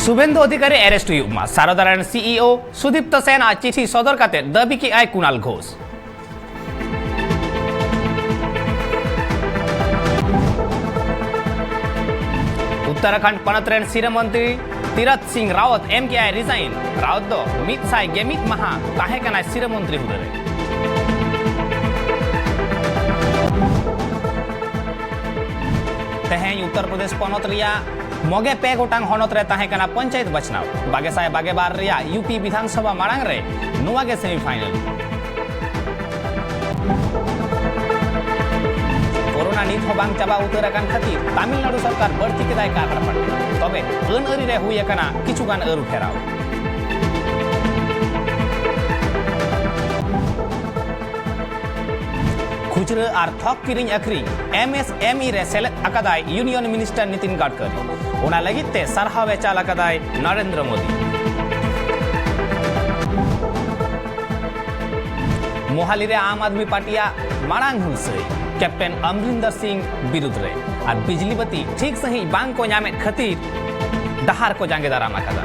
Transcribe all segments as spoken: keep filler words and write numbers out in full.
ᱥᱩᱵᱷᱮᱱᱫᱩ ᱚᱫᱷᱤᱠᱟᱨᱤ arrest ᱦᱩᱭᱩᱜ ᱢᱟ, ᱥᱟᱨᱚᱫᱟ ᱨᱮᱱ CEO ᱥᱩᱫᱤᱯᱛᱚ ᱥᱮᱱ ᱟᱜ ᱪᱤᱴᱷᱤ ᱥᱚᱫᱚᱨ ᱠᱟᱛᱮ ᱫᱟᱹᱵᱤ ᱠᱮᱜᱼᱟᱭ ᱠᱩᱱᱟᱞ ᱜᱷᱳᱥ᱾ ᱩᱛᱛᱚᱨᱟᱠᱷᱚᱸᱰ ᱯᱚᱱᱚᱛ ᱨᱮᱱ ᱥᱤᱨᱟᱹ ᱢᱚᱱᱛᱨᱤ ᱛᱤᱨᱚᱛ ᱥᱤᱝ ᱨᱟᱣᱚᱛ ᱮᱢ ᱠᱮᱜᱼᱟᱭ resign᱾ ᱨᱟᱣᱚᱛ ᱫᱚ ᱢᱤᱫ ᱥᱟᱭ ᱜᱮᱞ ᱢᱤᱫ ᱢᱟᱦᱟ ᱛᱟᱦᱮᱸ ᱠᱟᱱᱟᱭ ᱥᱤᱨᱟᱹ ᱢᱚᱱᱛᱨᱤ ᱦᱩᱫᱟᱹ ᱨᱮ᱾ ᱛᱮᱦᱮᱧ ᱩᱛᱛᱚᱨ ᱯᱨᱚᱫᱮᱥ ᱯᱚᱱᱚᱛ ᱨᱮᱭᱟᱜ ᱢᱚᱜᱮ ᱯᱮ ᱜᱚᱴᱟᱝ ᱦᱚᱱᱚᱛ ᱨᱮ ᱛᱟᱦᱮᱸ ᱠᱟᱱᱟ ᱯᱚᱧᱪᱟᱭᱮᱛ ᱵᱟᱪᱷᱱᱟᱣ᱾ ᱵᱟᱜᱮ ᱥᱟᱭ ᱵᱟᱜᱮ ᱵᱟᱨ ᱨᱮᱭᱟᱜ UP ᱵᱤᱫᱷᱟᱱ ᱥᱚᱵᱷᱟ ᱢᱟᱲᱟᱝ ᱨᱮ ᱱᱚᱣᱟ ᱜᱮ semi final᱾ ᱠᱳᱨᱳᱱᱟ ᱱᱤᱛ ᱦᱚᱸ ᱵᱟᱝ ᱪᱟᱵᱟ ᱩᱛᱟᱹᱨ ᱟᱠᱟᱱ ᱠᱷᱟᱹᱛᱤᱨ ᱛᱟᱢᱤᱞᱱᱟᱲᱩ ᱥᱚᱨᱠᱟᱨ ᱵᱟᱹᱲᱛᱤ ᱠᱮᱫᱟᱭ ᱠᱟᱨ ᱦᱟᱨᱯᱟᱴᱮ᱾ ᱛᱚᱵᱮ ᱟᱹᱱ ᱟᱹᱨᱤ ᱨᱮ ᱦᱩᱭ ᱟᱠᱟᱱᱟ ᱠᱤᱪᱷᱩ ᱜᱟᱱ ᱟᱹᱨᱩ ᱯᱷᱮᱨᱟᱣ᱾ ᱠᱷᱩᱪᱨᱟᱹ ᱟᱨ ᱛᱷᱚᱠ ᱠᱤᱨᱤᱧ ᱟᱹᱠᱷᱨᱤᱧ, MSME ᱨᱮ ᱥᱮᱞᱮᱫ ᱟᱠᱟᱫᱟᱭ Union Minister ᱱᱤᱛᱤᱱ ᱜᱟᱰᱠᱟᱨᱤ᱾ ᱚᱱᱟ ᱞᱟᱹᱜᱤᱫ ᱛᱮ ᱥᱟᱨᱦᱟᱣ ᱮ ᱪᱟᱞ ᱟᱠᱟᱫᱟᱭ ᱱᱚᱨᱮᱱᱫᱨᱚ ᱢᱳᱫᱤ᱾ ᱢᱳᱦᱟᱞᱤ ᱨᱮ ᱟᱢ ᱟᱫᱢᱤ ᱯᱟᱨᱴᱤᱭᱟᱜ ᱢᱟᱲᱟᱝ ᱦᱩᱞᱥᱟᱹᱭ ᱠᱮᱯᱴᱮᱱ ᱚᱢᱨᱤᱱᱫᱚᱨ ᱥᱤᱝ ᱵᱤᱨᱩᱫᱽ ᱨᱮ ᱟᱨ ᱵᱤᱡᱽᱞᱤ ᱵᱟᱹᱛᱤ ᱴᱷᱤᱠ ᱥᱟᱺᱦᱤᱡ ᱵᱟᱝ ᱠᱚ ᱧᱟᱢᱮᱫ ᱠᱷᱟᱹᱛᱤᱨ ᱰᱟᱦᱟᱨ ᱠᱚ ᱡᱟᱸᱜᱮ ᱫᱟᱨᱟᱢ ᱟᱠᱟᱫᱟ᱾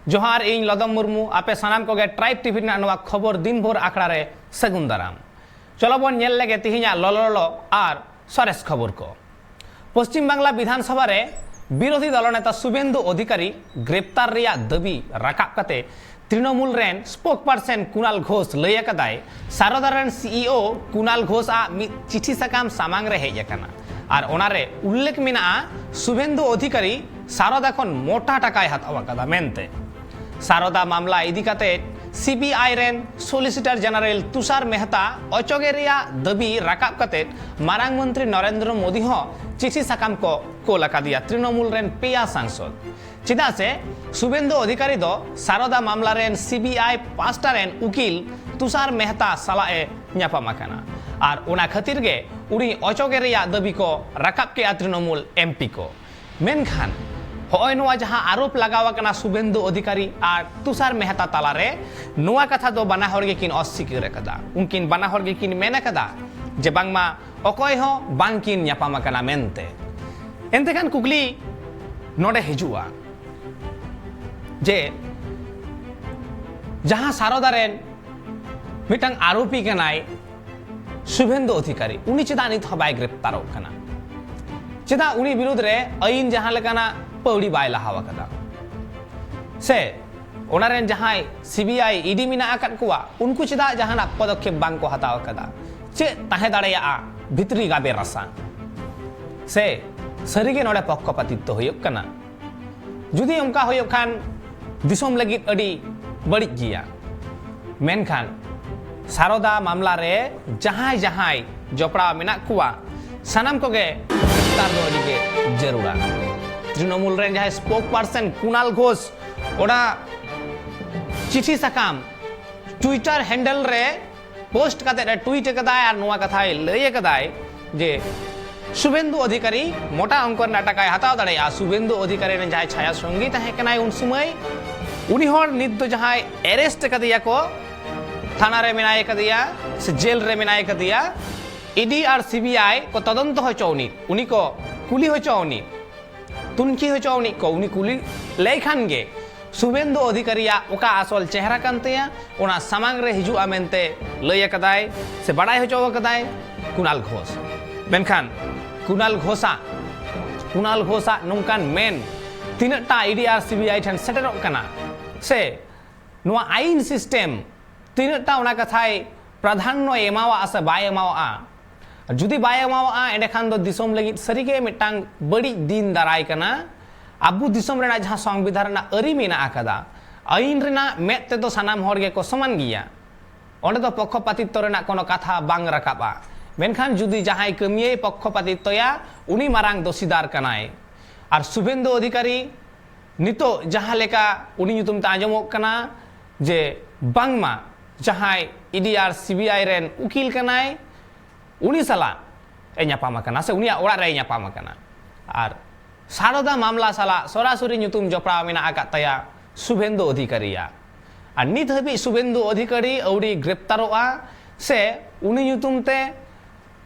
ᱡᱚᱦᱟᱨ, ᱤᱧ ᱞᱚᱫᱚᱢ ᱢᱩᱨᱢᱩ, ᱟᱯᱮ ᱥᱟᱱᱟᱢ ᱠᱚᱜᱮ Tribe TV ᱨᱮᱱᱟᱜ ᱱᱚᱣᱟ ᱠᱷᱚᱵᱚᱨ ᱫᱤᱱ ᱵᱷᱳᱨ ᱟᱠᱷᱲᱟ ᱨᱮ ᱥᱟᱹᱜᱩᱱ ᱫᱟᱨᱟᱢ᱾ ᱪᱚᱞᱚ ᱵᱚᱱ ᱧᱮᱞ ᱞᱮᱜᱮ ᱛᱤᱦᱤᱧᱟᱜ ᱞᱚᱞᱚ ᱞᱚᱞᱚ ᱟᱨ ᱥᱚᱨᱮᱥ ᱠᱷᱚᱵᱚᱨ ᱠᱚ᱾ ᱯᱚᱥᱪᱤᱢ ᱵᱟᱝᱞᱟ ᱵᱤᱫᱷᱟᱱ ᱥᱚᱵᱷᱟ ᱨᱮ ᱵᱤᱨᱳᱫᱷᱤ ᱫᱚᱞ ᱱᱮᱛᱟ ᱥᱩᱵᱷᱮᱱᱫᱩ ᱚᱫᱷᱤᱠᱟᱨᱤ ᱜᱨᱮᱯᱛᱟᱨ ᱨᱮᱭᱟᱜ ᱫᱟᱹᱵᱤ ᱨᱟᱠᱟᱵ ᱠᱟᱛᱮ ᱛᱨᱤᱱᱚᱢᱩᱞ ᱨᱮᱱ spokesperson ᱠᱩᱱᱟᱞ ᱜᱷᱳᱥ ᱞᱟᱹᱭ ᱟᱠᱟᱫᱟᱭ, ᱥᱟᱨᱚᱫᱟ ᱨᱮᱱ CEO ᱠᱩᱱᱟᱞ ᱜᱷᱳᱥ ᱟᱜ ᱢᱤᱫ ᱪᱤᱴᱷᱤ ᱥᱟᱠᱟᱢ ᱥᱟᱢᱟᱝ ᱨᱮ ᱦᱮᱡ ᱟᱠᱟᱱᱟ ᱟᱨ ᱚᱱᱟᱨᱮ ᱩᱞᱞᱮᱠᱷ ᱢᱮᱱᱟᱜᱼᱟ, ᱥᱩᱵᱷᱮᱱᱫᱩ ᱚᱫᱷᱤᱠᱟᱨᱤ ᱥᱟᱨᱚᱫᱟ ᱠᱷᱚᱱ ᱢᱚᱴᱟ ᱴᱟᱠᱟᱭ ᱦᱟᱛᱟᱣ ᱟᱠᱟᱫᱟ ᱢᱮᱱᱛᱮ᱾ ᱥᱟᱨᱚᱫᱟ ᱢᱟᱢᱞᱟ ᱤᱫᱤ ᱠᱟᱛᱮ CBI ᱨᱮᱱ Solicitor General ᱛᱩᱥᱟᱨ ᱢᱮᱦᱛᱟ ᱚᱪᱚᱜᱮ ᱨᱮᱭᱟᱜ ᱫᱟᱹᱵᱤ ᱨᱟᱠᱟᱵ ᱠᱟᱛᱮ ᱢᱟᱨᱟᱝ ᱢᱚᱱᱛᱨᱤ ᱱᱚᱨᱮᱱᱫᱨᱚ ᱢᱳᱫᱤ ᱦᱚᱸ ᱪᱤᱴᱷᱤ ᱥᱟᱠᱟᱢ ᱠᱚ ᱠᱳᱞ ᱟᱠᱟᱫᱮᱭᱟ ᱛᱨᱤᱱᱚᱢᱩᱞ ᱨᱮᱱ ᱯᱮᱭᱟ ᱥᱟᱝᱥᱚᱫ᱾ ᱪᱮᱫᱟᱜ ᱥᱮ ᱥᱩᱵᱷᱮᱱᱫᱩ ᱚᱫᱷᱤᱠᱟᱨᱤ ᱫᱚ ᱥᱟᱨᱚᱫᱟ ᱢᱟᱢᱞᱟ ᱨᱮᱱ CBI ᱯᱟᱥᱴᱟ ᱨᱮᱱ ᱩᱠᱤᱞ ᱛᱩᱥᱟᱨ ᱢᱮᱦᱛᱟ ᱥᱟᱞᱟᱜ ᱮ ᱧᱟᱯᱟᱢ ᱟᱠᱟᱱᱟ ᱟᱨ ᱚᱱᱟ ᱠᱷᱟᱹᱛᱤᱨ ᱜᱮ ᱩᱱᱤ ᱚᱪᱚᱜᱮ ᱨᱮᱭᱟᱜ ᱫᱟᱹᱵᱤ ᱠᱚ ᱨᱟᱠᱟᱵ ᱠᱮᱫᱼᱟ ᱛᱨᱤᱱᱚᱢᱩᱞ MP ᱠᱚ᱾ ᱢᱮᱱᱠᱷᱟᱱ ᱦᱚᱸᱜᱼᱚᱭ ᱱᱚᱣᱟ ᱡᱟᱦᱟᱸ ᱟᱨᱳᱯ ᱞᱟᱜᱟᱣ ᱟᱠᱟᱱᱟ ᱥᱩᱵᱷᱮᱱᱫᱩ ᱚᱫᱷᱤᱠᱟᱨᱤ ᱟᱨ ᱛᱩᱥᱟᱨ ᱢᱮᱦᱛᱟ ᱛᱟᱞᱟᱨᱮ, ᱱᱚᱣᱟ ᱠᱟᱛᱷᱟ ᱫᱚ ᱵᱟᱱᱟ ᱦᱚᱲ ᱜᱮᱠᱤᱱ ᱚᱥᱥᱤᱠᱟᱹᱨ ᱟᱠᱟᱫᱟ᱾ ᱩᱱᱠᱤᱱ ᱵᱟᱱᱟ ᱦᱚᱲ ᱜᱮᱠᱤᱱ ᱢᱮᱱ ᱟᱠᱟᱫᱟ ᱡᱮ ᱵᱟᱝᱢᱟ ᱚᱠᱚᱭ ᱦᱚᱸ ᱵᱟᱝᱠᱤᱱ ᱧᱟᱯᱟᱢ ᱟᱠᱟᱱᱟ ᱢᱮᱱᱛᱮ᱾ ᱮᱱᱛᱮ ᱠᱷᱟᱱ ᱠᱩᱠᱞᱤ ᱱᱚᱰᱮ ᱦᱤᱡᱩᱜᱼᱟ ᱡᱮ ᱡᱟᱦᱟᱸ ᱥᱟᱨᱚᱫᱟ ᱨᱮᱱ ᱢᱤᱫᱴᱟᱝ ᱟᱨᱳᱯᱤ ᱠᱟᱱᱟᱭ ᱥᱩᱵᱷᱮᱱᱫᱩ ᱚᱫᱷᱤᱠᱟᱨᱤ, ᱩᱱᱤ ᱪᱮᱫᱟᱜ ᱱᱤᱛ ᱦᱚᱸ ᱵᱟᱭ ᱜᱨᱮᱯᱛᱟᱨᱚᱜ ᱠᱟᱱᱟ? ᱪᱮᱫᱟᱜ ᱩᱱᱤ ᱵᱤᱨᱩᱫᱽ ᱨᱮ ᱟᱹᱭᱤᱱ ᱡᱟᱦᱟᱸ ᱞᱮᱠᱟᱱᱟᱜ ᱯᱟᱹᱣᱲᱤ ᱵᱟᱭ ᱞᱟᱦᱟᱣ ᱟᱠᱟᱫᱟ? ᱥᱮ ᱚᱱᱟ ᱨᱮᱱ ᱡᱟᱦᱟᱸᱭ ᱥᱤᱵᱤᱟᱭ, ᱤᱰᱤ ᱢᱮᱱᱟᱜ ᱟᱠᱟᱫ ᱠᱚᱣᱟ, ᱩᱱᱠᱩ ᱪᱮᱫᱟᱜ ᱡᱟᱦᱟᱱᱟᱜ ᱯᱚᱫᱚᱠᱷᱮᱯ ᱵᱟᱝ ᱠᱚ ᱦᱟᱛᱟᱣ ᱟᱠᱟᱫᱟ? ᱪᱮᱫ ᱛᱟᱦᱮᱸ ᱫᱟᱲᱮᱭᱟᱜᱼᱟ ᱵᱷᱤᱛᱨᱤ ᱜᱟᱵᱮ ᱨᱟᱥᱟ? ᱥᱮ ᱥᱟᱹᱨᱤᱜᱮ ᱱᱚᱰᱮ ᱯᱚᱠᱠᱷᱚᱯᱟᱛᱤᱛᱛᱚ ᱦᱩᱭᱩᱜ ᱠᱟᱱᱟ? ᱡᱩᱫᱤ ᱚᱱᱠᱟ ᱦᱩᱭᱩᱜ ᱠᱷᱟᱱ ᱫᱤᱥᱚᱢ ᱞᱟᱹᱜᱤᱫ ᱟᱹᱰᱤ ᱵᱟᱹᱲᱤᱡ ᱜᱮᱭᱟ᱾ ᱢᱮᱱᱠᱷᱟᱱ ᱥᱟᱨᱚᱫᱟ ᱢᱟᱢᱞᱟ ᱨᱮ ᱡᱟᱦᱟᱸᱭ ᱡᱟᱦᱟᱸᱭ ᱡᱚᱯᱲᱟᱣ ᱢᱮᱱᱟᱜ ᱠᱚᱣᱟ, ᱥᱟᱱᱟᱢ ᱠᱚᱜᱮ ᱜᱨᱮᱯᱛᱟᱨ ᱫᱚ ᱟᱹᱰᱤ ᱜᱮ ᱡᱟᱹᱨᱩᱲᱟ᱾ ᱛᱨᱤᱱᱚᱢᱩᱞ ᱨᱮᱱ ᱡᱟᱦᱟᱸᱭ ᱥᱯᱳᱠ ᱯᱟᱨᱥᱚᱱ ᱠᱩᱱᱟᱞ ᱜᱷᱳᱥ ᱚᱱᱟ ᱪᱤᱴᱷᱤ ᱥᱟᱠᱟᱢ ᱴᱩᱭᱴᱟᱨ ᱦᱮᱱᱰᱮᱞ ᱨᱮ ᱯᱳᱥᱴ ᱠᱟᱛᱮ ᱮ ᱴᱩᱭᱤᱴ ᱟᱠᱟᱫᱟᱭ ᱟᱨ ᱱᱚᱣᱟ ᱠᱟᱛᱷᱟᱭ ᱞᱟᱹᱭ ᱟᱠᱟᱫᱟᱭ ᱡᱮ ᱥᱩᱵᱷᱮᱱᱫᱩ ᱚᱫᱷᱤᱠᱟᱨᱤ ᱢᱚᱴᱟ ᱚᱝᱠᱚ ᱨᱮᱱᱟᱜ ᱴᱟᱠᱟᱭ ᱦᱟᱛᱟᱣ ᱫᱟᱲᱮᱭᱟᱜᱼᱟ᱾ ᱥᱩᱵᱷᱮᱱᱫᱩ ᱚᱫᱷᱤᱠᱟᱨᱤ ᱨᱮᱱ ᱡᱟᱦᱟᱸᱭ ᱪᱷᱟᱭᱟ ᱥᱚᱝᱜᱤ ᱛᱟᱦᱮᱸ ᱠᱟᱱᱟᱭ ᱩᱱ ᱥᱩᱢᱟᱹᱭ, ᱩᱱᱤ ᱦᱚᱲ ᱱᱤᱛ ᱫᱚ ᱡᱟᱦᱟᱸᱭ ᱮᱨᱮᱥᱴ ᱟᱠᱟᱫᱮᱭᱟ ᱠᱚ, ᱛᱷᱟᱱᱟ ᱨᱮ ᱢᱮᱱᱟᱭ ᱟᱠᱟᱫᱮᱭᱟ ᱥᱮ ᱡᱮᱞ ᱨᱮ ᱢᱮᱱᱟᱭ ᱟᱠᱟᱫᱮᱭᱟ, ᱤᱰᱤ ᱟᱨ ᱥᱤᱵᱤᱟᱭ ᱠᱚ ᱛᱚᱫᱚᱱᱛᱚ ᱦᱚᱪᱚ ᱩᱱᱤ, ᱩᱱᱤ ᱠᱚ ᱠᱩᱞᱤ ᱦᱚᱪᱚ ᱩᱱᱤ, ᱛᱩᱱᱠᱷᱤ ᱦᱚᱪᱚ ᱩᱱᱤ ᱠᱚ, ᱩᱱᱤ ᱠᱩᱞᱤ ᱞᱮᱭ ᱠᱷᱟᱱ ᱜᱮ ᱥᱩᱵᱷᱮᱱᱫᱩ ᱚᱫᱷᱤᱠᱟᱨᱤᱭᱟᱜ ᱚᱠᱟ ᱟᱥᱚᱞ ᱪᱮᱦᱨᱟ ᱠᱟᱱ ᱛᱟᱭᱟ, ᱚᱱᱟ ᱥᱟᱢᱟᱝ ᱨᱮ ᱦᱤᱡᱩᱜᱼᱟ ᱢᱮᱱᱛᱮ ᱞᱟᱹᱭ ᱟᱠᱟᱫᱟᱭ ᱥᱮ ᱵᱟᱲᱟᱭ ᱦᱚᱪᱚ ᱟᱠᱟᱫᱟᱭ ᱠᱩᱱᱟᱞ ᱜᱷᱳᱥ᱾ ᱢᱮᱱᱠᱷᱟᱱ ᱠᱩᱱᱟᱞ ᱜᱷᱳᱥᱟᱜ, ᱠᱩᱱᱟᱞ ᱜᱷᱳᱥᱟᱜ ᱱᱚᱝᱠᱟᱱ ᱢᱮᱱ ᱛᱤᱱᱟᱹᱜ ᱴᱟ ᱤᱰᱤ ᱟᱨ ᱥᱤᱵᱤᱟᱭ ᱴᱷᱮᱱ ᱥᱮᱴᱮᱨᱚᱜ ᱠᱟᱱᱟ, ᱥᱮ ᱱᱚᱣᱟ ᱟᱭᱤᱱ ᱥᱤᱥᱴᱮᱢ ᱛᱤᱱᱟᱹᱜ ᱴᱟ ᱚᱱᱟ ᱠᱟᱛᱷᱟᱭ ᱯᱨᱟᱫᱷᱟᱱᱱᱚᱭ ᱮᱢᱟᱣᱟᱜᱼᱟ ᱥᱮ ᱵᱟᱭ ᱮᱢᱟᱣᱟᱜᱼᱟ? ᱡᱩᱫᱤ ᱵᱟᱭ ᱮᱢᱟᱣᱟᱜᱼᱟ, ᱮᱸᱰᱮᱠᱷᱟᱱ ᱫᱚ ᱫᱤᱥᱚᱢ ᱞᱟᱹᱜᱤᱫ ᱥᱟᱹᱨᱤᱜᱮ ᱢᱤᱫᱴᱟᱝ ᱵᱟᱹᱲᱤᱡ ᱫᱤᱱ ᱫᱟᱨᱟᱭ ᱠᱟᱱᱟ᱾ ᱟᱵᱚ ᱫᱤᱥᱚᱢ ᱨᱮᱱᱟᱜ ᱡᱟᱦᱟᱸ ᱥᱚᱝᱵᱤᱫᱷᱟᱱ ᱨᱮᱱᱟᱜ ᱟᱹᱨᱤ ᱢᱮᱱᱟᱜ ᱟᱠᱟᱫᱟ, ᱟᱹᱭᱤᱱ ᱨᱮᱱᱟᱜ ᱢᱮᱫ ᱛᱮᱫᱚ ᱥᱟᱱᱟᱢ ᱦᱚᱲ ᱜᱮᱠᱚ ᱥᱚᱢᱟᱱ ᱜᱮᱭᱟ᱾ ᱚᱸᱰᱮ ᱫᱚ ᱯᱚᱠᱠᱷᱚᱯᱟᱛᱤᱛᱛᱚ ᱨᱮᱱᱟᱜ ᱠᱳᱱᱳ ᱠᱟᱛᱷᱟ ᱵᱟᱝ ᱨᱟᱠᱟᱵᱼᱟ᱾ ᱢᱮᱱᱠᱷᱟᱱ ᱡᱩᱫᱤ ᱡᱟᱦᱟᱸᱭ ᱠᱟᱹᱢᱤᱭᱟᱹᱭ ᱯᱚᱠᱠᱷᱚᱯᱟᱛᱤᱛᱛᱚᱭᱟ, ᱩᱱᱤ ᱢᱟᱨᱟᱝ ᱫᱚᱥᱤᱫᱟᱨ ᱠᱟᱱᱟᱭ᱾ ᱟᱨ ᱥᱩᱵᱷᱮᱱᱫᱩ ᱚᱫᱷᱤᱠᱟᱨᱤ ᱱᱤᱛᱚᱜ ᱡᱟᱦᱟᱸ ᱞᱮᱠᱟ ᱩᱱᱤ ᱧᱩᱛᱩᱢ ᱛᱮ ᱟᱸᱡᱚᱢᱚᱜ ᱠᱟᱱᱟ ᱡᱮ ᱵᱟᱝᱢᱟ ᱡᱟᱦᱟᱸᱭ ᱤᱰᱤ ᱟᱨ ᱥᱤᱵᱤᱟᱭ ᱨᱮᱱ ᱩᱠᱤᱞ ᱠᱟᱱᱟᱭ, ᱩᱱᱤ ᱥᱟᱞᱟᱜ ᱮ ᱧᱟᱯᱟᱢ ᱟᱠᱟᱱᱟ ᱥᱮ ᱩᱱᱤᱭᱟᱜ ᱚᱲᱟᱜ ᱨᱮᱭ ᱧᱟᱯᱟᱢ ᱟᱠᱟᱱᱟ᱾ ᱟᱨ ᱥᱟᱨᱚᱫᱟ ᱢᱟᱢᱞᱟ ᱥᱟᱞᱟᱜ ᱥᱚᱨᱟᱥᱚᱨᱤ ᱧᱩᱛᱩᱢ ᱡᱚᱯᱲᱟᱣ ᱢᱮᱱᱟᱜ ᱟᱠᱟᱫ ᱛᱟᱭᱟ ᱥᱩᱵᱷᱮᱱᱫᱩ ᱚᱫᱷᱤᱠᱟᱨᱤᱭᱟᱜ᱾ ᱟᱨ ᱱᱤᱛ ᱦᱟᱹᱵᱤᱡ ᱥᱩᱵᱷᱮᱱᱫᱩ ᱚᱫᱷᱤᱠᱟᱨᱤ ᱟᱹᱣᱨᱤ ᱜᱨᱮᱯᱛᱟᱨᱚᱜᱼᱟ ᱥᱮ ᱩᱱᱤ ᱧᱩᱛᱩᱢ ᱛᱮ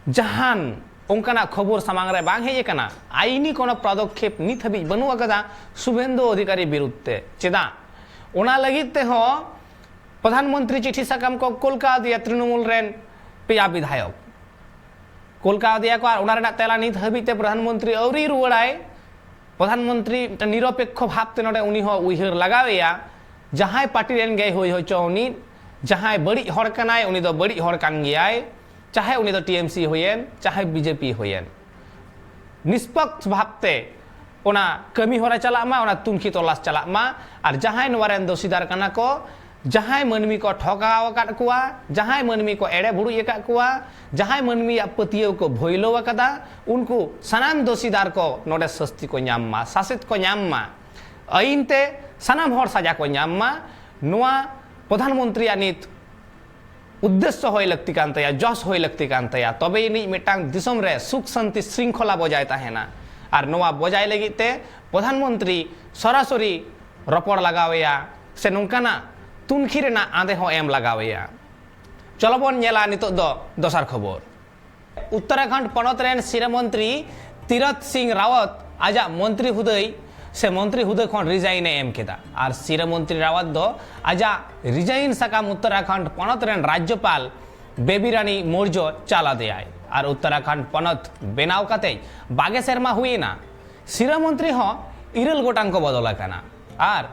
ᱡᱟᱦᱟᱱ ᱚᱱᱠᱟᱱᱟᱜ ᱠᱷᱚᱵᱚᱨ ᱥᱟᱢᱟᱝ ᱨᱮ ᱵᱟᱝ ᱦᱮᱡ ᱟᱠᱟᱱᱟ᱾ ᱟᱭᱤᱱᱤ ᱠᱳᱱᱳ ᱯᱚᱫᱚᱠᱷᱮᱯ ᱱᱤᱛ ᱦᱟᱹᱵᱤᱡ ᱵᱟᱹᱱᱩᱜ ᱟᱠᱟᱫᱟ ᱥᱩᱵᱷᱮᱱᱫᱩ ᱚᱫᱷᱤᱠᱟᱨᱤ ᱵᱤᱨᱩᱫᱷ ᱛᱮ᱾ ᱪᱮᱫᱟᱜ? ᱚᱱᱟ ᱞᱟᱹᱜᱤᱫ ᱛᱮᱦᱚᱸ ᱯᱨᱚᱫᱷᱟᱱ ᱢᱚᱱᱛᱨᱤ ᱪᱤᱴᱷᱤ ᱥᱟᱠᱟᱢ ᱠᱚ ᱠᱳᱞ ᱠᱟᱣᱫᱮᱭᱟ ᱛᱨᱤᱱᱚᱢᱩᱞ ᱨᱮᱱ ᱯᱮᱭᱟ ᱵᱤᱫᱷᱟᱭᱚᱠ᱾ ᱠᱳᱞ ᱠᱟᱣᱫᱮᱭᱟ ᱠᱚ ᱟᱨ ᱚᱱᱟ ᱨᱮᱱᱟᱜ ᱛᱮᱞᱟ ᱱᱤᱛ ᱦᱟᱹᱵᱤᱡ ᱛᱮ ᱯᱨᱚᱫᱷᱟᱱ ᱢᱚᱱᱛᱨᱤ ᱟᱹᱣᱨᱤ ᱨᱩᱣᱟᱹᱲᱟᱭ᱾ ᱯᱨᱚᱫᱷᱟᱱ ᱢᱚᱱᱛᱨᱤ ᱢᱤᱫᱴᱟᱝ ᱱᱤᱨᱚᱯᱮᱠᱠᱷᱚ ᱵᱷᱟᱵᱽ ᱛᱮ ᱱᱚᱰᱮ ᱩᱱᱤ ᱦᱚᱸ ᱩᱭᱦᱟᱹᱨ ᱞᱟᱜᱟᱣᱮᱭᱟ, ᱡᱟᱦᱟᱸᱭ ᱯᱟᱨᱴᱤ ᱨᱮᱱ ᱜᱮᱭ ᱦᱩᱭ ᱦᱚᱪᱚ ᱩᱱᱤ, ᱡᱟᱦᱟᱸᱭ ᱵᱟᱹᱲᱤᱡ ᱦᱚᱲ ᱠᱟᱱᱟᱭ ᱩᱱᱤ ᱫᱚ ᱵᱟᱹᱲᱤᱡ ᱦᱚᱲ ᱠᱟᱱ ᱜᱮᱭᱟᱭ, ᱪᱟᱦᱮ ᱩᱱᱤ ᱫᱚ ᱴᱤ ᱮᱢ ᱥᱤ ᱦᱩᱭᱮᱱ ᱪᱟᱦᱮ ᱵᱤ ᱡᱮ ᱯᱤ ᱦᱩᱭᱮᱱ᱾ ᱱᱤᱥᱯᱚᱠᱥ ᱵᱷᱟᱵᱽ ᱛᱮ ᱚᱱᱟ ᱠᱟᱹᱢᱤ ᱦᱚᱨᱟ ᱪᱟᱞᱟᱜ ᱢᱟ, ᱚᱱᱟ ᱛᱩᱱᱠᱷᱤ ᱛᱚᱞᱟᱥ ᱪᱟᱞᱟᱜ ᱢᱟ᱾ ᱟᱨ ᱡᱟᱦᱟᱸᱭ ᱱᱚᱣᱟ ᱨᱮᱱ ᱫᱳᱥᱤᱫᱟᱨ ᱠᱟᱱᱟ ᱠᱚ, ᱡᱟᱦᱟᱸᱭ ᱢᱟᱹᱱᱢᱤ ᱠᱚ ᱴᱷᱚᱠᱟᱣ ᱟᱠᱟᱫ ᱠᱚᱣᱟ, ᱡᱟᱦᱟᱸᱭ ᱢᱟᱹᱱᱢᱤ ᱠᱚ ᱮᱲᱮ ᱵᱩᱲᱩᱡ ᱟᱠᱟᱫ ᱠᱚᱣᱟ, ᱡᱟᱦᱟᱸᱭ ᱢᱟᱹᱱᱢᱤᱭᱟᱜ ᱯᱟᱹᱛᱭᱟᱹᱣ ᱠᱚ ᱵᱷᱟᱹᱭᱞᱟᱹᱣ ᱟᱠᱟᱫᱟ, ᱩᱱᱠᱩ ᱥᱟᱱᱟᱢ ᱫᱳᱥᱤᱫᱟᱨ ᱠᱚ ᱱᱚᱰᱮ ᱥᱟᱹᱥᱛᱤ ᱠᱚ ᱧᱟᱢ ᱢᱟ, ᱥᱟᱥᱮᱛ ᱠᱚ ᱧᱟᱢ ᱢᱟ, ᱟᱹᱭᱤᱱ ᱛᱮ ᱥᱟᱱᱟᱢ ᱦᱚᱲ ᱥᱟᱡᱟ ᱠᱚ ᱧᱟᱢ ᱢᱟ᱾ ᱱᱚᱣᱟ ᱯᱨᱚᱫᱷᱟᱱ ᱢᱚᱱᱛᱨᱤᱭᱟᱜ ᱱᱤᱛ ᱩᱫᱽᱫᱮᱥᱥᱚ ᱦᱩᱭ ᱞᱟᱹᱠᱛᱤ ᱠᱟᱱ ᱛᱟᱭᱟ, ᱡᱚᱥ ᱦᱩᱭ ᱞᱟᱹᱠᱛᱤ ᱠᱟᱱ ᱛᱟᱭᱟ᱾ ᱛᱚᱵᱮ ᱟᱹᱱᱤᱡ ᱢᱤᱫᱴᱟᱝ ᱫᱤᱥᱚᱢ ᱨᱮ ᱥᱩᱠ, ᱥᱟᱱᱛᱤ, ᱥᱨᱤᱝᱠᱷᱚᱞᱟ ᱵᱚᱡᱟᱭ ᱛᱟᱦᱮᱱᱟ᱾ ᱟᱨ ᱱᱚᱣᱟ ᱵᱚᱡᱟᱭ ᱞᱟᱹᱜᱤᱫ ᱛᱮ ᱯᱨᱚᱫᱷᱟᱱ ᱢᱚᱱᱛᱨᱤ ᱥᱚᱨᱟᱥᱚᱨᱤ ᱨᱚᱯᱚᱲ ᱞᱟᱜᱟᱣᱮᱭᱟ ᱥᱮ ᱱᱚᱝᱠᱟᱱᱟᱜ ᱛᱩᱱᱠᱷᱤ ᱨᱮᱱᱟᱜ ᱟᱸᱫᱮ ᱦᱚᱸ ᱮᱢ ᱞᱟᱜᱟᱣᱮᱭᱟ᱾ ᱪᱚᱞᱚ ᱵᱚᱱ ᱧᱮᱞᱟ ᱱᱤᱛᱚᱜ ᱫᱚ ᱫᱚᱥᱟᱨ ᱠᱷᱚᱵᱚᱨ᱾ ᱩᱛᱛᱚᱨᱟᱠᱷᱚᱸᱰ ᱯᱚᱱᱚᱛ ᱨᱮᱱ ᱥᱤᱨᱟᱹ ᱢᱚᱱᱛᱨᱤ ᱛᱤᱨᱚᱛ ᱥᱤᱝ ᱨᱟᱣᱚᱛ ᱟᱡᱟᱜ ᱢᱚᱱᱛᱨᱤ ᱦᱩᱫᱟᱹᱭ ᱥᱮ ᱢᱚᱱᱛᱨᱤ ᱦᱩᱫᱟᱹ ᱠᱷᱚᱱ ᱨᱤᱡᱟᱭᱤᱱ ᱮ ᱮᱢ ᱠᱮᱫᱟ᱾ ᱟᱨ ᱥᱤᱨᱟᱹ ᱢᱚᱱᱛᱨᱤ ᱨᱟᱣᱟᱛ ᱫᱚ ᱟᱡᱟᱜ ᱨᱤᱡᱟᱭᱤᱱ ᱥᱟᱠᱟᱢ ᱩᱛᱛᱚᱨᱟᱠᱷᱚᱸᱰ ᱯᱚᱱᱚᱛ ᱨᱮᱱ ᱨᱟᱡᱽᱡᱚᱯᱟᱞ ᱵᱮᱵᱤ ᱨᱟᱱᱤ ᱢᱳᱨᱡᱚ ᱪᱟᱞ ᱟᱫᱮᱭᱟᱭ᱾ ᱟᱨ ᱩᱛᱛᱚᱨᱟᱠᱷᱚᱸᱰ ᱯᱚᱱᱚᱛ ᱵᱮᱱᱟᱣ ᱠᱟᱛᱮ ᱵᱟᱜᱮ ᱥᱮᱨᱢᱟ ᱦᱩᱭᱮᱱᱟ᱾ ᱥᱤᱨᱟᱹ ᱢᱚᱱᱛᱨᱤ ᱦᱚᱸ ᱤᱨᱟᱹᱞ ᱜᱚᱴᱟᱝ ᱠᱚ ᱵᱚᱫᱚᱞ ᱟᱠᱟᱱᱟ᱾ ᱟᱨ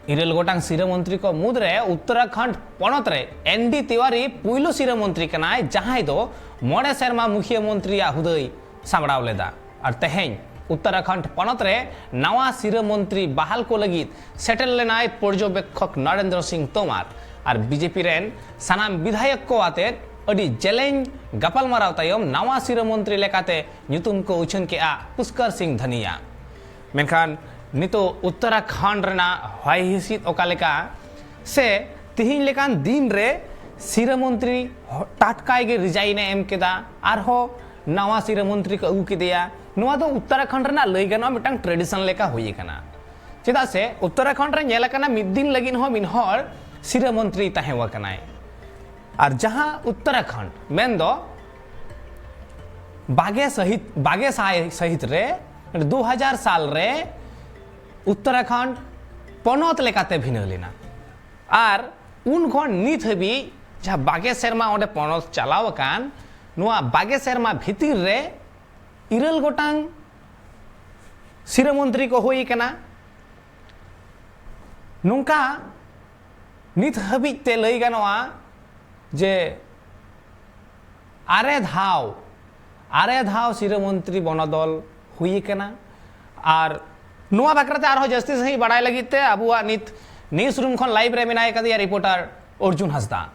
ᱤᱨᱟᱹᱞ ᱜᱚᱴᱟᱝ ᱥᱤᱨᱟᱹ ᱢᱚᱱᱛᱨᱤ ᱠᱚ ᱢᱩᱫᱽᱨᱮ ᱩᱛᱛᱚᱨᱟᱠᱷᱚᱸᱰ ᱯᱚᱱᱚᱛ ᱨᱮ ᱮᱱ ᱰᱤ ᱛᱤᱣᱟᱨᱤ ᱯᱩᱭᱞᱩ ᱥᱤᱨᱟᱹ ᱢᱚᱱᱛᱨᱤ ᱠᱟᱱᱟᱭ, ᱡᱟᱦᱟᱸᱭ ᱫᱚ ᱢᱚᱬᱮ ᱥᱮᱨᱢᱟ ᱢᱩᱠᱷᱤᱭᱟᱹ ᱢᱚᱱᱛᱨᱤᱭᱟᱜ ᱦᱩᱫᱟᱹᱭ ᱥᱟᱢᱵᱲᱟᱣ ᱞᱮᱫᱟ᱾ ᱟᱨ ᱛᱮᱦᱮᱧ ᱩᱛᱛᱚᱨᱟᱠᱷᱚᱸᱰ ᱯᱚᱱᱚᱛ ᱨᱮ ᱱᱟᱣᱟ ᱥᱤᱨᱟᱹ ᱢᱚᱱᱛᱨᱤ ᱵᱟᱦᱟᱞ ᱠᱚ ᱞᱟᱹᱜᱤᱫ ᱥᱮᱴᱮᱨ ᱞᱮᱱᱟᱭ ᱯᱚᱨᱡᱚᱵᱮᱠᱠᱷᱚᱠ ᱱᱚᱨᱮᱱᱫᱨᱚ ᱥᱤᱝ ᱛᱳᱢᱟᱨ᱾ ᱟᱨ ᱵᱤ ᱡᱮ ᱯᱤ ᱨᱮᱱ ᱥᱟᱱᱟᱢ ᱵᱤᱫᱷᱟᱭᱚᱠ ᱠᱚ ᱟᱛᱮ ᱟᱹᱰᱤ ᱡᱮᱞᱮᱧ ᱜᱟᱯᱟᱞᱢᱟᱨᱟᱣ ᱛᱟᱭᱚᱢ ᱱᱟᱣᱟ ᱥᱤᱨᱟᱹ ᱢᱚᱱᱛᱨᱤ ᱞᱮᱠᱟᱛᱮ ᱧᱩᱛᱩᱢ ᱠᱚ ᱩᱪᱷᱟᱹᱱ ᱠᱮᱫᱼᱟ ᱯᱩᱥᱠᱚᱨ ᱥᱤᱝ ᱫᱷᱟᱱᱤᱭᱟ᱾ ᱢᱮᱱᱠᱷᱟᱱ ᱱᱤᱛᱚᱜ ᱩᱛᱛᱚᱨᱟᱠᱷᱚᱸᱰ ᱨᱮᱱᱟᱜ ᱦᱚᱭ ᱦᱤᱸᱥᱤᱫ ᱚᱠᱟ ᱞᱮᱠᱟ ᱥᱮ ᱛᱤᱦᱤᱧ ᱞᱮᱠᱟᱱ ᱫᱤᱱ ᱨᱮ ᱥᱤᱨᱟᱹ ᱢᱚᱱᱛᱨᱤ ᱴᱟᱴᱠᱟᱭ ᱜᱮ ᱨᱤᱡᱟᱭᱤᱱ ᱮ ᱮᱢ ᱠᱮᱫᱟ, ᱟᱨᱦᱚᱸ ᱱᱟᱣᱟ ᱥᱤᱨᱟᱹ ᱢᱚᱱᱛᱨᱤ ᱠᱚ ᱟᱹᱜᱩ ᱠᱮᱫᱮᱭᱟ᱾ ᱱᱚᱣᱟ ᱫᱚ ᱩᱛᱛᱚᱨᱟᱠᱷᱚᱸᱰ ᱨᱮᱱᱟᱜ ᱞᱟᱹᱭ ᱜᱟᱱᱚᱜᱼᱟ ᱢᱤᱫᱴᱟᱝ ᱴᱨᱮᱰᱤᱥᱚᱱ ᱞᱮᱠᱟ ᱦᱩᱭ ᱟᱠᱟᱱᱟ᱾ ᱪᱮᱫᱟᱜ ᱥᱮ ᱩᱛᱛᱚᱨᱟᱠᱷᱚᱸᱰ ᱨᱮ ᱧᱮᱞ ᱟᱠᱟᱱᱟ ᱢᱤᱫ ᱫᱤᱱ ᱞᱟᱹᱜᱤᱫ ᱦᱚᱸ ᱢᱤᱫ ᱦᱚᱲ ᱥᱤᱨᱟᱹ ᱢᱚᱱᱛᱨᱤ ᱛᱟᱦᱮᱸ ᱟᱠᱟᱱᱟᱭ᱾ ᱟᱨ ᱡᱟᱦᱟᱸ ᱩᱛᱛᱚᱨᱟᱠᱷᱚᱸᱰ ᱢᱮᱱᱫᱚ ᱵᱟᱜᱮ ᱥᱟᱹᱦᱤᱛ, ᱵᱟᱜᱮ ᱥᱟᱭ ᱥᱟᱹᱦᱤᱛ ᱨᱮ, ᱫᱩ ᱦᱟᱡᱟᱨ ᱥᱟᱞ ᱨᱮ ᱩᱛᱛᱚᱨᱟᱠᱷᱚᱸᱰ ᱯᱚᱱᱚᱛ ᱞᱮᱠᱟᱛᱮ ᱵᱷᱤᱱᱟᱹ ᱞᱮᱱᱟ᱾ ᱟᱨ ᱩᱱ ᱠᱷᱚᱱ ᱱᱤᱛ ᱦᱟᱹᱵᱤᱡ ᱡᱟᱦᱟᱸ ᱵᱟᱜᱮ ᱥᱮᱨᱢᱟ ᱚᱸᱰᱮ ᱯᱚᱱᱚᱛ ᱪᱟᱞᱟᱣ ᱟᱠᱟᱱ, ᱱᱚᱣᱟ ᱵᱟᱜᱮ ᱥᱮᱨᱢᱟ ᱵᱷᱤᱛᱤᱨ ᱨᱮ ᱤᱨᱟᱹᱞ ᱜᱚᱴᱟᱝ ᱥᱤᱨᱟᱹ ᱢᱚᱱᱛᱨᱤ ᱠᱚ ᱦᱩᱭ ᱟᱠᱟᱱᱟ᱾ ᱱᱚᱝᱠᱟ ᱱᱤᱛ ᱦᱟᱹᱵᱤᱡ ᱛᱮ ᱞᱟᱹᱭ ᱜᱟᱱᱚᱜᱼᱟ ᱡᱮ ᱟᱨᱮ ᱫᱷᱟᱣ, ᱟᱨᱮ ᱫᱷᱟᱣ ᱥᱤᱨᱟᱹ ᱢᱚᱱᱛᱨᱤ ᱵᱚᱱᱚᱫᱚᱞ ᱦᱩᱭ ᱟᱠᱟᱱᱟ᱾ ᱟᱨ ᱱᱚᱣᱟ ᱵᱟᱠᱷᱨᱟ ᱛᱮ ᱟᱨᱦᱚᱸ ᱡᱟᱹᱥᱛᱤ ᱥᱟᱺᱦᱤᱡ ᱵᱟᱲᱟᱭ ᱞᱟᱹᱜᱤᱫ ᱛᱮ ᱟᱵᱚᱣᱟᱜ ᱱᱤᱛ ᱱᱤᱭᱩᱡᱽ ᱨᱩᱢ ᱠᱷᱚᱱ ᱞᱟᱭᱤᱵᱷ ᱨᱮ ᱢᱮᱱᱟᱭ ᱟᱠᱟᱫᱮᱭᱟ ᱨᱤᱯᱳᱨᱴᱟᱨ ᱚᱨᱡᱩᱱ ᱦᱟᱸᱥᱫᱟ᱾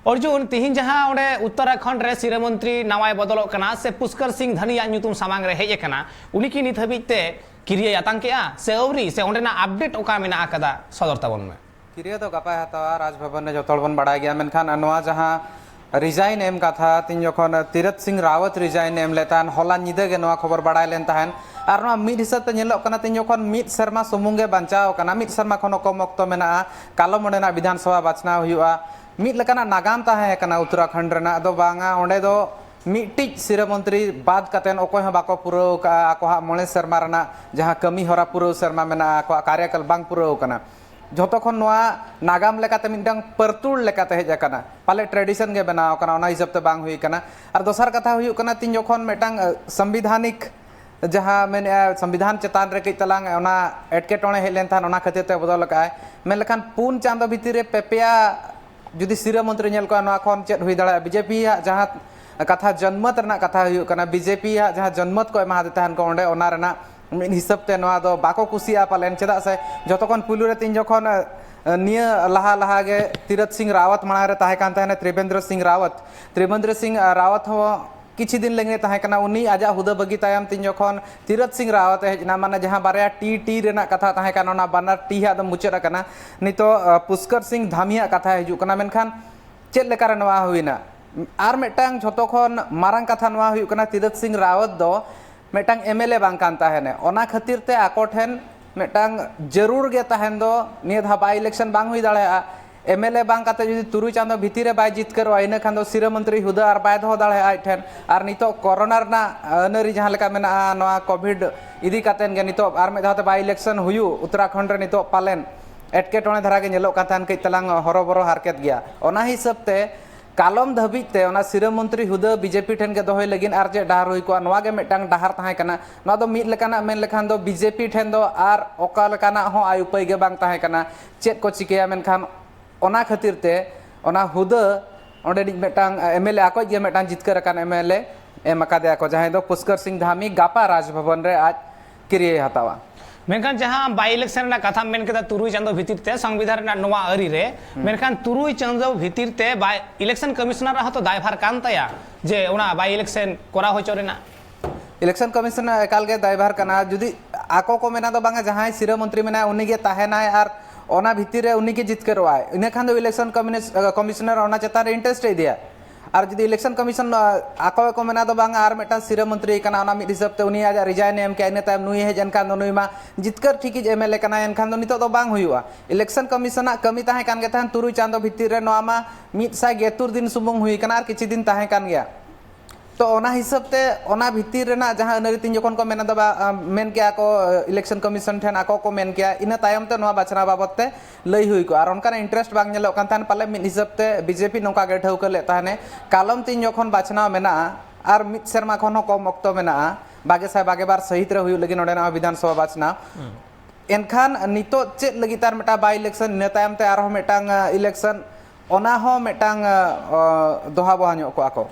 ᱚᱨᱡᱩᱱ, ᱛᱤᱦᱤᱧ ᱡᱟᱦᱟᱸ ᱚᱸᱰᱮ ᱩᱛᱛᱚᱨᱟᱠᱷᱚᱸᱰ ᱨᱮ ᱥᱤᱨᱟᱹ ᱢᱚᱱᱛᱨᱤ ᱱᱟᱣᱟᱭ ᱵᱚᱫᱚᱞᱚᱜ ᱠᱟᱱᱟ ᱥᱮ ᱯᱩᱥᱠᱚᱨ ᱥᱤᱝ ᱫᱷᱟᱱᱤᱭᱟᱜ ᱧᱩᱛᱩᱢ ᱥᱟᱢᱟᱝ ᱨᱮ ᱦᱮᱡ ᱟᱠᱟᱱᱟ, ᱩᱱᱤ ᱠᱤ ᱱᱤᱛ ᱦᱟᱹᱵᱤᱡ ᱛᱮ ᱠᱤᱨᱤᱭᱟᱹᱭ ᱟᱛᱟᱝ ᱠᱮᱜᱼᱟ ᱥᱮ ᱟᱹᱣᱨᱤ, ᱥᱮ ᱚᱸᱰᱮᱱᱟᱜ ᱟᱯᱰᱮᱴ ᱚᱠᱟ ᱢᱮᱱᱟᱜ ᱟᱠᱟᱫᱟ, ᱥᱚᱫᱚᱨ ᱛᱟᱵᱚᱱ ᱢᱮ᱾ ᱠᱤᱨᱤᱭᱟᱹ ᱫᱚ ᱜᱟᱯᱟᱭ ᱦᱟᱛᱟᱣᱟ, ᱨᱟᱡᱽ ᱵᱷᱚᱵᱚᱱ ᱨᱮ ᱡᱚᱛᱚ ᱦᱚᱲ ᱵᱚᱱ ᱵᱟᱲᱟᱭ ᱜᱮᱭᱟ, ᱢᱮᱱᱠᱷᱟᱱ ᱱᱚᱣᱟ ᱡᱟᱦᱟᱸ ᱨᱤᱡᱟᱭᱤᱱ ᱮᱢ ᱠᱟᱛᱷᱟ, ᱛᱤᱧ ᱡᱚᱠᱷᱚᱱ ᱛᱤᱨᱚᱛ ᱥᱤᱝ ᱨᱟᱣᱟᱛ ᱨᱤᱡᱟᱭᱤᱱ ᱮᱢ ᱞᱮᱫ ᱛᱟᱦᱮᱱ, ᱦᱚᱞᱟ ᱧᱤᱫᱟᱹ ᱜᱮ ᱱᱚᱣᱟ ᱠᱷᱚᱵᱚᱨ ᱵᱟᱲᱟᱭ ᱞᱮᱱ ᱛᱟᱦᱮᱱ᱾ ᱟᱨ ᱱᱚᱣᱟ ᱢᱤᱫ ᱦᱤᱥᱟᱹᱵ ᱛᱮ ᱧᱮᱞᱚᱜ ᱠᱟᱱᱟ, ᱛᱤᱧ ᱡᱚᱠᱷᱚᱱ ᱢᱤᱫ ᱥᱮᱨᱢᱟ ᱥᱩᱢᱩᱝ ᱜᱮ ᱵᱟᱧᱪᱟᱣ ᱟᱠᱟᱱᱟ, ᱢᱤᱫ ᱥᱮᱨᱢᱟ ᱠᱷᱚᱱ ᱦᱚᱸ ᱠᱚᱢ ᱚᱠᱛᱚ ᱢᱮᱱᱟᱜᱼᱟ, ᱠᱟᱞᱚᱢ ᱚᱸᱰᱮᱱᱟᱜ ᱵᱤᱫᱷᱟᱱ ᱥᱚᱵᱷᱟ ᱵᱟᱪᱷᱱᱟᱣ ᱦᱩᱭᱩᱜᱼᱟ, ᱢᱤᱫ ᱞᱮᱠᱟᱱᱟᱜ ᱱᱟᱜᱟᱢ ᱛᱟᱦᱮᱸ ᱠᱟᱱᱟ ᱩᱛᱛᱚᱨᱟᱠᱷᱚᱸᱰ ᱨᱮᱱᱟᱜ ᱫᱚ ᱵᱟᱝᱟ, ᱚᱸᱰᱮ ᱫᱚ ᱢᱤᱫᱴᱤᱡ ᱥᱤᱨᱟᱹ ᱢᱚᱱᱛᱨᱤ ᱵᱟᱫ ᱠᱟᱛᱮᱫ ᱚᱠᱚᱭ ᱦᱚᱸ ᱵᱟᱠᱚ ᱯᱩᱨᱟᱹᱣ ᱠᱟᱜᱼᱟ ᱟᱠᱚᱣᱟᱜ ᱢᱚᱬᱮ ᱥᱮᱨᱢᱟ ᱨᱮᱱᱟᱜ ᱡᱟᱦᱟᱸ ᱠᱟᱹᱢᱤ ᱦᱚᱨᱟ ᱯᱩᱨᱟᱹᱣ ᱥᱮᱨᱢᱟ ᱢᱮᱱᱟᱜᱼᱟ, ᱟᱠᱚᱣᱟᱜ ᱠᱟᱨᱭᱚᱠᱟᱞ ᱵᱟᱝ ᱯᱩᱨᱟᱹᱣ ᱠᱟᱱᱟ᱾ ᱡᱷᱚᱛᱚ ᱠᱷᱚᱱ ᱱᱚᱣᱟ ᱱᱟᱜᱟᱢ ᱞᱮᱠᱟᱛᱮ ᱢᱤᱫᱴᱟᱝ ᱯᱟᱹᱨᱛᱩᱲ ᱞᱮᱠᱟᱛᱮ ᱦᱮᱡ ᱟᱠᱟᱱᱟ, ᱯᱟᱞᱮ ᱴᱨᱮᱰᱤᱥᱚᱱ ᱜᱮ ᱵᱮᱱᱟᱣ ᱟᱠᱟᱱᱟ, ᱚᱱᱟ ᱦᱤᱥᱟᱹᱵ ᱛᱮ ᱵᱟᱝ ᱦᱩᱭ ᱟᱠᱟᱱᱟ᱾ ᱟᱨ ᱫᱚᱥᱟᱨ ᱠᱟᱛᱷᱟ ᱦᱩᱭᱩᱜ ᱠᱟᱱᱟ, ᱛᱤᱧ ᱡᱚᱠᱷᱚᱱ ᱢᱤᱫᱴᱟᱝ, ᱟᱹ, ᱥᱚᱝᱵᱤᱫᱷᱟᱱᱤᱠ ᱡᱟᱦᱟᱸ ᱢᱮᱱᱮᱜᱼᱟ, ᱥᱚᱝᱵᱤᱫᱷᱟᱱ ᱪᱮᱛᱟᱱ ᱨᱮ ᱠᱟᱹᱡ ᱛᱟᱞᱟᱝ ᱚᱱᱟ ᱮᱴᱠᱮᱴᱚᱬᱮ ᱦᱮᱡ ᱞᱮᱱ ᱛᱟᱦᱮᱸᱫ, ᱚᱱᱟ ᱠᱷᱟᱹᱛᱤᱨ ᱛᱮ ᱵᱚᱫᱚᱞ ᱟᱠᱟᱫᱼᱟᱭ᱾ ᱢᱮᱱ ᱞᱮᱠᱷᱟᱱ ᱯᱩᱱ ᱪᱟᱸᱫᱚ ᱵᱷᱤᱛᱤᱨ ᱨᱮ ᱯᱮ ᱯᱮᱭᱟ ᱡᱩᱫᱤ ᱥᱤᱨᱟᱹ ᱢᱚᱱᱛᱨᱤ ᱧᱮᱞ ᱠᱚᱣᱟ, ᱱᱚᱣᱟ ᱠᱷᱚᱱ ᱪᱮᱫ ᱦᱩᱭ ᱫᱟᱲᱮᱭᱟᱜᱼᱟ? ᱵᱤᱡᱮᱯᱤ ᱟᱜ ᱡᱟᱦᱟᱸ ᱠᱟᱛᱷᱟ ᱡᱚᱱᱢᱚᱛ ᱨᱮᱱᱟᱜ ᱠᱟᱛᱷᱟ ᱦᱩᱭᱩᱜ ᱠᱟᱱᱟ, ᱵᱤᱡᱮᱯᱤ ᱟᱜ ᱡᱟᱦᱟᱸ ᱡᱚᱱᱢᱚᱛ ᱠᱚ ᱮᱢᱟᱫᱮ ᱛᱟᱦᱮᱱ ᱠᱚ ᱚᱸᱰᱮ, ᱚᱱᱟ ᱨᱮᱱᱟᱜ ᱢᱤᱫ ᱦᱤᱥᱟᱹᱵ ᱛᱮ ᱱᱚᱣᱟ ᱫᱚ ᱵᱟᱠᱚ ᱠᱩᱥᱤᱭᱟᱜᱼᱟ ᱯᱟᱞᱮᱱ᱾ ᱪᱮᱫᱟᱜ ᱥᱮ ᱡᱚᱛᱚ ᱠᱷᱚᱱ ᱯᱩᱭᱞᱩ ᱨᱮ ᱛᱤᱧ ᱡᱚᱠᱷᱚᱱ, ᱟᱹ, ᱱᱤᱭᱟᱹ ᱞᱟᱦᱟ ᱞᱟᱦᱟ ᱜᱮ ᱛᱤᱨᱚᱛ ᱥᱤᱝ ᱨᱟᱣᱟᱛ ᱢᱟᱲᱟᱝ ᱨᱮ ᱛᱟᱦᱮᱸ ᱠᱟᱱ ᱛᱟᱦᱮᱱᱟ, ᱛᱨᱤᱵᱮᱱᱫᱨᱚ ᱥᱤᱝ ᱨᱟᱣᱟᱛ, ᱛᱨᱤᱵᱮᱱᱫᱨᱚ ᱥᱤᱝ, ᱟᱹ, ᱨᱟᱣᱟᱛ ᱦᱚᱸ ᱠᱤᱪᱷᱩ ᱫᱤᱱ ᱞᱟᱹᱜᱤᱫ ᱛᱟᱦᱮᱸ ᱠᱟᱱᱟ᱾ ᱩᱱᱤ ᱟᱡᱟᱜ ᱦᱩᱫᱟᱹ ᱵᱟᱹᱜᱤ ᱛᱟᱭᱚᱢ ᱛᱤᱧ ᱡᱚᱠᱷᱚᱱ ᱛᱤᱨᱚᱛ ᱥᱤᱝ ᱨᱟᱣᱟᱛ ᱮ ᱦᱮᱡ ᱮᱱᱟ, ᱢᱟᱱᱮ ᱡᱟᱦᱟᱸ ᱵᱟᱨᱭᱟ ᱴᱤ ᱴᱤ ᱨᱮᱱᱟᱜ ᱠᱟᱛᱷᱟ ᱛᱟᱦᱮᱸ ᱠᱟᱱᱟ, ᱚᱱᱟ ᱵᱟᱱᱟᱨ ᱴᱤ ᱦᱟᱜ ᱫᱚ ᱢᱩᱪᱟᱹᱫ ᱟᱠᱟᱱᱟ᱾ ᱱᱤᱛᱚᱜ, ᱟᱹ, ᱯᱩᱥᱠᱚᱨ ᱥᱤᱝ ᱫᱷᱟᱢᱤᱭᱟᱜ ᱠᱟᱛᱷᱟ ᱦᱤᱡᱩᱜ ᱠᱟᱱᱟ᱾ ᱢᱮᱱᱠᱷᱟᱱ ᱪᱮᱫ ᱞᱮᱠᱟᱨᱮ ᱱᱚᱣᱟ ᱦᱩᱭᱱᱟ? ᱟᱨ ᱢᱤᱫᱴᱟᱝ ᱡᱷᱚᱛᱚ ᱠᱷᱚᱱ ᱢᱟᱨᱟᱝ ᱠᱟᱛᱷᱟ ᱱᱚᱣᱟ ᱦᱩᱭᱩᱜ ᱠᱟᱱᱟ, ᱛᱤᱨᱟᱹᱛ ᱥᱤᱝ ᱨᱟᱣᱟᱛ ᱫᱚ ᱢᱤᱫᱴᱟᱝ ᱮᱢ ᱮᱞ ᱮ ᱵᱟᱝ ᱠᱟᱱ ᱛᱟᱦᱮᱱᱮ᱾ ᱚᱱᱟ ᱠᱷᱟᱹᱛᱤᱨ ᱛᱮ ᱟᱠᱚ ᱴᱷᱮᱱ ᱢᱤᱫᱴᱟᱝ ᱡᱟᱹᱨᱩᱲ ᱜᱮ ᱛᱟᱦᱮᱱ ᱫᱚ ᱱᱤᱭᱟᱹ ᱫᱷᱟᱣ ᱵᱟᱭ ᱤᱞᱮᱠᱥᱚᱱ ᱵᱟᱝ ᱦᱩᱭ ᱫᱟᱲᱮᱭᱟᱜᱼᱟ᱾ ᱮᱢ ᱮᱞ ᱮ ᱵᱟᱝ ᱠᱟᱛᱮ ᱡᱩᱫᱤ ᱛᱩᱨᱩᱭ ᱪᱟᱸᱫᱚ ᱵᱷᱤᱛᱤᱨ ᱨᱮ ᱵᱟᱭ ᱡᱤᱛᱠᱟᱹᱨᱚᱜᱼᱟ, ᱤᱱᱟᱹ ᱠᱷᱟᱱ ᱫᱚ ᱥᱤᱨᱟᱹ ᱢᱚᱱᱛᱨᱤ ᱦᱩᱫᱟᱹ ᱟᱨ ᱵᱟᱭ ᱫᱚᱦᱚ ᱫᱟᱲᱮᱭᱟᱜᱼᱟ ᱟᱡ ᱴᱷᱮᱱ᱾ ᱟᱨ ᱱᱤᱛᱚᱜ ᱠᱚᱨᱳᱱᱟ ᱨᱮᱱᱟᱜ ᱟᱹᱱ ᱟᱹᱨᱤ ᱡᱟᱦᱟᱸ ᱞᱮᱠᱟ ᱢᱮᱱᱟᱜᱼᱟ, ᱱᱚᱣᱟ ᱠᱳᱵᱷᱤᱰ ᱤᱫᱤ ᱠᱟᱛᱮᱱ ᱜᱮ ᱱᱤᱛᱚᱜ ᱟᱨ ᱢᱤᱫ ᱫᱷᱟᱣ ᱛᱮ ᱵᱟᱭ ᱤᱞᱮᱠᱥᱚᱱ ᱦᱩᱭᱩᱜ ᱩᱛᱛᱚᱨᱟᱠᱷᱚᱸᱰ ᱨᱮ ᱱᱤᱛᱚᱜ ᱯᱟᱞᱮᱱ ᱮᱴᱠᱮᱴᱚᱬᱮ ᱫᱷᱟᱨᱟ ᱜᱮ ᱧᱮᱞᱚᱜ ᱠᱟᱱ ᱛᱟᱦᱮᱱ, ᱠᱟᱹᱡ ᱛᱟᱞᱟᱝ ᱦᱚᱨᱚᱵᱚᱨᱚ ᱦᱟᱨᱠᱮᱛ ᱜᱮᱭᱟ᱾ ᱚᱱᱟ ᱦᱤᱥᱟᱹᱵ ᱛᱮ ᱠᱟᱞᱚᱢ ᱫᱷᱟᱹᱵᱤᱡ ᱛᱮ ᱚᱱᱟ ᱥᱤᱨᱟᱹ ᱢᱚᱱᱛᱨᱤ ᱦᱩᱫᱟᱹ ᱵᱤᱡᱮᱯᱤ ᱴᱷᱮᱱ ᱜᱮ ᱫᱚᱦᱚᱭ ᱞᱟᱹᱜᱤᱫ ᱟᱨ ᱪᱮᱫ ᱰᱟᱦᱟᱨ ᱦᱩᱭ ᱠᱚᱜᱼᱟ, ᱱᱚᱣᱟ ᱜᱮ ᱢᱤᱫᱴᱟᱝ ᱰᱟᱦᱟᱨ ᱛᱟᱦᱮᱸ ᱠᱟᱱᱟ᱾ ᱱᱚᱣᱟ ᱫᱚ ᱢᱤᱫ ᱞᱮᱠᱟᱱᱟᱜ ᱢᱮᱱ ᱞᱮᱠᱷᱟᱱ ᱫᱚ ᱵᱤᱡᱮᱯᱤ ᱴᱷᱮᱱ ᱫᱚ ᱟᱨ ᱚᱠᱟ ᱞᱮᱠᱟᱱᱟᱜ ᱦᱚᱸ ᱟᱭ ᱩᱯᱟᱹᱭ ᱜᱮ ᱵᱟᱝ ᱛᱟᱦᱮᱸ ᱠᱟᱱᱟ, ᱪᱮᱫ ᱠᱚ ᱪᱤᱠᱟᱹᱭᱟ᱾ ᱢᱮᱱᱠᱷᱟᱱ ᱚᱱᱟ ᱠᱷᱟᱹᱛᱤᱨ ᱛᱮ ᱚᱱᱟ ᱦᱩᱫᱟᱹ ᱚᱸᱰᱮᱱᱤᱡ ᱢᱤᱫᱴᱟᱝ ᱮᱢ ᱮᱞ ᱮ, ᱟᱠᱚᱭᱤᱡ ᱜᱮ ᱢᱤᱫᱴᱟᱝ ᱡᱤᱛᱠᱟᱹᱨ ᱟᱠᱟᱱ ᱮᱢ ᱮᱞ ᱮ ᱮᱢ ᱟᱠᱟᱫᱮᱭᱟ ᱠᱚ, ᱡᱟᱦᱟᱸᱭ ᱫᱚ ᱯᱩᱥᱠᱚᱨ ᱥᱤᱝ ᱫᱷᱟᱢᱤ, ᱜᱟᱯᱟ ᱨᱟᱡᱽ ᱵᱷᱚᱵᱚᱱ ᱨᱮ ᱟᱡ ᱠᱤᱨᱤᱭᱟᱹᱭ ᱦᱟᱛᱟᱣᱟ᱾ ᱢᱮᱱᱠᱷᱟᱱ ᱡᱟᱦᱟᱸ ᱵᱟᱭ ᱤᱞᱮᱠᱥᱚᱱ ᱨᱮᱱᱟᱜ ᱠᱟᱛᱷᱟᱢ ᱢᱮᱱ ᱠᱮᱫᱟ, ᱛᱩᱨᱩᱭ ᱪᱟᱸᱫᱚ ᱵᱷᱤᱛᱤᱨ ᱛᱮ ᱥᱚᱝᱵᱤᱫᱷᱟᱱ ᱨᱮᱱᱟᱜ ᱱᱚᱣᱟ ᱟᱹᱨᱤ ᱨᱮ, ᱢᱮᱱᱠᱷᱟᱱ ᱛᱩᱨᱩᱭ ᱪᱟᱸᱫᱚ ᱵᱷᱤᱛᱤᱨ ᱛᱮ ᱵᱟᱭ ᱤᱞᱮᱠᱥᱚᱱ ᱠᱚᱢᱤᱥᱚᱱᱟᱨ ᱟᱜ ᱦᱚᱸᱛᱚ ᱫᱟᱭᱵᱷᱟᱨ ᱠᱟᱱ ᱛᱟᱭᱟ ᱡᱮ ᱚᱱᱟ ᱵᱟᱭ ᱤᱞᱮᱠᱥᱚᱱ ᱠᱚᱨᱟᱣ ᱦᱚᱪᱚ ᱨᱮᱱᱟᱜ᱾ ᱤᱞᱮᱠᱥᱚᱱ ᱠᱚᱢᱤᱥᱚᱱ ᱮᱠᱟᱞ ᱜᱮ ᱫᱟᱭᱵᱷᱟᱨ ᱠᱟᱱᱟ᱾ ᱡᱩᱫᱤ ᱟᱠᱚ ᱠᱚ ᱢᱮᱱᱟ ᱫᱚ ᱵᱟᱝᱟ, ᱡᱟᱦᱟᱸᱭ ᱥᱤᱨᱟᱹ ᱢᱚᱱᱛᱨᱤ ᱢᱮᱱᱟᱭᱟ ᱩᱱᱤ ᱜᱮ ᱛᱟᱦᱮᱱᱟᱭ ᱟᱨ ᱚᱱᱟ ᱵᱷᱤᱛᱤᱨ ᱨᱮ ᱩᱱᱤ ᱜᱮ ᱡᱤᱛᱠᱟᱹᱨᱚᱜᱼᱟᱭ, ᱤᱱᱟᱹ ᱠᱷᱟᱱ ᱫᱚ ᱤᱞᱮᱠᱥᱚᱱ ᱠᱚᱢᱤᱥᱚᱱᱟᱨ ᱚᱱᱟ ᱪᱮᱛᱟᱱ ᱨᱮ ᱤᱱᱴᱟᱨᱮᱥᱴ ᱮ ᱤᱫᱤᱭᱟ᱾ ᱟᱨ ᱡᱩᱫᱤ ᱤᱞᱮᱠᱥᱚᱱ ᱠᱚᱢᱤᱥᱚᱱ ᱟᱠᱚ ᱜᱮᱠᱚ ᱢᱮᱱᱟ ᱫᱚ ᱵᱟᱝᱟ, ᱟᱨ ᱢᱤᱫᱴᱟᱝ ᱥᱤᱨᱟᱹ ᱢᱚᱱᱛᱨᱤ ᱠᱟᱱᱟ, ᱚᱱᱟ ᱢᱤᱫ ᱦᱤᱥᱟᱹᱵ ᱛᱮ ᱩᱱᱤ ᱟᱡᱟᱜ ᱨᱤᱡᱟᱭᱤᱱ ᱮ ᱮᱢ ᱠᱮᱜᱼᱟ, ᱤᱱᱟᱹ ᱛᱟᱭᱚᱢ ᱱᱩᱭ ᱦᱮᱡ ᱮᱱᱠᱷᱟᱱ ᱫᱚ ᱱᱩᱭ ᱢᱟ ᱡᱤᱛᱠᱟᱹᱨ ᱴᱷᱤᱠᱤᱡ ᱮᱢ ᱮᱞ ᱮ ᱠᱟᱱᱟᱭ, ᱮᱱᱠᱷᱟᱱ ᱫᱚ ᱱᱤᱛᱚᱜ ᱫᱚ ᱵᱟᱝ ᱦᱩᱭᱩᱜᱼᱟ᱾ ᱤᱞᱮᱠᱥᱚᱱ ᱠᱚᱢᱤᱥᱚᱱᱟᱜ ᱠᱟᱹᱢᱤ ᱛᱟᱦᱮᱸ ᱠᱟᱱ ᱜᱮ ᱛᱟᱦᱮᱸᱫ ᱛᱩᱨᱩᱭ ᱪᱟᱸᱫᱚ ᱵᱷᱤᱛᱤᱨ ᱨᱮ, ᱱᱚᱣᱟ ᱢᱟ ᱢᱤᱫ ᱥᱟᱭ ᱜᱮᱛᱩᱨ ᱫᱤᱱ ᱥᱩᱢᱩᱝ ᱦᱩᱭ ᱠᱟᱱᱟ, ᱟᱨ ᱠᱤᱪᱷᱩ ᱫᱤᱱ ᱛᱟᱦᱮᱸ ᱠᱟᱱ ᱜᱮᱭᱟ᱾ ᱛᱚ ᱚᱱᱟ ᱦᱤᱥᱟᱹᱵ ᱛᱮ ᱚᱱᱟ ᱵᱷᱤᱛᱤᱨ ᱨᱮᱱᱟᱜ ᱡᱟᱦᱟᱸ ᱟᱹᱱ ᱟᱹᱨᱤ ᱛᱤᱧ ᱡᱚᱠᱷᱚᱱ ᱠᱚ ᱢᱮᱱᱟ ᱫᱚ ᱵᱟ-, ᱟᱸ, ᱢᱮᱱ ᱠᱮᱜᱼᱟ ᱠᱚ, ᱤᱞᱮᱠᱥᱚᱱ ᱠᱚᱢᱤᱥᱚᱱ ᱴᱷᱮᱱ ᱟᱠᱚ ᱠᱚ ᱢᱮᱱ ᱠᱮᱜᱼᱟ, ᱤᱱᱟᱹ ᱛᱟᱭᱚᱢ ᱛᱮ ᱱᱚᱣᱟ ᱵᱟᱪᱷᱱᱟᱣ ᱵᱟᱵᱚᱫ ᱛᱮ ᱞᱟᱹᱭ ᱦᱩᱭ ᱠᱚᱜᱼᱟ᱾ ᱟᱨ ᱚᱱᱠᱟᱱᱟᱜ ᱤᱱᱴᱟᱨᱮᱥᱴ ᱵᱟᱝ ᱧᱮᱞᱚᱜ ᱠᱟᱱ ᱛᱟᱦᱮᱱ, ᱯᱟᱞᱮ ᱢᱤᱫ ᱦᱤᱥᱟᱹᱵ ᱛᱮ ᱵᱤᱡᱮᱯᱤ ᱱᱚᱝᱠᱟ ᱜᱮ ᱴᱷᱟᱹᱣᱠᱟᱹ ᱞᱮᱫ ᱛᱟᱦᱮᱱᱮ, ᱠᱟᱞᱚᱢ ᱛᱤᱧ ᱡᱚᱠᱷᱚᱱ ᱵᱟᱪᱷᱱᱟᱣ ᱢᱮᱱᱟᱜᱼᱟ ᱟᱨ ᱢᱤᱫ ᱥᱮᱨᱢᱟ ᱠᱷᱚᱱ ᱦᱚᱸ ᱠᱚᱢ ᱚᱠᱛᱚ ᱢᱮᱱᱟᱜᱼᱟ, ᱵᱟᱜᱮ ᱥᱟᱭ ᱵᱟᱜᱮ ᱵᱟᱨ ᱥᱟᱹᱦᱤᱛ ᱨᱮ ᱦᱩᱭᱩᱜ ᱞᱟᱹᱜᱤᱫ ᱱᱚᱰᱮᱱᱟᱜ ᱦᱚᱸ ᱵᱤᱫᱷᱟᱱ ᱥᱚᱵᱷᱟ ᱵᱟᱪᱷᱱᱟᱣ᱾ ᱮᱱᱠᱷᱟᱱ ᱱᱤᱛᱚᱜ ᱪᱮᱫ ᱞᱟᱹᱜᱤᱫ ᱛᱮ ᱟᱨ ᱢᱤᱫᱴᱟᱝ ᱵᱟᱭ ᱤᱞᱮᱠᱥᱚᱱ, ᱤᱱᱟᱹ ᱛᱟᱭᱚᱢ ᱛᱮ ᱟᱨᱦᱚᱸ ᱢᱤᱫᱴᱟᱝ, ᱟᱸ, ᱤᱞᱮᱠᱥᱚᱱ, ᱚᱱᱟ ᱦᱚᱸ ᱢᱤᱫᱴᱟᱝ, ᱟᱸ, ᱚ, ᱫᱚᱦᱟ ᱵᱚᱦᱟ ᱧᱚᱜ ᱠᱚᱜᱼᱟ ᱠᱚ᱾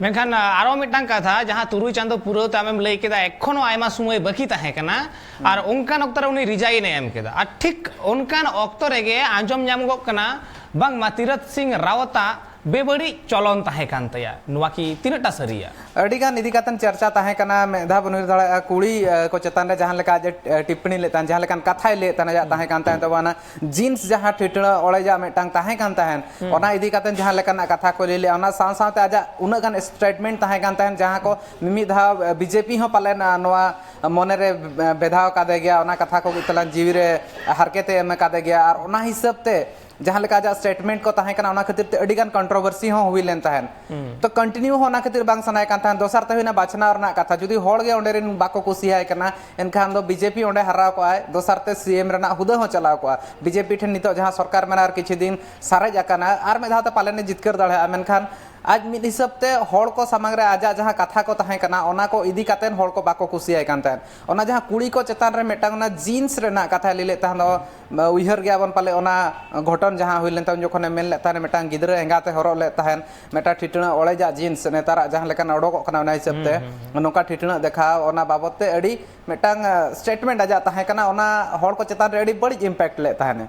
ᱢᱮᱱᱠᱷᱟᱱ ᱟᱨᱚ ᱢᱤᱫᱴᱟᱝ ᱠᱟᱛᱷᱟ, ᱡᱟᱦᱟᱸ ᱛᱩᱨᱩᱭ ᱪᱟᱸᱫᱚ ᱯᱩᱨᱟᱹᱣ ᱛᱮ ᱟᱢᱮᱢ ᱞᱟᱹᱭ ᱠᱮᱫᱟ, ᱮᱠᱷᱚᱱᱳ ᱟᱭᱢᱟ ᱥᱚᱢᱚᱭ ᱵᱟᱹᱠᱤ ᱛᱟᱦᱮᱸ ᱠᱟᱱᱟ, ᱟᱨ ᱚᱱᱠᱟᱱ ᱚᱠᱛᱚ ᱨᱮ ᱩᱱᱤ ᱨᱤᱡᱟᱭᱤᱱ ᱮ ᱮᱢ ᱠᱮᱫᱟ᱾ ᱟᱨ ᱴᱷᱤᱠ ᱚᱱᱠᱟᱱ ᱚᱠᱛᱚ ᱨᱮᱜᱮ ᱟᱸᱡᱚᱢ ᱧᱟᱢᱚᱜᱚᱜ ᱠᱟᱱᱟ ᱵᱟᱝᱢᱟ ᱛᱤᱨᱚᱛ ᱥᱤᱝ ᱨᱟᱣᱛᱟᱜ ᱵᱮᱵᱟᱹᱲᱤᱡ ᱪᱚᱞᱚᱱ ᱛᱟᱦᱮᱸ ᱠᱟᱱ ᱛᱟᱭᱟ, ᱱᱚᱣᱟ ᱠᱤ ᱛᱤᱱᱟᱹᱜ ᱴᱟ ᱥᱟᱹᱨᱤᱭᱟ? ᱟᱹᱰᱤ ᱜᱟᱱ ᱤᱫᱤ ᱠᱟᱛᱮ ᱪᱟᱨᱪᱟ ᱛᱟᱦᱮᱸ ᱠᱟᱱᱟ᱾ ᱢᱤᱫ ᱫᱷᱟᱣ ᱵᱚᱱ ᱩᱭᱦᱟᱹᱨ ᱫᱟᱲᱮᱭᱟᱜᱼᱟ, ᱠᱩᱲᱤ ᱠᱚ ᱪᱮᱛᱟᱱ ᱨᱮ ᱡᱟᱦᱟᱸ ᱞᱮᱠᱟ ᱟᱡ ᱮ ᱴᱤᱯᱯᱚᱬᱤ ᱞᱮᱫ ᱛᱟᱦᱮᱸ, ᱡᱟᱦᱟᱸ ᱞᱮᱠᱟᱱ ᱠᱟᱛᱷᱟᱭ ᱞᱟᱹᱭᱮᱫ ᱛᱟᱦᱮᱸ ᱠᱟᱱ ᱛᱟᱦᱮᱸ ᱛᱟᱵᱚᱱᱟ, ᱡᱤᱱᱥ ᱡᱟᱦᱟᱸ ᱴᱷᱤᱴᱲᱟᱹ ᱚᱲᱮᱡᱟᱜ ᱢᱤᱫᱴᱟᱝ ᱛᱟᱦᱮᱸ ᱠᱟᱱ ᱛᱟᱦᱮᱸᱱ, ᱚᱱᱟ ᱤᱫᱤ ᱠᱟᱛᱮ ᱡᱟᱦᱟᱸ ᱞᱮᱠᱟᱱᱟᱜ ᱠᱟᱛᱷᱟ ᱠᱚ ᱞᱟᱹᱭ ᱞᱮᱫᱼᱟ, ᱚᱱᱟ ᱥᱟᱶ ᱥᱟᱶᱛᱮ ᱟᱡᱟᱜ ᱩᱱᱟᱹᱜ ᱜᱟᱱ ᱥᱴᱮᱴᱢᱮᱱᱴ ᱛᱟᱦᱮᱸ ᱠᱟᱱ ᱛᱟᱦᱮᱸᱱ, ᱡᱟᱦᱟᱸ ᱠᱚ ᱢᱤᱢᱤᱫ ᱫᱷᱟᱣ ᱵᱤᱡᱮᱯᱤ ᱦᱚᱸ ᱯᱟᱞᱮᱱ ᱱᱚᱣᱟ ᱢᱚᱱᱮᱨᱮ ᱵᱮᱫᱷᱟᱣ ᱠᱟᱫᱮ ᱜᱮᱭᱟ, ᱚᱱᱟ ᱠᱟᱛᱷᱟ ᱠᱚ ᱛᱟᱞᱟᱝ ᱡᱤᱣᱤᱨᱮ ᱦᱟᱨᱠᱮᱛ ᱮ ᱮᱢ ᱠᱟᱫᱮ ᱜᱮᱭᱟ᱾ ᱟᱨ ᱚᱱᱟ ᱦᱤᱥᱟᱹᱵ ᱛᱮ ᱡᱟᱦᱟᱸ ᱞᱮᱠᱟ ᱟᱡᱟᱜ ᱥᱴᱮᱴᱢᱮᱱᱴ ᱠᱚ ᱛᱟᱦᱮᱸ ᱠᱟᱱᱟ, ᱚᱱᱟ ᱠᱷᱟᱹᱛᱤᱨ ᱛᱮ ᱟᱹᱰᱤ ᱜᱟᱱ ᱠᱚᱱᱴᱨᱳᱵᱷᱟᱨᱥᱤ ᱦᱚᱸ ᱦᱩᱭ ᱞᱮᱱ ᱛᱟᱦᱮᱸᱱ᱾ ᱛᱚ ᱠᱚᱱᱴᱤᱱᱤᱭᱩ ᱦᱚᱸ ᱚᱱᱟ ᱠᱷᱟᱹᱛᱤᱨ ᱵᱟᱝ ᱥᱟᱱᱟᱭᱮ ᱠᱟᱱ ᱛᱟᱦᱮᱸᱱ᱾ ᱫᱚᱥᱟᱨ ᱛᱮ ᱦᱩᱭᱱᱟ ᱵᱟᱪᱷᱱᱟᱣ ᱨᱮᱱᱟᱜ ᱠᱟᱛᱷᱟ, ᱡᱩᱫᱤ ᱦᱚᱲ ᱜᱮ ᱚᱸᱰᱮ ᱨᱮᱱ ᱵᱟᱠᱚ ᱠᱩᱥᱤᱭᱟᱭ ᱠᱟᱱᱟ, ᱮᱱᱠᱷᱟᱱ ᱫᱚ ᱵᱤᱡᱮᱯᱤ ᱚᱸᱰᱮ ᱦᱟᱨᱟᱣ ᱠᱚᱜᱼᱟᱭ, ᱫᱚᱥᱟᱨ ᱛᱮ ᱥᱤ ᱮᱢ ᱨᱮᱱᱟᱜ ᱦᱩᱫᱟᱹ ᱦᱚᱸ ᱪᱟᱞᱟᱣ ᱠᱚᱜᱼᱟ᱾ ᱵᱤᱡᱮᱯᱤ ᱴᱷᱮᱱ ᱱᱤᱛᱚᱜ ᱡᱟᱦᱟᱸ ᱥᱚᱨᱠᱟᱨ ᱢᱮᱱᱟᱜᱼᱟ, ᱟᱨ ᱠᱤᱪᱷᱩ ᱫᱤᱱ ᱥᱟᱨᱮᱡ ᱟᱠᱟᱱᱟ, ᱟᱨ ᱢᱤᱫ ᱫᱷᱟᱣ ᱛᱮ ᱯᱟᱞᱮᱱ ᱮ ᱡᱤᱛᱠᱟᱹᱨ ᱫᱟᱲᱮᱭᱟᱜᱼᱟ, ᱢᱮᱱᱠᱷᱟᱱ ᱟᱡ ᱢᱤᱫ ᱦᱤᱥᱟᱹᱵ ᱛᱮ ᱦᱚᱲ ᱠᱚ ᱥᱟᱢᱟᱝ ᱨᱮ ᱟᱡᱟᱜ ᱡᱟᱦᱟᱸ ᱠᱟᱛᱷᱟ ᱠᱚ ᱛᱟᱦᱮᱸ ᱠᱟᱱᱟ, ᱚᱱᱟ ᱠᱚ ᱤᱫᱤ ᱠᱟᱛᱮ ᱦᱚᱲ ᱠᱚ ᱵᱟᱠᱚ ᱠᱩᱥᱤᱭᱟᱭ ᱠᱟᱱ ᱛᱟᱦᱮᱸᱫ᱾ ᱚᱱᱟ ᱡᱟᱦᱟᱸ ᱠᱩᱲᱤ ᱠᱚ ᱪᱮᱛᱟᱱ ᱨᱮ ᱢᱤᱫᱴᱟᱝ ᱚᱱᱟ ᱡᱤᱱᱥ ᱨᱮᱱᱟᱜ ᱠᱟᱛᱷᱟᱭ ᱞᱟᱹᱭ ᱞᱮᱫ ᱛᱟᱦᱮᱸ ᱫᱚ, ᱩᱭᱦᱟᱹᱨ ᱜᱮᱭᱟᱵᱚᱱ ᱯᱟᱞᱮ ᱚᱱᱟ ᱜᱷᱚᱴᱚᱱ ᱡᱟᱦᱟᱸ ᱦᱩᱭ ᱞᱮᱱ ᱛᱟᱦᱮᱸᱫ, ᱡᱚᱠᱷᱚᱱᱮ ᱢᱮᱱ ᱞᱮᱫ ᱛᱟᱦᱮᱸᱫ ᱢᱤᱫᱴᱟᱝ ᱜᱤᱫᱽᱨᱟᱹ ᱮᱸᱜᱟᱛᱮ ᱦᱚᱨᱚᱜ ᱞᱮᱫ ᱛᱟᱦᱮᱸᱫ ᱢᱤᱫᱴᱟᱝ ᱴᱷᱤᱴᱲᱟᱹ ᱚᱲᱮᱡᱟᱜ ᱡᱤᱱᱥ, ᱱᱮᱛᱟᱨᱟᱜ ᱡᱟᱦᱟᱸ ᱞᱮᱠᱟᱱᱟᱜ ᱚᱰᱚᱠᱚᱜ ᱠᱟᱱᱟ, ᱚᱱᱟ ᱦᱤᱥᱟᱹᱵ ᱛᱮ ᱱᱚᱝᱠᱟ ᱴᱷᱤᱴᱲᱟᱹ ᱫᱮᱠᱷᱟᱣ, ᱚᱱᱟ ᱵᱟᱵᱚᱛ ᱛᱮ ᱟᱹᱰᱤ ᱢᱤᱫᱴᱟᱝ ᱥᱴᱮᱴᱢᱮᱱᱴ ᱟᱡᱟᱜ ᱛᱟᱦᱮᱸ ᱠᱟᱱᱟ, ᱚᱱᱟ ᱦᱚᱲ ᱠᱚ ᱪᱮᱛᱟᱱ ᱨᱮ ᱟᱹᱰᱤ ᱵᱟᱹᱲᱤᱡ ᱤᱢᱯᱮᱠᱴ ᱞᱮᱫ ᱛᱟᱦᱮᱸᱱᱟ᱾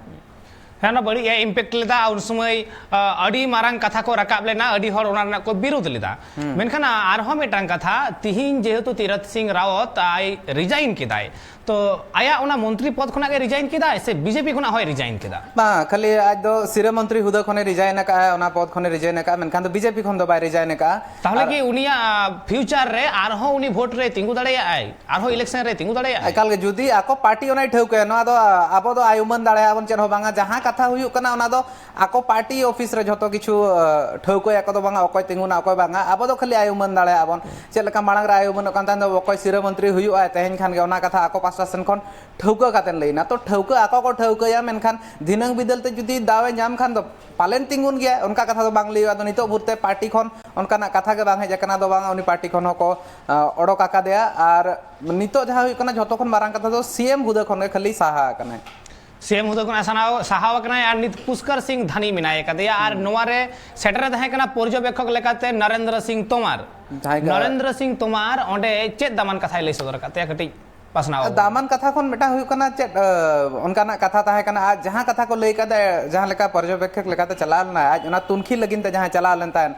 ᱦᱮᱸ, ᱚᱱᱟ ᱵᱟᱹᱲᱤᱡ ᱮ ᱤᱢᱯᱮᱠᱴ ᱞᱮᱫᱟ᱾ ᱩᱱ ᱥᱚᱢᱚᱭ ᱟ, ᱟᱹᱰᱤ ᱢᱟᱨᱟᱝ ᱠᱟᱛᱷᱟ ᱠᱚ ᱨᱟᱠᱟᱵ ᱞᱮᱱᱟ, ᱟᱹᱰᱤ ᱦᱚᱲ ᱚᱱᱟ ᱨᱮᱱᱟᱜ ᱠᱚ ᱵᱤᱨᱳᱫ ᱞᱮᱫᱟ᱾ ᱢᱮᱱᱠᱷᱟᱱ ᱟ, ᱟᱨᱦᱚᱸ ᱢᱤᱫᱴᱟᱝ ᱠᱟᱛᱷᱟ, ᱛᱤᱦᱤᱧ ᱡᱮᱦᱮᱛᱩ ᱛᱤᱨᱚᱛ ᱥᱤᱝ ᱨᱟᱣᱚᱛ ᱟᱭ ᱨᱤᱡᱟᱭᱤᱱ ᱠᱮᱫᱟᱭ, ᱛᱚ ᱟᱭᱟᱜ ᱚᱱᱟ ᱢᱚᱱᱛᱨᱤ ᱯᱚᱫ ᱠᱷᱚᱱᱟᱜ ᱜᱮ ᱨᱤᱡᱟᱭᱤᱱ ᱠᱮᱫᱟᱭ ᱥᱮ ᱵᱤᱡᱮᱯᱤ ᱠᱷᱚᱱᱟᱜ ᱦᱚᱸᱭ ᱨᱤᱡᱟᱭᱤᱱ ᱠᱮᱫᱟ? ᱵᱟᱝ, ᱠᱷᱟᱹᱞᱤ ᱟᱡ ᱫᱚ ᱥᱤᱨᱟᱹ ᱢᱚᱱᱛᱨᱤ ᱦᱩᱫᱟᱹ ᱠᱷᱚᱱᱮ ᱨᱤᱡᱟᱭᱤᱱ ᱟᱠᱟᱫᱼᱟ, ᱚᱱᱟ ᱯᱚᱫ ᱠᱷᱚᱱᱮ ᱨᱤᱡᱟᱭᱤᱱ ᱟᱠᱟᱫᱼᱟ, ᱢᱮᱱᱠᱷᱟᱱ ᱫᱚ ᱵᱤᱡᱮᱯᱤ ᱠᱷᱚᱱ ᱫᱚ ᱵᱟᱭ ᱨᱤᱡᱟᱭᱤᱱ ᱟᱠᱟᱫᱼᱟ᱾ ᱛᱟᱦᱚᱞᱮ ᱟᱨ ᱠᱤ ᱩᱱᱤᱭᱟᱜ ᱯᱷᱤᱭᱩᱪᱟᱨ ᱨᱮ ᱟᱨᱦᱚᱸ ᱩᱱᱤ ᱵᱷᱳᱴ ᱨᱮ ᱛᱤᱸᱜᱩ ᱫᱟᱲᱮᱭᱟᱜᱼᱟᱭ, ᱟᱨᱦᱚᱸ ᱤᱞᱮᱠᱥᱚᱱ ᱨᱮ ᱛᱤᱸᱜᱩ ᱫᱟᱲᱮᱭᱟᱜᱼᱟᱭ? ᱮᱠᱟᱞ ᱜᱮ, ᱡᱩᱫᱤ ᱟᱠᱚ ᱯᱟᱨᱴᱤ ᱚᱱᱟᱭ ᱴᱷᱟᱹᱣᱠᱟᱹᱭᱟ, ᱱᱚᱣᱟ ᱫᱚ ᱟ, ᱟᱵᱚ ᱫᱚ ᱟᱭ ᱩᱢᱟᱹᱱ ᱫᱟᱲᱮᱭᱟᱜᱼᱟ ᱵᱚᱱ ᱪᱮᱫ ᱦᱚᱸ ᱵᱟᱝᱟ᱾ ᱡᱟᱦᱟᱸ ᱠᱟᱛᱷᱟ ᱦᱩᱭᱩᱜ ᱠᱟᱱᱟ, ᱚᱱᱟ ᱫᱚ ᱟᱠᱚ ᱯᱟᱨᱴᱤ ᱚᱯᱷᱤᱥ ᱨᱮ ᱡᱷᱚᱛᱚ ᱠᱤᱪᱷᱩ ᱟ, ᱴᱷᱟᱹᱣᱠᱟᱹᱭᱟᱠᱚ ᱫᱚ ᱵᱟᱝᱟ, ᱚᱠᱚᱭ ᱛᱤᱸᱜᱩᱱᱟ ᱚᱠᱚᱭ ᱵᱟᱝᱟ, ᱟᱵᱚ ᱫᱚ ᱠᱷᱟᱹᱞᱤ ᱟᱭ ᱩᱢᱟᱹᱱ ᱫᱟᱲᱮᱭᱟᱜᱼᱟ ᱵᱚᱱ᱾ ᱪᱮᱫ ᱞᱮᱠᱟ ᱢᱟᱲᱟᱝ ᱨᱮ ᱟᱭ ᱩᱢᱟᱹᱱᱚᱜ ᱠᱟᱱ ᱛᱟᱦᱮᱸ ᱫᱚ, ᱚᱠᱚᱭ ᱥᱤᱨᱟᱹ ᱢᱚᱱᱛᱨᱤ ᱦᱩᱭᱩᱜᱼᱟᱭ, ᱛᱮᱦᱮᱧ ᱠᱷᱟᱱ ᱜᱮ ᱚᱱᱟ ᱠᱟᱛᱷᱟ ᱟᱠᱚ ᱯᱟᱥᱴᱟ ᱥᱮᱱ ᱠᱷᱚᱱ ᱴᱷᱟᱹᱣᱠᱟᱹ ᱠᱟᱛᱮ ᱞᱟᱹᱭᱱᱟ᱾ ᱛᱚ ᱴᱷᱟᱹᱣᱠᱟᱹ ᱟᱠᱚ ᱠᱚ ᱴᱷᱟᱹᱣᱠᱟᱹᱭᱟ, ᱢᱮᱱᱠᱷᱟᱱ ᱫᱷᱤᱱᱟᱹᱝ ᱵᱤᱫᱟᱹᱞ ᱛᱮ ᱡᱩᱫᱤ ᱫᱟᱣ ᱮ ᱧᱟᱢ ᱠᱷᱟᱱ ᱫᱚ ᱯᱟᱞᱮᱱ ᱛᱤᱸᱜᱩᱱ ᱜᱮᱭᱟ, ᱚᱱᱠᱟ ᱠᱟᱛᱷᱟ ᱫᱚ ᱵᱟᱝ ᱞᱟᱹᱭᱚᱜᱼᱟ᱾ ᱟᱫᱚ ᱱᱤᱛᱚᱜ ᱵᱷᱳᱨ ᱛᱮ ᱯᱟᱨᱴᱤ ᱠᱷᱚᱱ ᱚᱱᱠᱟᱱᱟᱜ ᱠᱟᱛᱷᱟ ᱜᱮ ᱵᱟᱝ ᱦᱮᱡ ᱟᱠᱟᱱᱟ, ᱫᱚ ᱵᱟᱝ ᱩᱱᱤ ᱯᱟᱨᱴᱤ ᱠᱷᱚᱱ ᱦᱚᱸᱠᱚ ᱟ, ᱚᱰᱚᱠ ᱟᱠᱟᱫᱮᱭᱟ᱾ ᱟᱨ ᱱᱤᱛᱚᱜ ᱡᱟᱦᱟᱸ ᱦᱩᱭᱩᱜ ᱠᱟᱱᱟ, ᱡᱷᱚᱛᱚ ᱠᱷᱚᱱ ᱢᱟᱨᱟᱝ ᱠᱟᱛᱷᱟ ᱫᱚ ᱥᱤ ᱮᱢ ᱦᱩᱫᱟᱹ ᱠᱷᱚᱱ ᱜᱮ ᱠᱷᱟᱹᱞᱤ ᱥᱟᱦᱟ ᱟᱠᱟᱱᱟᱭ᱾ ᱥᱤ ᱮᱢ ᱦᱩᱫᱟᱹ ᱠᱷᱚᱱᱟᱜ ᱥᱟᱱᱟᱣ-, ᱥᱟᱦᱟᱣ ᱟᱠᱟᱱᱟᱭ ᱟᱨ ᱱᱤᱛ ᱯᱩᱥᱠᱟᱨ ᱥᱤᱝ ᱫᱷᱟᱱᱤ ᱢᱮᱱᱟᱭ ᱟᱠᱟᱫᱮᱭᱟ᱾ ᱟᱨ ᱱᱚᱣᱟ ᱨᱮ ᱥᱮᱴᱮᱨᱮ ᱛᱟᱦᱮᱸ ᱠᱟᱱᱟ ᱯᱚᱨᱡᱚᱵᱮᱠᱠᱷᱚᱠ ᱞᱮᱠᱟᱛᱮ ᱱᱟᱨᱮᱱᱫᱨᱚ ᱥᱤᱝ ᱛᱳᱢᱟᱨ᱾ ᱡᱟᱦᱟᱸᱭ ᱜᱮ ᱱᱟᱨᱮᱱᱫᱨᱚ ᱥᱤᱝ ᱛᱳᱢᱟᱨ ᱚᱸᱰᱮ ᱪᱮᱫ ᱫᱟᱢᱟᱱ ᱠᱟᱛᱷᱟᱭ ᱞᱟᱹᱭ ᱥᱚᱫᱚᱨ ᱟᱠᱟᱫ ᱛᱟᱭᱟ, ᱠᱟᱹᱴᱤᱡ ᱯᱟᱥᱱᱟᱣ ᱟᱵᱚᱱ᱾ ᱫᱟᱢᱟᱱ ᱠᱟᱛᱷᱟ ᱠᱷᱚᱱ ᱢᱤᱫᱴᱟᱝ ᱦᱩᱭᱩᱜ ᱠᱟᱱᱟ ᱪᱮᱫ, ᱟᱸ, ᱚᱱᱠᱟᱱᱟᱜ ᱠᱟᱛᱷᱟ ᱛᱟᱦᱮᱸ ᱠᱟᱱᱟ, ᱟᱨ ᱡᱟᱦᱟᱸ ᱠᱟᱛᱷᱟ ᱠᱚ ᱞᱟᱹᱭ ᱠᱟᱫᱟ, ᱡᱟᱦᱟᱸ ᱞᱮᱠᱟ ᱯᱚᱨᱡᱚᱵᱮᱠᱠᱷᱚᱠ ᱞᱮᱠᱟᱛᱮ ᱪᱟᱞᱟᱣ ᱞᱮᱱᱟᱭ, ᱟᱡ ᱚᱱᱟ ᱛᱩᱱᱠᱷᱤ ᱞᱟᱹᱜᱤᱫ ᱛᱮ ᱡᱟᱦᱟᱸᱭ ᱪᱟᱞᱟᱣ ᱞᱮᱱ ᱛᱟᱦᱮᱸᱫ,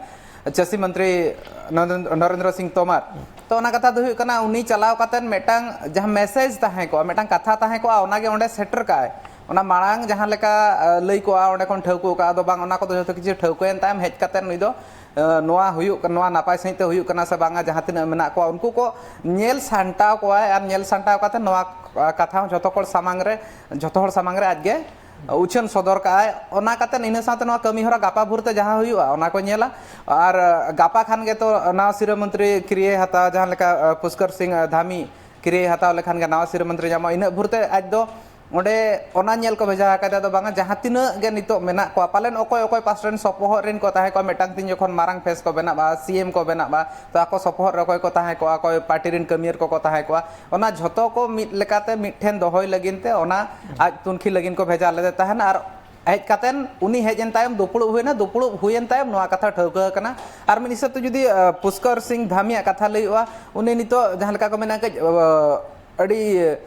ᱪᱟᱹᱥᱤ ᱢᱚᱱᱛᱨᱤ ᱱᱚᱨᱮᱱ-, ᱱᱚᱨᱮᱱᱫᱨᱚ ᱥᱤᱝ ᱛᱳᱢᱟᱨ᱾ ᱛᱚ, ᱚᱱᱟ ᱠᱟᱛᱷᱟ ᱫᱚ ᱦᱩᱭᱩᱜ ᱠᱟᱱᱟ, ᱩᱱᱤ ᱪᱟᱞᱟᱣ ᱠᱟᱛᱮᱫ ᱢᱤᱫᱴᱟᱝ ᱡᱟᱦᱟᱸ ᱢᱮᱥᱮᱡᱽ ᱛᱟᱦᱮᱸ ᱠᱚᱜᱼᱟ, ᱢᱤᱫᱴᱟᱝ ᱠᱟᱛᱷᱟ ᱛᱟᱦᱮᱸ ᱠᱚᱜᱼᱟ, ᱚᱱᱟᱜᱮ ᱚᱸᱰᱮ ᱥᱮᱴᱮᱨ ᱠᱟᱜᱼᱟᱭ᱾ ᱚᱱᱟ ᱢᱟᱲᱟᱝ ᱡᱟᱦᱟᱸ ᱞᱮᱠᱟ, ᱟᱸ, ᱞᱟᱹᱭ ᱠᱚᱜᱼᱟ, ᱚᱸᱰᱮ ᱠᱷᱚᱱ ᱴᱷᱟᱹᱣᱠᱟᱹ ᱠᱟᱜᱼᱟ, ᱟᱫᱚ ᱵᱟᱝ, ᱚᱱᱟ ᱠᱚᱫᱚ ᱡᱷᱚᱛᱚ ᱠᱤᱪᱷᱩ ᱴᱷᱟᱹᱣᱠᱟᱹᱭᱮᱱ ᱛᱟᱭᱚᱢ ᱦᱮᱡ ᱠᱟᱛᱮᱫ ᱱᱩᱭ ᱫᱚ, ᱟᱸ, ᱱᱚᱣᱟ ᱦᱩᱭᱩᱜ ᱠᱟᱱᱟ, ᱱᱚᱣᱟ ᱱᱟᱯᱟᱭ ᱥᱟᱺᱦᱤᱡ ᱛᱮ ᱦᱩᱭᱩᱜ ᱠᱟᱱᱟ ᱥᱮ ᱵᱟᱝᱟ, ᱡᱟᱦᱟᱸ ᱛᱤᱱᱟᱹᱜ ᱢᱮᱱᱟᱜ ᱠᱚᱣᱟ, ᱩᱱᱠᱩ ᱠᱚ ᱧᱮᱞ ᱥᱟᱢᱴᱟᱣ ᱠᱚᱣᱟᱭ᱾ ᱟᱨ ᱧᱮᱞ ᱥᱟᱢᱴᱟᱣ ᱠᱟᱛᱮᱫ ᱱᱚᱣᱟ, ᱟᱸ, ᱠᱟᱛᱷᱟ ᱦᱚᱸ ᱡᱷᱚᱛᱚ ᱦᱚᱲ ᱥᱟᱢᱟᱝ ᱨᱮ, ᱡᱷᱚᱛᱚ ᱦᱚᱲ ᱥᱟᱢᱟᱝ ᱨᱮ ᱟᱡᱜᱮ ᱩᱪᱷᱟᱹᱱ ᱥᱚᱫᱚᱨ ᱠᱟᱜᱼᱟᱭ᱾ ᱚᱱᱟ ᱠᱟᱛᱮᱫ ᱤᱱᱟᱹ ᱥᱟᱶᱛᱮ ᱱᱚᱣᱟ ᱠᱟᱹᱢᱤ ᱦᱚᱨᱟ ᱜᱟᱯᱟ ᱵᱷᱳᱨ ᱛᱮ ᱡᱟᱦᱟᱸ ᱦᱩᱭᱩᱜᱼᱟ, ᱚᱱᱟ ᱠᱚ ᱧᱮᱞᱟ᱾ ᱟᱨ, ᱟᱸ, ᱜᱟᱯᱟ ᱠᱷᱟᱱ ᱜᱮᱛᱚ ᱱᱟᱣᱟ ᱥᱤᱨᱟᱹ ᱢᱚᱱᱛᱨᱤ ᱠᱤᱨᱤᱭᱟᱹᱭ ᱦᱟᱛᱟᱣᱟ, ᱡᱟᱦᱟᱸ ᱞᱮᱠᱟ, ᱟᱸ, ᱯᱩᱥᱠᱚᱨ ᱥᱤᱝ, ᱟᱸ, ᱫᱷᱟᱢᱤ ᱠᱤᱨᱤᱭᱟᱹᱭ ᱦᱟᱛᱟᱣ ᱞᱮᱠᱷᱟᱱ ᱜᱮ ᱱᱟᱣᱟ ᱥᱤᱨᱟᱹ ᱢᱚᱱᱛᱨᱤ ᱧᱟᱢᱚᱜᱼᱟ᱾ ᱤᱱᱟᱹᱜ ᱵᱷᱳᱨ ᱛᱮ ᱟᱡ ᱫᱚ ᱚᱸᱰᱮ ᱚᱱᱟ ᱧᱮᱞ ᱠᱚ ᱵᱷᱮᱡᱟ ᱟᱠᱟᱫᱟ, ᱫᱚ ᱵᱟᱝᱟ, ᱡᱟᱦᱟᱸ ᱛᱤᱱᱟᱹᱜ ᱜᱮ ᱱᱤᱛᱚᱜ ᱢᱮᱱᱟᱜ ᱠᱚᱣᱟ, ᱯᱟᱞᱮᱱ ᱚᱠᱚᱭ ᱚᱠᱚᱭ ᱯᱟᱥᱴᱟ ᱨᱮᱱ ᱥᱚᱯᱚᱦᱚᱫ ᱨᱮᱱ ᱠᱚ ᱛᱟᱦᱮᱸ ᱠᱚᱜᱼᱟ, ᱢᱤᱫᱴᱟᱝ ᱛᱤᱧ ᱡᱚᱠᱷᱚᱱ ᱢᱟᱨᱟᱝ ᱯᱷᱮᱥ ᱠᱚ ᱵᱮᱱᱟᱜᱼᱟ, ᱥᱤ ᱮᱢ ᱠᱚ ᱵᱮᱱᱟᱜᱼᱟ, ᱛᱚ ᱟᱠᱚ ᱥᱚᱯᱚᱦᱚᱫ ᱨᱮ ᱚᱠᱚᱭ ᱠᱚ ᱛᱟᱦᱮᱸ ᱠᱚᱜᱼᱟ, ᱚᱠᱚᱭ ᱯᱟᱨᱴᱤ ᱨᱮᱱ ᱠᱟᱹᱢᱤᱭᱟᱹ ᱠᱚᱠᱚ ᱛᱟᱦᱮᱸ ᱠᱚᱜᱼᱟ, ᱚᱱᱟ ᱡᱷᱚᱛᱚ ᱠᱚ ᱢᱤᱫ ᱞᱮᱠᱟᱛᱮ ᱢᱤᱫ ᱴᱷᱮᱱ ᱫᱚᱦᱚᱭ ᱞᱟᱹᱜᱤᱫ ᱛᱮ ᱚᱱᱟ ᱟᱡ ᱛᱩᱱᱠᱷᱤ ᱞᱟᱹᱜᱤᱫ ᱠᱚ ᱵᱷᱮᱡᱟ ᱞᱮᱫᱮ ᱛᱟᱦᱮᱱ᱾ ᱟᱨ ᱦᱮᱡ ᱠᱟᱛᱮᱱ ᱩᱱᱤ ᱦᱮᱡ ᱮᱱ ᱛᱟᱭᱚᱢ ᱫᱩᱯᱲᱩᱵ ᱦᱩᱭᱱᱟ, ᱫᱩᱯᱲᱩᱵ ᱦᱩᱭᱮᱱ ᱛᱟᱭᱚᱢ ᱱᱚᱣᱟ ᱠᱟᱛᱷᱟ ᱴᱷᱟᱹᱣᱠᱟᱹ ᱟᱠᱟᱱᱟ᱾ ᱟᱨ ᱢᱤᱫ ᱦᱤᱥᱟᱹᱵ ᱛᱮ ᱡᱩᱫᱤ, ᱟᱸ, ᱯᱩᱥᱠᱚᱨ ᱥᱤᱝ ᱫᱷᱟᱢᱤᱭᱟᱜ ᱠᱟᱛᱷᱟ ᱞᱟᱹᱭᱚᱜᱼᱟ, ᱩᱱᱤ ᱱᱤᱛᱚᱜ ᱡᱟᱦᱟᱸ ᱞᱮᱠᱟ ᱠᱚ ᱢᱮᱱᱟ, ᱠᱟᱹᱡ, ᱟᱸ, ᱟᱹᱰᱤ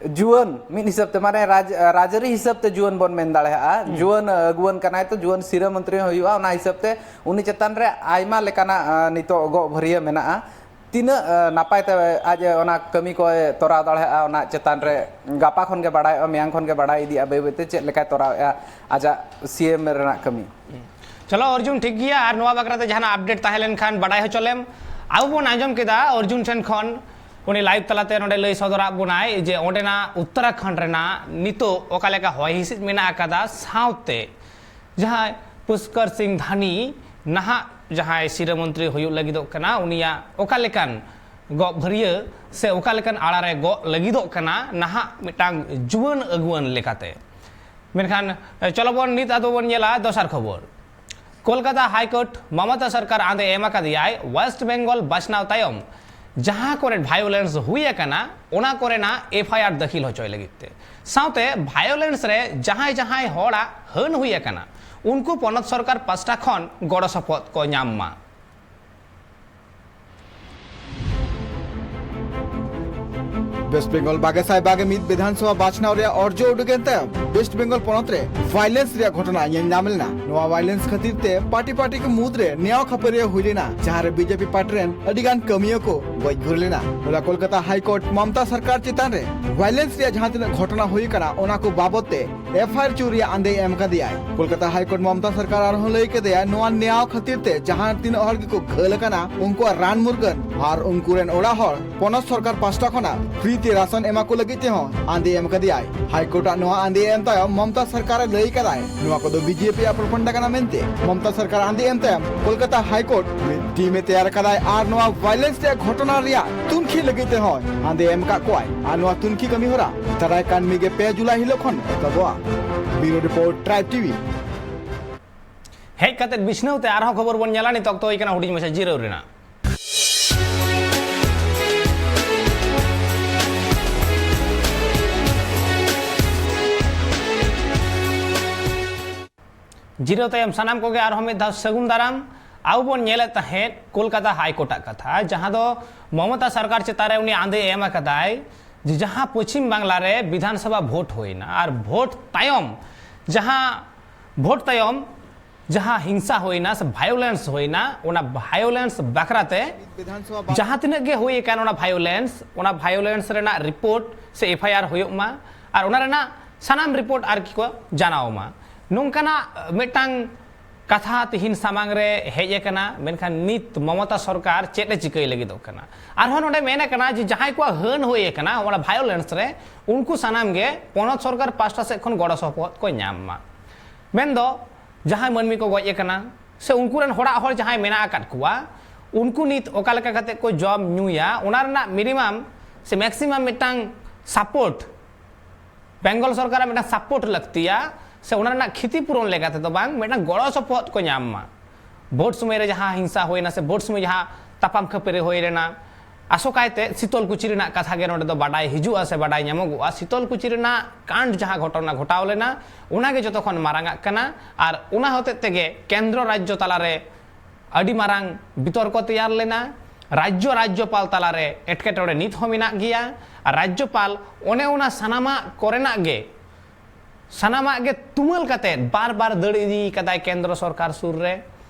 ᱡᱩᱣᱟᱹᱱ, ᱢᱤᱫ ᱦᱤᱥᱟᱹᱵ ᱛᱮ, ᱢᱟᱱᱮ, ᱨᱟᱡᱽ-, ᱨᱟᱡᱽᱟᱹᱨᱤ ᱦᱤᱥᱟᱹᱵ ᱛᱮ ᱡᱩᱣᱟᱹᱱ ᱵᱚᱱ ᱢᱮᱱ ᱫᱟᱲᱮᱭᱟᱜᱼᱟ᱾ ᱦᱩᱸ᱾ ᱡᱩᱣᱟᱹᱱ ᱟᱹᱜᱩᱣᱟᱹᱱ ᱠᱟᱱᱟᱭ, ᱛᱚ ᱡᱩᱣᱟᱹᱱ ᱥᱤᱨᱟᱹ ᱢᱚᱱᱛᱨᱤ ᱦᱚᱸ ᱦᱩᱭᱩᱜᱼᱟ᱾ ᱚᱱᱟ ᱦᱤᱥᱟᱹᱵ ᱛᱮ ᱩᱱᱤ ᱪᱮᱛᱟᱱ ᱨᱮ ᱟᱭᱢᱟ ᱞᱮᱠᱟᱱᱟᱜ, ᱟᱸ, ᱱᱤᱛᱚᱜ ᱜᱚᱜ ᱵᱷᱟᱹᱨᱭᱟᱹ ᱢᱮᱱᱟᱜᱼᱟ᱾ ᱛᱤᱱᱟᱹᱜ, ᱟᱸ, ᱱᱟᱯᱟᱭ ᱛᱮ ᱟᱡ ᱚᱱᱟ ᱠᱟᱹᱢᱤ ᱠᱚᱭ ᱛᱚᱨᱟᱣ ᱫᱟᱲᱮᱭᱟᱜᱼᱟ, ᱚᱱᱟ ᱪᱮᱛᱟᱱ ᱨᱮ ᱜᱟᱯᱟ ᱠᱷᱚᱱ ᱜᱮ ᱵᱟᱲᱟᱭᱚᱜᱼᱟ, ᱢᱮᱭᱟᱝ ᱠᱷᱚᱱ ᱜᱮ ᱵᱟᱲᱟᱭ ᱤᱫᱤᱜᱼᱟ ᱵᱟᱹᱭ ᱵᱟᱹᱭ ᱛᱮ ᱪᱮᱫ ᱞᱮᱠᱟᱭ ᱛᱚᱨᱟᱣᱮᱜᱼᱟ ᱟᱡᱟᱜ ᱥᱤ ᱮᱢ ᱨᱮᱱᱟᱜ ᱠᱟᱹᱢᱤ᱾ ᱪᱚᱞᱚ ᱚᱨᱡᱩᱱ, ᱴᱷᱤᱠ ᱜᱮᱭᱟ, ᱟᱨ ᱱᱚᱣᱟ ᱵᱟᱠᱷᱨᱟ ᱛᱮ ᱡᱟᱦᱟᱱᱟᱜ ᱟᱯᱰᱮᱴ ᱛᱟᱦᱮᱸ ᱞᱮᱱᱠᱷᱟᱱ ᱵᱟᱰᱟᱭ ᱦᱚᱪᱚ ᱞᱮᱢ᱾ ᱟᱵᱚ ᱵᱚᱱ ᱟᱸᱡᱚᱢ ᱠᱮᱫᱟ ᱚᱨᱡᱩᱱ ᱴᱷᱮᱱ ᱠᱷᱚᱱ, ᱩᱱᱤ ᱞᱟᱭᱤᱵᱷ ᱛᱟᱞᱟᱛᱮ ᱱᱚᱰᱮ ᱞᱟᱹᱭ ᱥᱚᱫᱚᱨᱟᱜ ᱵᱚᱱᱟᱭ ᱡᱮ ᱚᱸᱰᱮᱱᱟᱜ ᱩᱛᱛᱚᱨᱟᱠᱷᱚᱸᱰ ᱨᱮᱱᱟᱜ ᱱᱤᱛᱚᱜ ᱚᱠᱟ ᱞᱮᱠᱟ ᱦᱚᱭ ᱦᱤᱸᱥᱤᱫ ᱢᱮᱱᱟᱜ ᱟᱠᱟᱫᱟ, ᱥᱟᱶᱛᱮ ᱡᱟᱦᱟᱸᱭ ᱯᱩᱥᱠᱚᱨ ᱥᱤᱝ ᱫᱷᱟᱱᱤ ᱱᱟᱦᱟᱜ ᱡᱟᱦᱟᱸᱭ ᱥᱤᱨᱟᱹ ᱢᱚᱱᱛᱨᱤ ᱦᱩᱭᱩᱜ ᱞᱟᱹᱜᱤᱫᱚᱜ ᱠᱟᱱᱟ, ᱩᱱᱤᱭᱟᱜ ᱚᱠᱟ ᱞᱮᱠᱟᱱ ᱜᱚᱜ ᱵᱷᱟᱹᱨᱭᱟᱹ ᱥᱮ ᱚᱠᱟ ᱞᱮᱠᱟᱱ ᱟᱲᱟ ᱨᱮ ᱜᱚᱜ ᱞᱟᱹᱜᱤᱫᱚᱜ ᱠᱟᱱᱟ ᱱᱟᱦᱟᱜ ᱢᱤᱫᱴᱟᱝ ᱡᱩᱣᱟᱹᱱ ᱟᱹᱜᱩᱣᱟᱹᱱ ᱞᱮᱠᱟᱛᱮ᱾ ᱢᱮᱱᱠᱷᱟᱱ, ᱮ, ᱪᱚᱞᱚ ᱵᱚᱱ ᱱᱤᱛ ᱟᱫᱚ ᱵᱚᱱ ᱧᱮᱞᱟ ᱫᱚᱥᱟᱨ ᱠᱷᱚᱵᱚᱨ᱾ ᱠᱳᱞᱠᱟᱛᱟ ᱦᱟᱭ ᱠᱳᱨᱴ ᱢᱚᱢᱚᱛᱟ ᱥᱚᱨᱠᱟᱨ ᱟᱸᱫᱮ ᱮᱢ ᱟᱠᱟᱫᱮᱭᱟᱭ ᱳᱭᱮᱥᱴ ᱵᱮᱝᱜᱚᱞ ᱵᱟᱪᱷᱱᱟᱣ ᱛᱟᱭᱚᱢ ᱡᱟᱦᱟᱸ ᱠᱚᱨᱮ ᱵᱷᱟᱭᱳᱞᱮᱱᱥ ᱦᱩᱭ ᱟᱠᱟᱱᱟ, ᱚᱱᱟ ᱠᱚᱨᱮᱱᱟᱜ ᱮᱯᱷ ᱟᱭ ᱟᱨ ᱫᱟᱹᱠᱷᱤᱞ ᱦᱚᱪᱚᱭ ᱞᱟᱹᱜᱤᱫ ᱛᱮ, ᱥᱟᱶᱛᱮ ᱵᱷᱟᱭᱳᱞᱮᱱᱥ ᱨᱮ ᱡᱟᱦᱟᱸᱭ ᱡᱟᱦᱟᱸᱭ ᱦᱚᱲᱟᱜ ᱦᱟᱹᱱ ᱦᱩᱭ ᱟᱠᱟᱱᱟ, ᱩᱱᱠᱩ ᱯᱚᱱᱚᱛ ᱥᱚᱨᱠᱟᱨ ᱯᱟᱥᱴᱟ ᱠᱷᱚᱱ ᱜᱚᱲᱚ ᱥᱚᱯᱚᱦᱚᱫ ᱠᱚ ᱧᱟᱢ ᱢᱟ᱾ ᱳᱭᱮᱥᱴ ᱵᱮᱝᱜᱚᱞ ᱵᱟᱜᱮ ᱥᱟᱭ ᱵᱟᱜᱮ ᱢᱤᱫ ᱵᱤᱫᱷᱟᱱ ᱥᱚᱵᱷᱟ ᱵᱟᱪᱷᱱᱟᱣ ᱨᱮᱭᱟᱜ ᱚᱨᱡᱚ ᱩᱰᱩᱠ ᱮᱱ ᱛᱟᱭᱚᱢ ᱳᱭᱮᱥᱴ ᱵᱮᱝᱜᱚᱞ ᱯᱚᱱᱚᱛ ᱨᱮ ᱵᱷᱟᱭᱞᱮᱱᱥ ᱨᱮᱭᱟᱜ ᱜᱷᱚᱴᱚᱱᱟ ᱧᱮᱞ ᱧᱟᱢ ᱞᱮᱱᱟ᱾ ᱱᱚᱣᱟ ᱵᱷᱟᱭᱞᱮᱱᱥ ᱠᱷᱟᱹᱛᱤᱨ ᱛᱮ ᱯᱟᱨᱴᱤ ᱯᱟᱨᱴᱤ ᱠᱚ ᱢᱩᱫᱽ ᱨᱮ ᱱᱮᱭᱟᱣ ᱠᱷᱟᱹᱯᱟᱹᱨᱤᱭᱟᱹ ᱦᱩᱭ ᱞᱮᱱᱟ, ᱡᱟᱦᱟᱸ ᱨᱮ ᱵᱤᱡᱮᱯᱤ ᱯᱟᱨᱴᱤ ᱨᱮᱱ ᱟᱹᱰᱤ ᱜᱟᱱ ᱠᱟᱹᱢᱤᱭᱟᱹ ᱠᱚ ᱜᱚᱡ ᱜᱩᱨ ᱞᱮᱱᱟ᱾ ᱦᱚᱞᱟ ᱠᱳᱞᱠᱟᱛᱟ ᱦᱟᱭ ᱠᱳᱨᱴ ᱢᱚᱢᱛᱟ ᱥᱚᱨᱠᱟᱨ ᱪᱮᱛᱟᱱ ᱨᱮ ᱵᱷᱟᱭᱞᱮᱱᱥ ᱨᱮᱭᱟᱜ ᱡᱟᱦᱟᱸ ᱛᱤᱱᱟᱹᱜ ᱜᱷᱚᱴᱚᱱᱟ ᱦᱩᱭ ᱟᱠᱟᱱᱟ, ᱚᱱᱟ ᱠᱚ ᱵᱟᱵᱚᱛ ᱛᱮ ᱮᱯᱷ ᱟᱭ ᱟᱨ ᱪᱩ ᱨᱮᱭᱟᱜ ᱟᱸᱫᱮ ᱮᱢ ᱟᱠᱟᱫᱮᱭᱟᱭ᱾ ᱠᱳᱞᱠᱟᱛᱟ ᱦᱟᱭ ᱠᱳᱨᱴ ᱢᱚᱢᱛᱟ ᱥᱚᱨᱠᱟᱨ ᱟᱨᱦᱚᱸ ᱞᱟᱹᱭ ᱠᱮᱫᱮᱭᱟ, ᱱᱚᱣᱟ ᱱᱮᱭᱟᱣ ᱠᱷᱟᱹᱛᱤᱨ ᱛᱮ ᱡᱟᱦᱟᱸ ᱛᱤᱱᱟᱹᱜ ᱦᱚᱲ ᱜᱮᱠᱚ ᱜᱷᱟᱹᱞ ᱟᱠᱟᱱᱟ, ᱩᱱᱠᱩᱣᱟᱜ ᱨᱟᱱ ᱢᱩᱨᱜᱟᱹᱱ ᱟᱨ ᱩᱱᱠᱩ ᱨᱮᱱ ᱚᱲᱟᱜ ᱦᱚᱲ ᱯᱚᱱᱚᱛ ᱥᱚᱨᱠᱟᱨ ᱯᱟᱥᱴᱟ ᱠᱷᱚᱱᱟᱜ ᱯᱷᱨᱤ ᱛᱮ ᱨᱟᱥᱚᱱ ᱮᱢᱟ ᱠᱚ ᱞᱟᱹᱜᱤᱫ ᱛᱮᱦᱚᱸ ᱟᱸᱫᱮ ᱮᱢ ᱟᱠᱟᱫᱮᱭᱟᱭ᱾ ᱦᱟᱭ ᱠᱳᱨᱴ ᱟᱜ ᱱᱚᱣᱟ ᱟᱸᱫᱮ ᱮᱢ ᱛᱟᱭᱚᱢ ᱢᱚᱢᱛᱟ ᱥᱚᱨᱠᱟᱨ ᱮ ᱞᱟᱹᱭ ᱠᱟᱫᱟᱭ, ᱱᱚᱣᱟ ᱠᱚᱫᱚ ᱵᱤᱡᱮᱯᱤ ᱟᱜ ᱯᱨᱚᱯᱟᱜᱟᱱᱰᱟ ᱠᱟᱱᱟ ᱢᱮᱱᱛᱮ᱾ ᱢᱚᱢᱛᱟ ᱥᱚᱨᱠᱟᱨ ᱟᱸᱫᱮ ᱮᱢ ᱛᱟᱭᱚᱢ ᱠᱳᱞᱠᱟᱛᱟ ᱦᱟᱭ ᱠᱳᱨᱴ ᱢᱤᱫ ᱴᱤᱢ ᱮ ᱛᱮᱭᱟᱨ ᱟᱠᱟᱫᱟᱭ ᱟᱨ ᱱᱚᱣᱟ ᱵᱷᱟᱭᱞᱮᱱᱥ ᱨᱮᱭᱟᱜ ᱜᱷᱚᱴᱚᱱᱟ ᱨᱮᱭᱟᱜ ᱛᱩᱱᱠᱷᱤ ᱞᱟᱹᱜᱤᱫ ᱛᱮᱦᱚᱸ ᱟᱸᱫᱮ ᱮᱢ ᱟᱠᱟᱫ ᱠᱚᱣᱟᱭ᱾ ᱟᱨ ᱱᱚᱣᱟ ᱛᱩᱱᱠᱷᱤ ᱠᱟᱹᱢᱤ ᱦᱚᱨᱟ ᱫᱟᱨᱟᱭ ᱠᱟᱱ ᱢᱤᱫ ᱜᱮ ᱯᱮ ᱡᱩᱞᱟᱭ ᱦᱤᱞᱳᱜ ᱠᱷᱚᱱ ᱮᱛᱚᱦᱚᱵᱚᱜᱼᱟ᱾ ᱵᱤᱭᱩᱨᱳ ᱨᱤᱯᱳᱨᱴ, ᱴᱨᱟᱭᱤᱵᱽ ᱴᱤᱵᱷᱤ᱾ ᱦᱮᱡ ᱠᱟᱛᱮ ᱵᱤᱪᱷᱱᱟᱹᱣ ᱛᱮ ᱟᱨᱦᱚᱸ ᱠᱷᱚᱵᱚᱨ ᱵᱚᱱ ᱧᱮᱞᱟ᱾ ᱱᱤᱛ ᱚᱠᱛᱚ ᱦᱩᱭ ᱠᱟᱱᱟ ᱦᱩᱰᱤᱧ ᱢᱟᱪᱷᱟ ᱡᱤᱨᱟᱹᱣ ᱨᱮᱱᱟᱜ᱾ ᱡᱤᱨᱟᱹᱣ ᱛᱟᱭᱚᱢ ᱥᱟᱱᱟᱢ ᱠᱚᱜᱮ ᱟᱨᱦᱚᱸ ᱢᱤᱫ ᱫᱷᱟᱣ ᱥᱟᱹᱜᱩᱱ ᱫᱟᱨᱟᱢ᱾ ᱟᱵᱚ ᱵᱚᱱ ᱧᱮᱞᱮᱫ ᱛᱟᱦᱮᱸᱫ ᱠᱳᱞᱠᱟᱛᱟ ᱦᱟᱭ ᱠᱳᱨᱴ ᱟᱜ ᱠᱟᱛᱷᱟ, ᱡᱟᱦᱟᱸ ᱫᱚ ᱢᱚᱢᱚᱛᱟ ᱥᱚᱨᱠᱟᱨ ᱪᱮᱛᱟᱱ ᱨᱮ ᱩᱱᱤ ᱟᱸᱫᱮ ᱮᱢ ᱟᱠᱟᱫᱟᱭ ᱡᱮ ᱡᱟᱦᱟᱸ ᱯᱚᱪᱷᱤᱢ ᱵᱟᱝᱞᱟ ᱨᱮ ᱵᱤᱫᱷᱟᱱ ᱥᱚᱵᱷᱟ ᱵᱷᱳᱴ ᱦᱩᱭᱱᱟ ᱟᱨ ᱵᱷᱳᱴ ᱛᱟᱭᱚᱢ ᱡᱟᱦᱟᱸ, ᱵᱷᱳᱴ ᱛᱟᱭᱚᱢ ᱡᱟᱦᱟᱸ ᱦᱤᱝᱥᱟ ᱦᱩᱭᱱᱟ ᱥᱮ ᱵᱷᱟᱭᱳᱞᱮᱱᱥ ᱦᱩᱭᱱᱟ, ᱚᱱᱟ ᱵᱷᱟᱭᱳᱞᱮᱱᱥ ᱵᱟᱠᱷᱨᱟ ᱛᱮ ᱡᱟᱦᱟᱸ ᱛᱤᱱᱟᱹᱜ ᱜᱮ ᱦᱩᱭ ᱟᱠᱟᱱ, ᱚᱱᱟ ᱵᱷᱟᱭᱳᱞᱮᱱᱥ, ᱚᱱᱟ ᱵᱷᱟᱭᱳᱞᱮᱱᱥ ᱨᱮᱱᱟᱜ ᱨᱤᱯᱳᱨᱴ ᱥᱮ ᱮᱯᱷ ᱟᱭ ᱟᱨ ᱦᱩᱭᱩᱜ ᱢᱟ ᱟᱨ ᱚᱱᱟ ᱨᱮᱱᱟᱜ ᱥᱟᱱᱟᱢ ᱨᱤᱯᱳᱨᱴ ᱟᱨᱠᱤ ᱠᱚ ᱡᱟᱱᱟᱣ ᱢᱟ, ᱱᱚᱝᱠᱟᱱᱟᱜ ᱢᱤᱫᱴᱟᱝ ᱠᱟᱛᱷᱟ ᱛᱤᱦᱤᱧ ᱥᱟᱢᱟᱝ ᱨᱮ ᱦᱮᱡ ᱟᱠᱟᱱᱟ᱾ ᱢᱮᱱᱠᱷᱟᱱ ᱱᱤᱛ ᱢᱚᱢᱚᱛᱟ ᱥᱚᱨᱠᱟᱨ ᱪᱮᱫ ᱮ ᱪᱤᱠᱟᱹᱭ ᱞᱟᱹᱜᱤᱫᱚᱜ ᱠᱟᱱᱟ? ᱟᱨᱦᱚᱸ ᱱᱚᱰᱮ ᱢᱮᱱ ᱟᱠᱟᱱᱟ ᱡᱮ ᱡᱟᱦᱟᱸᱭ ᱠᱚᱣᱟᱜ ᱦᱟᱹᱱ ᱦᱩᱭ ᱟᱠᱟᱱᱟ ᱚᱱᱟ ᱵᱷᱟᱭᱳᱞᱮᱱᱥ ᱨᱮ, ᱩᱱᱠᱩ ᱥᱟᱱᱟᱢ ᱜᱮ ᱯᱚᱱᱚᱛ ᱥᱚᱨᱠᱟᱨ ᱯᱟᱥᱴᱟ ᱥᱮᱫ ᱠᱷᱚᱱ ᱜᱚᱲᱚ ᱥᱚᱯᱚᱦᱚᱫ ᱠᱚ ᱧᱟᱢ ᱢᱟ᱾ ᱢᱮᱱᱫᱚ ᱡᱟᱦᱟᱸᱭ ᱢᱟᱹᱱᱢᱤ ᱠᱚ ᱜᱚᱡ ᱟᱠᱟᱱᱟ ᱥᱮ ᱩᱱᱠᱩ ᱨᱮᱱ ᱦᱚᱲᱟᱜ ᱦᱚᱲ ᱡᱟᱦᱟᱸᱭ ᱢᱮᱱᱟᱜ ᱟᱠᱟᱫ ᱠᱚᱣᱟ, ᱩᱱᱠᱩ ᱱᱤᱛ ᱚᱠᱟ ᱞᱮᱠᱟ ᱠᱟᱛᱮ ᱠᱚ ᱡᱚᱢ ᱧᱩᱭᱟ, ᱚᱱᱟ ᱨᱮᱱᱟᱜ ᱢᱤᱱᱤᱢᱟᱢ ᱥᱮ ᱢᱮᱠᱥᱤᱢᱟᱢ ᱢᱤᱫᱴᱟᱝ ᱥᱟᱯᱳᱨᱴ, ᱵᱮᱝᱜᱚᱞ ᱥᱚᱨᱠᱟᱨᱟᱜ ᱢᱤᱫᱴᱟᱝ ᱥᱟᱯᱳᱨᱴ ᱞᱟᱹᱠᱛᱤᱭᱟ, ᱥᱮ ᱚᱱᱟ ᱨᱮᱱᱟᱜ ᱠᱷᱤᱛᱤ ᱯᱩᱨᱚᱱ ᱞᱮᱠᱟ ᱛᱮᱫᱚ ᱵᱟᱝ, ᱢᱤᱫᱴᱟᱝ ᱜᱚᱲᱚ ᱥᱚᱯᱚᱦᱚᱫ ᱠᱚ ᱧᱟᱢ ᱢᱟ᱾ ᱵᱷᱳᱴ ᱥᱚᱢᱚᱭ ᱨᱮ ᱡᱟᱦᱟᱸ ᱦᱤᱝᱥᱟ ᱦᱩᱭᱱᱟ ᱥᱮ ᱵᱷᱳᱴ ᱥᱚᱢᱚᱭ ᱡᱟᱦᱟᱸ ᱛᱟᱯᱟᱢ ᱠᱷᱟᱹᱯᱟᱹᱨᱤ ᱦᱩᱭ ᱞᱮᱱᱟ, ᱟᱥᱚᱠᱟᱭᱛᱮ ᱥᱤᱛᱚᱞ ᱠᱩᱪᱤ ᱨᱮᱱᱟᱜ ᱠᱟᱛᱷᱟ ᱜᱮ ᱱᱚᱰᱮ ᱫᱚ ᱵᱟᱰᱟᱭ ᱦᱤᱡᱩᱜᱼᱟ ᱥᱮ ᱵᱟᱰᱟᱭ ᱧᱟᱢᱚᱜᱚᱜᱼᱟ᱾ ᱥᱤᱛᱚᱞ ᱠᱩᱪᱤ ᱨᱮᱱᱟᱜ ᱠᱟᱱᱰ ᱡᱟᱦᱟᱸ ᱜᱷᱚᱴᱚᱱᱟ ᱜᱷᱚᱴᱟᱣ ᱞᱮᱱᱟ, ᱚᱱᱟ ᱜᱮ ᱡᱚᱛᱚ ᱠᱷᱚᱱ ᱢᱟᱨᱟᱝ ᱟᱜ ᱠᱟᱱᱟ᱾ ᱟᱨ ᱚᱱᱟ ᱦᱚᱛᱮᱡ ᱛᱮᱜᱮ ᱠᱮᱱᱫᱨᱚ ᱨᱟᱡᱽᱡᱚ ᱛᱟᱞᱟᱨᱮ ᱟᱹᱰᱤ ᱢᱟᱨᱟᱝ ᱵᱤᱛᱚᱨᱠᱚ ᱛᱮᱭᱟᱨ ᱞᱮᱱᱟ᱾ ᱨᱟᱡᱽᱡᱚ ᱨᱟᱡᱽᱡᱚᱯᱟᱞ ᱛᱟᱞᱟᱨᱮ ᱮᱴᱠᱮᱴᱚᱬᱮ ᱱᱤᱛ ᱦᱚᱸ ᱢᱮᱱᱟᱜ ᱜᱮᱭᱟ᱾ ᱟᱨ ᱨᱟᱡᱽᱡᱚᱯᱟᱞ ᱚᱱᱮ ᱚᱱᱟ ᱥᱟᱱᱟᱢᱟᱜ ᱠᱚᱨᱮᱱᱟᱜ ᱜᱮ, ᱥᱟᱱᱟᱢᱟᱜ ᱜᱮ ᱛᱩᱢᱟᱹᱞ ᱠᱟᱛᱮ ᱵᱟᱨ ᱵᱟᱨ ᱫᱟᱹᱲ ᱤᱫᱤ ᱠᱟᱫᱟᱭ ᱠᱮᱱᱫᱨᱚ ᱥᱚᱨᱠᱟᱨ ᱥᱩᱨ ᱨᱮ,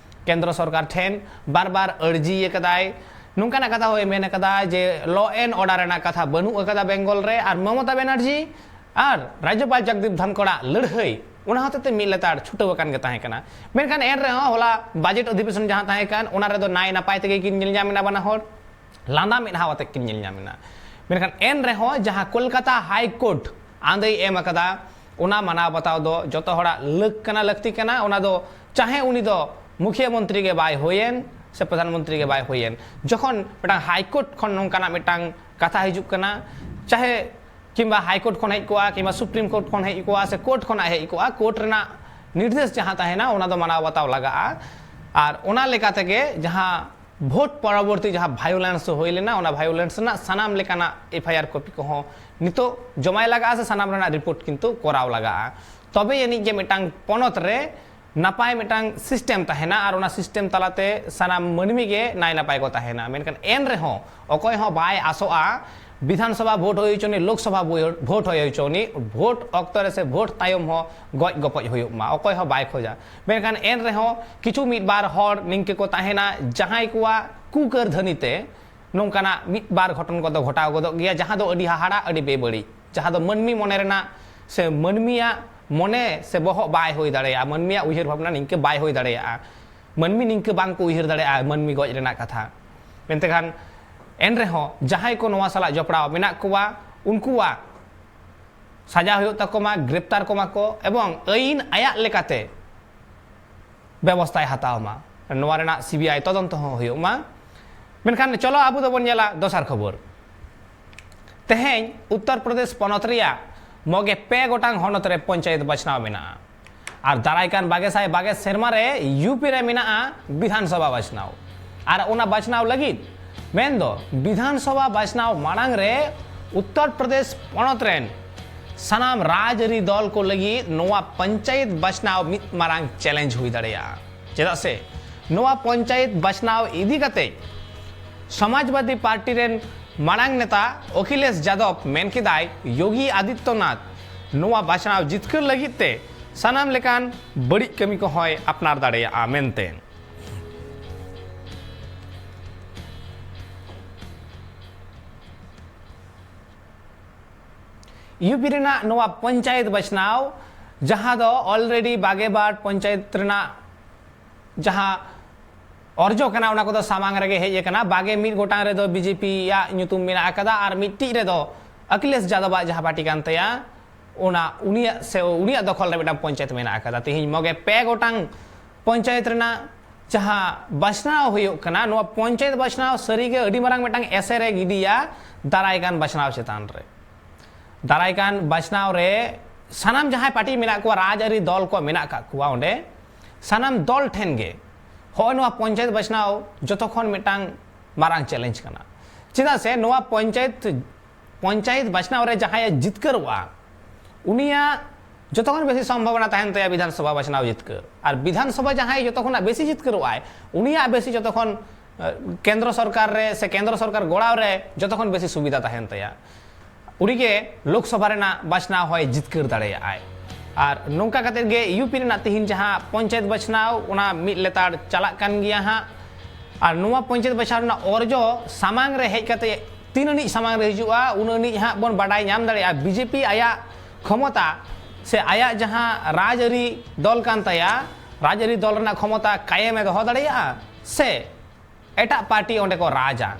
ᱠᱮᱱᱫᱨᱚ ᱥᱚᱨᱠᱟᱨ ᱴᱷᱮᱱ ᱵᱟᱨ ᱵᱟᱨ ᱟᱹᱨᱡᱤ ᱟᱠᱟᱫᱟᱭ᱾ ᱱᱚᱝᱠᱟᱱᱟᱜ ᱠᱟᱛᱷᱟ ᱦᱚᱸᱭ ᱢᱮᱱ ᱟᱠᱟᱫᱟ ᱡᱮ law and order ᱨᱮᱱᱟᱜ ᱠᱟᱛᱷᱟ ᱵᱟᱹᱱᱩᱜ ᱟᱠᱟᱫᱟ ᱵᱮᱝᱜᱚᱞ ᱨᱮ, ᱟᱨ ᱢᱚᱢᱚᱛᱟ ᱵᱮᱱᱟᱨᱡᱤ ᱟᱨ ᱨᱟᱡᱽᱡᱚᱯᱟᱞ ᱡᱚᱜᱽᱫᱤᱯ ᱫᱷᱟᱱᱠᱚᱲᱟᱜ ᱞᱟᱹᱲᱦᱟᱹᱭ ᱚᱱᱟ ᱦᱚᱛᱮᱛᱮ ᱢᱤᱫ ᱞᱮᱛᱟᱲ ᱪᱷᱩᱴᱟᱹᱣ ᱟᱠᱟᱱ ᱜᱮ ᱛᱟᱦᱮᱸ ᱠᱟᱱᱟ᱾ ᱢᱮᱱᱠᱷᱟᱱ ᱮᱱ ᱨᱮᱦᱚᱸ ᱦᱚᱞᱟ ᱵᱟᱡᱮᱴ ᱚᱫᱷᱤᱵᱮᱥᱚᱱ ᱡᱟᱦᱟᱸ ᱛᱟᱦᱮᱸ ᱠᱟᱱ, ᱚᱱᱟ ᱨᱮᱫᱚ ᱱᱟᱭ ᱱᱟᱯᱟᱭ ᱛᱮᱜᱮ ᱠᱤᱱ ᱧᱮᱞ ᱧᱟᱢ ᱮᱱᱟ ᱵᱟᱱᱟ ᱦᱚᱲ, ᱞᱟᱸᱫᱟ ᱢᱮᱫᱦᱟ ᱟᱛᱮ ᱠᱤᱱ ᱧᱮᱞ ᱧᱟᱢ ᱮᱱᱟ᱾ ᱢᱮᱱᱠᱷᱟᱱ ᱮᱱ ᱨᱮᱦᱚᱸ ᱡᱟᱦᱟᱸ ᱠᱳᱞᱠᱟᱛᱟ ᱦᱟᱭ ᱠᱳᱨᱴ ᱟᱸᱫᱮᱭ ᱮᱢ ᱟᱠᱟᱫᱟ, ᱚᱱᱟ ᱢᱟᱱᱟᱣ ᱵᱟᱛᱟᱣ ᱫᱚ ᱡᱚᱛᱚ ᱦᱚᱲᱟᱜ ᱞᱟᱹᱠ ᱠᱟᱱᱟ, ᱞᱟᱹᱠᱛᱤ ᱠᱟᱱᱟ᱾ ᱚᱱᱟ ᱫᱚ ᱪᱟᱦᱮ ᱩᱱᱤ ᱫᱚ ᱢᱩᱠᱷᱤᱭᱟᱹ ᱢᱚᱱᱛᱨᱤ ᱜᱮ ᱵᱟᱭ ᱦᱩᱭᱮᱱ ᱥᱮ ᱯᱨᱚᱫᱷᱟᱱ ᱢᱚᱱᱛᱨᱤ ᱜᱮ ᱵᱟᱭ ᱦᱩᱭᱮᱱ, ᱡᱚᱠᱷᱚᱱ ᱢᱤᱫᱴᱟᱝ ᱦᱟᱭ ᱠᱳᱨᱴ ᱠᱷᱚᱱ ᱱᱚᱝᱠᱟᱱᱟᱜ ᱢᱤᱫᱴᱟᱝ ᱠᱟᱛᱷᱟ ᱦᱤᱡᱩᱜ ᱠᱟᱱᱟ, ᱪᱟᱦᱮ ᱠᱤᱝᱵᱟ ᱦᱟᱭ ᱠᱳᱨᱴ ᱠᱷᱚᱱ ᱦᱮᱡ ᱠᱚᱜᱼᱟ, ᱠᱤᱝᱵᱟ ᱥᱩᱯᱨᱤᱢ ᱠᱳᱨᱴ ᱠᱷᱚᱱ ᱦᱮᱡ ᱠᱚᱜᱼᱟ, ᱥᱮ ᱠᱳᱨᱴ ᱠᱷᱚᱱᱟᱜ ᱦᱮᱡ ᱠᱚᱜᱼᱟ, ᱠᱳᱨᱴ ᱨᱮᱱᱟᱜ ᱱᱤᱨᱫᱮᱥ ᱡᱟᱦᱟᱸ ᱛᱟᱦᱮᱱᱟ, ᱚᱱᱟ ᱫᱚ ᱢᱟᱱᱟᱣ ᱵᱟᱛᱟᱣ ᱞᱟᱜᱟᱜᱼᱟ᱾ ᱟᱨ ᱚᱱᱟ ᱞᱮᱠᱟ ᱛᱮᱜᱮ ᱡᱟᱦᱟᱸ ᱵᱷᱳᱴ ᱯᱚᱨᱚᱵᱚᱨᱛᱤ ᱡᱟᱦᱟᱸ violence ᱦᱩᱭ ᱞᱮᱱᱟ, ᱚᱱᱟ violence ᱨᱮᱱᱟᱜ ᱥᱟᱱᱟᱢ ᱞᱮᱠᱟᱱᱟᱜ F I R copy ᱠᱚᱦᱚᱸ ᱱᱤᱛᱚᱜ ᱡᱚᱢᱟᱭ ᱞᱟᱜᱟᱜᱼᱟ ᱥᱮ ᱥᱟᱱᱟᱢ ᱨᱮᱱᱟᱜ report ᱠᱤᱱᱛᱩ ᱠᱚᱨᱟᱣ ᱞᱟᱜᱟᱜᱼᱟ᱾ ᱛᱚᱵᱮ ᱟᱹᱱᱤᱡ ᱜᱮ ᱢᱤᱫᱴᱟᱝ ᱯᱚᱱᱚᱛ ᱨᱮ ᱱᱟᱯᱟᱭ ᱢᱤᱫᱴᱟᱝ system ᱛᱟᱦᱮᱱᱟ ᱟᱨ ᱚᱱᱟ system ᱛᱟᱞᱟᱛᱮ ᱥᱟᱱᱟᱢ ᱢᱟᱹᱱᱢᱤ ᱜᱮ ᱱᱟᱭ ᱱᱟᱯᱟᱭ ᱠᱚ ᱛᱟᱦᱮᱱᱟ᱾ ᱢᱮᱱᱠᱷᱟᱱ ᱮᱱ ᱨᱮᱦᱚᱸ ᱚᱠᱚᱭ ᱦᱚᱸ ᱵᱟᱭ ᱟᱥᱚᱜᱼᱟ ᱵᱤᱫᱷᱟᱱ ᱥᱚᱵᱷᱟ ᱵᱷᱳᱴ ᱦᱩᱭ ᱦᱚᱪᱚᱱᱤᱡ, ᱞᱳᱠ ᱥᱚᱵᱷᱟ ᱵᱷᱳ-, ᱵᱷᱳᱴ ᱦᱩᱭ ᱦᱚᱪᱚᱱᱤᱡ, ᱵᱷᱳᱴ ᱚᱠᱛᱚ ᱨᱮ ᱥᱮ ᱵᱷᱳᱴ ᱛᱟᱭᱚᱢ ᱦᱚᱸ ᱜᱚᱡ ᱜᱚᱯᱚᱡ ᱦᱩᱭᱩᱜ ᱢᱟ, ᱚᱠᱚᱭ ᱦᱚᱸ ᱵᱟᱭ ᱠᱷᱚᱡᱟ᱾ ᱢᱮᱱᱠᱷᱟᱱ ᱮᱱ ᱨᱮᱦᱚᱸ ᱠᱤᱪᱷᱩ ᱢᱤᱫ ᱵᱟᱨ ᱦᱚᱲ ᱱᱤᱝᱠᱟᱹ ᱠᱚ ᱛᱟᱦᱮᱱᱟ, ᱡᱟᱦᱟᱸᱭ ᱠᱚᱣᱟᱜ ᱠᱩᱠᱟᱹᱨᱫᱷᱟᱹᱱᱤ ᱛᱮ ᱱᱚᱝᱠᱟᱱᱟᱜ ᱢᱤᱫ ᱵᱟᱨ ᱜᱷᱚᱴᱚᱱ ᱠᱚᱫᱚ ᱜᱷᱚᱴᱟᱣ ᱜᱚᱫᱚᱜ ᱜᱮᱭᱟ, ᱡᱟᱦᱟᱸ ᱫᱚ ᱟᱹᱰᱤ ᱦᱟᱦᱟᱲᱟ, ᱟᱹᱰᱤ ᱵᱮᱵᱟᱹᱲᱤᱡ, ᱡᱟᱦᱟᱸ ᱫᱚ ᱢᱟᱹᱱᱢᱤ ᱢᱚᱱᱮ ᱨᱮᱱᱟᱜ ᱥᱮ ᱢᱟᱹᱱᱢᱤᱭᱟᱜ ᱢᱚᱱᱮ ᱥᱮ ᱵᱚᱦᱚᱜ ᱵᱟᱭ ᱦᱩᱭ ᱫᱟᱲᱮᱭᱟᱜᱼᱟ, ᱢᱟᱹᱱᱢᱤᱭᱟᱜ ᱩᱭᱦᱟᱹᱨ ᱵᱷᱟᱵᱽᱱᱟ ᱱᱤᱝᱠᱟᱹ ᱵᱟᱭ ᱦᱩᱭ ᱫᱟᱲᱮᱭᱟᱜᱼᱟ᱾ ᱢᱟᱹᱱᱢᱤ ᱱᱤᱝᱠᱟᱹ ᱵᱟᱝ ᱠᱚ ᱩᱭᱦᱟᱹᱨ ᱫᱟᱲᱮᱭᱟᱜᱼᱟ ᱢᱟᱹᱱᱢᱤ ᱜᱚᱡ ᱨᱮᱱᱟᱜ ᱠᱟᱛᱷᱟ᱾ ᱮᱱᱛᱮ ᱠᱷᱟᱱ ᱮᱱ ᱨᱮᱦᱚᱸ ᱡᱟᱦᱟᱸᱭ ᱠᱚ ᱱᱚᱣᱟ ᱥᱟᱞᱟᱜ ᱡᱚᱯᱲᱟᱣ ᱢᱮᱱᱟᱜ ᱠᱚᱣᱟ, ᱩᱱᱠᱩᱣᱟᱜ ᱥᱟᱡᱟ ᱦᱩᱭᱩᱜ ᱛᱟᱠᱚ ᱢᱟ, ᱜᱨᱮᱯᱛᱟᱨ ᱠᱚᱢᱟ ᱠᱚ, ᱮᱵᱚᱝ ᱟᱹᱭᱤᱱ ᱟᱭᱟᱜ ᱞᱮᱠᱟᱛᱮ ᱵᱮᱵᱚᱥᱛᱷᱟᱭ ᱦᱟᱛᱟᱣ ᱢᱟ, ᱱᱚᱣᱟ ᱨᱮᱱᱟᱜ C B I ᱛᱚᱫᱚᱱᱛᱚ ᱦᱚᱸ ᱦᱩᱭᱩᱜ ᱢᱟ᱾ ᱢᱮᱱᱠᱷᱟᱱ ᱪᱚᱞᱚ ᱟᱵᱚ ᱫᱚᱵᱚᱱ ᱧᱮᱞᱟ ᱫᱚᱥᱟᱨ ᱠᱷᱚᱵᱚᱨ᱾ ᱛᱮᱦᱮᱧ ᱩᱛᱛᱚᱨ ᱯᱨᱚᱫᱮᱥ ᱯᱚᱱᱚᱛ ᱨᱮᱭᱟᱜ ᱢᱚᱜᱮ ᱯᱮ ᱜᱚᱴᱟᱝ ᱦᱚᱱᱚᱛ ᱨᱮ ᱯᱚᱧᱪᱟᱭᱮᱛ ᱵᱟᱪᱷᱱᱟᱣ ᱢᱮᱱᱟᱜᱼᱟ᱾ ᱟᱨ ᱫᱟᱨᱟᱭ ᱠᱟᱱ ᱵᱟᱜᱮ ᱥᱟᱭ ᱵᱟᱜᱮ ᱥᱮᱨᱢᱟ ᱨᱮ U P ᱨᱮ ᱢᱮᱱᱟᱜᱼᱟ ᱵᱤᱫᱷᱟᱱ ᱥᱚᱵᱷᱟ ᱵᱟᱪᱷᱱᱟᱣ᱾ ᱟᱨ ᱚᱱᱟ ᱵᱟᱪᱷᱱᱟᱣ ᱞᱟᱹᱜᱤᱫ, ᱢᱮᱱᱫᱚ ᱵᱤᱫᱷᱟᱱ ᱥᱚᱵᱷᱟ ᱵᱟᱪᱷᱱᱟᱣ ᱢᱟᱲᱟᱝ ᱨᱮ ᱩᱛᱛᱚᱨ ᱯᱨᱚᱫᱮᱥ ᱯᱚᱱᱚᱛ ᱨᱮᱱ ᱥᱟᱱᱟᱢ ᱨᱟᱡᱽᱟᱹᱨᱤ ᱫᱚᱞ ᱠᱚ ᱞᱟᱹᱜᱤᱫ ᱱᱚᱣᱟ ᱯᱚᱧᱪᱟᱭᱮᱛ ᱵᱟᱪᱷᱱᱟᱣ ᱢᱤᱫ ᱢᱟᱨᱟᱝ challenge ᱦᱩᱭ ᱫᱟᱲᱮᱭᱟᱜᱼᱟ᱾ ᱪᱮᱫᱟᱜ ᱥᱮ ᱱᱚᱣᱟ ᱯᱚᱧᱪᱟᱭᱮᱛ ᱵᱟᱪᱷᱱᱟᱣ ᱤᱫᱤ ᱠᱟᱛᱮ ᱥᱚᱢᱟᱡᱽᱵᱟᱫᱤ ᱯᱟᱨᱴᱤ ᱨᱮᱱ ᱢᱟᱲᱟᱝ ᱱᱮᱛᱟ ᱚᱠᱷᱤᱞᱮᱥ ᱡᱟᱫᱚᱵ ᱢᱮᱱ ᱠᱮᱫᱟᱭ, ᱭᱳᱜᱤ ᱟᱫᱤᱛᱭᱚᱱᱟᱛᱷ ᱱᱚᱣᱟ ᱵᱟᱪᱷᱱᱟᱣ ᱡᱤᱛᱠᱟᱹᱨ ᱞᱟᱹᱜᱤᱫ ᱛᱮ ᱥᱟᱱᱟᱢ ᱞᱮᱠᱟᱱ ᱵᱟᱹᱲᱤᱡ ᱠᱟᱹᱢᱤ ᱠᱚᱦᱚᱸᱭ ᱟᱯᱱᱟᱨ ᱫᱟᱲᱮᱭᱟᱜᱼᱟ ᱢᱮᱱᱛᱮ᱾ ᱤᱭᱩᱯᱤ ᱨᱮᱱᱟᱜ ᱱᱚᱣᱟ ᱯᱚᱧᱪᱟᱭᱮᱛ ᱵᱟᱪᱷᱱᱟᱣ, ᱡᱟᱦᱟᱸ ᱫᱚ already ᱵᱟᱜᱮ ᱵᱟᱨ ᱯᱚᱧᱪᱟᱭᱮᱛ ᱨᱮᱱᱟᱜ ᱡᱟᱦᱟᱸ ᱚᱨᱡᱚ ᱠᱟᱱᱟ, ᱚᱱᱟ ᱠᱚᱫᱚ ᱥᱟᱢᱟᱝ ᱨᱮᱜᱮ ᱦᱮᱡ ᱟᱠᱟᱱᱟ᱾ ᱵᱟᱜᱮ ᱢᱤᱫ ᱜᱚᱴᱟᱝ ᱨᱮᱫᱚ ᱵᱤᱡᱮᱯᱤ ᱭᱟᱜ ᱧᱩᱛᱩᱢ ᱢᱮᱱᱟᱜ ᱟᱠᱟᱫᱟ ᱟᱨ ᱢᱤᱫᱴᱤᱡ ᱨᱮᱫᱚ ᱚᱠᱷᱤᱞᱮᱥ ᱡᱟᱫᱚᱵᱟᱜ ᱡᱟᱦᱟᱸ ᱯᱟᱨᱴᱤ ᱠᱟᱱ ᱛᱟᱭᱟ, ᱚᱱᱟ ᱩᱱᱤᱭᱟᱜ ᱥᱮ ᱩᱱᱤᱭᱟᱜ ᱫᱚᱠᱷᱚᱞ ᱨᱮ ᱢᱤᱫᱴᱟᱝ ᱯᱚᱧᱪᱟᱭᱮᱛ ᱢᱮᱱᱟᱜ ᱟᱠᱟᱫᱟ᱾ ᱛᱮᱦᱮᱧ ᱢᱚᱜᱮ ᱯᱮ ᱜᱚᱴᱟᱝ ᱯᱚᱧᱪᱟᱭᱮᱛ ᱨᱮᱱᱟᱜ ᱡᱟᱦᱟᱸ ᱵᱟᱪᱷᱱᱟᱣ ᱦᱩᱭᱩᱜ ᱠᱟᱱᱟ, ᱱᱚᱣᱟ ᱯᱚᱧᱪᱟᱭᱮᱛ ᱵᱟᱪᱷᱱᱟᱣ ᱥᱟᱹᱨᱤᱜᱮ ᱟᱹᱰᱤ ᱢᱟᱨᱟᱝ ᱢᱤᱫᱴᱟᱝ ᱮᱥᱮᱨ ᱮ ᱜᱤᱰᱤᱭᱟ ᱫᱟᱨᱟᱭ ᱠᱟᱱ ᱵᱟᱪᱷᱱᱟᱣ ᱪᱮᱛᱟᱱ ᱨᱮ᱾ ᱫᱟᱨᱟᱭ ᱠᱟᱱ ᱵᱟᱪᱷᱱᱟᱣ ᱨᱮ ᱥᱟᱱᱟᱢ ᱡᱟᱦᱟᱸᱭ ᱯᱟᱨᱴᱤ ᱢᱮᱱᱟᱜ ᱠᱚᱣᱟ, ᱨᱟᱡᱽᱟᱹᱨᱤ ᱫᱚᱞ ᱠᱚ ᱢᱮᱱᱟᱜ ᱟᱠᱟᱫ ᱠᱚᱣᱟ ᱚᱸᱰᱮ, ᱥᱟᱱᱟᱢ ᱫᱚᱞ ᱴᱷᱮᱱ ᱜᱮ ᱦᱚᱸᱜᱼᱚᱭ ᱱᱚᱣᱟ ᱯᱚᱧᱪᱟᱭᱮᱛ ᱵᱟᱪᱷᱱᱟᱣ ᱡᱚᱛᱚ ᱠᱷᱚᱱ ᱢᱤᱫᱴᱟᱝ ᱢᱟᱨᱟᱝ ᱪᱮᱞᱮᱧᱡᱽ ᱠᱟᱱᱟ᱾ ᱪᱮᱫᱟᱜ ᱥᱮ ᱱᱚᱣᱟ ᱯᱚᱧᱪᱟᱭᱮᱛ, ᱯᱚᱧᱪᱟᱭᱮᱛ ᱵᱟᱪᱷᱱᱟᱣ ᱨᱮ ᱡᱟᱦᱟᱸᱭᱮ ᱡᱤᱛᱠᱟᱹᱨᱚᱜᱼᱟ, ᱩᱱᱤᱭᱟᱜ ᱡᱚᱛᱚ ᱠᱷᱚᱱ ᱵᱮᱥᱤ ᱥᱚᱢᱵᱷᱚᱵᱚᱱᱟ ᱛᱟᱦᱮᱱ ᱛᱟᱭᱟ ᱵᱤᱫᱷᱟᱱ ᱥᱚᱵᱷᱟ ᱵᱟᱪᱷᱱᱟᱣ ᱡᱤᱛᱠᱟᱹᱨ᱾ ᱟᱨ ᱵᱤᱫᱷᱟᱱ ᱥᱚᱵᱷᱟ ᱡᱟᱦᱟᱸᱭ ᱡᱚᱛᱚ ᱠᱷᱚᱱᱟᱜ ᱵᱮᱥᱤ ᱡᱤᱛᱠᱟᱹᱨᱚᱜᱼᱟᱭ, ᱩᱱᱤᱭᱟᱜ ᱵᱮᱥᱤ ᱡᱚᱛᱚ ᱠᱷᱚᱱ, ᱮ, ᱠᱮᱱᱫᱨᱚ ᱥᱚᱨᱠᱟᱨ ᱨᱮ ᱥᱮ ᱠᱮᱱᱫᱨᱚ ᱥᱚᱨᱠᱟᱨ ᱜᱚᱲᱟᱣ ᱨᱮ ᱡᱚᱛᱚ ᱠᱷᱚᱱ ᱵᱮᱥᱤ ᱥᱩᱵᱤᱫᱷᱟ ᱛᱟᱦᱮᱱ ᱛᱟᱭᱟ᱾ ᱩᱱᱤᱜᱮ ᱞᱳᱠᱥᱚᱵᱷᱟ ᱨᱮᱱᱟᱜ ᱵᱟᱪᱷᱱᱟᱣ ᱦᱚᱸᱭ ᱡᱤᱛᱠᱟᱹᱨ ᱫᱟᱲᱮᱭᱟᱜᱼᱟᱭ᱾ ᱟᱨ ᱱᱚᱝᱠᱟ ᱠᱟᱛᱮᱫ ᱜᱮ ᱤᱭᱩᱯᱤ ᱨᱮᱱᱟᱜ ᱛᱮᱦᱮᱧ ᱡᱟᱦᱟᱸ ᱯᱚᱧᱪᱟᱭᱮᱛ ᱵᱟᱪᱷᱱᱟᱣ, ᱚᱱᱟ ᱢᱤᱫ ᱞᱮᱛᱟᱲ ᱪᱟᱞᱟᱜ ᱠᱟᱱ ᱜᱮᱭᱟ ᱦᱟᱸᱜ᱾ ᱟᱨ ᱱᱚᱣᱟ ᱯᱚᱧᱪᱟᱭᱮᱛ ᱵᱟᱪᱷᱱᱟᱣ ᱨᱮᱱᱟᱜ ᱚᱨᱡᱚ ᱥᱟᱢᱟᱝ ᱨᱮ ᱦᱮᱡ ᱠᱟᱛᱮ ᱛᱤᱱ ᱟᱹᱱᱤᱡ ᱥᱟᱢᱟᱝ ᱨᱮ ᱦᱤᱡᱩᱜᱼᱟ, ᱩᱱ ᱟᱹᱱᱤᱡ ᱦᱟᱸᱜ ᱵᱚᱱ ᱵᱟᱰᱟᱭ ᱧᱟᱢ ᱫᱟᱲᱮᱭᱟᱜᱼᱟ᱾ ᱵᱤᱡᱮᱯᱤ ᱟᱭᱟᱜ ᱠᱷᱚᱢᱚᱛᱟ ᱥᱮ ᱟᱭᱟᱜ ᱡᱟᱦᱟᱸ ᱨᱟᱡᱽᱟᱹᱨᱤ ᱫᱚᱞ ᱠᱟᱱ ᱛᱟᱭᱟ, ᱨᱟᱡᱽᱟᱹᱨᱤ ᱫᱚᱞ ᱨᱮᱱᱟᱜ ᱠᱷᱚᱢᱚᱛᱟ ᱠᱟᱭᱮᱢᱮ ᱫᱚᱦᱚ ᱫᱟᱲᱮᱭᱟᱜᱼᱟ ᱥᱮ ᱮᱴᱟᱜ ᱯᱟᱨᱴᱤ ᱚᱸᱰᱮ ᱠᱚ ᱨᱟᱡᱟ?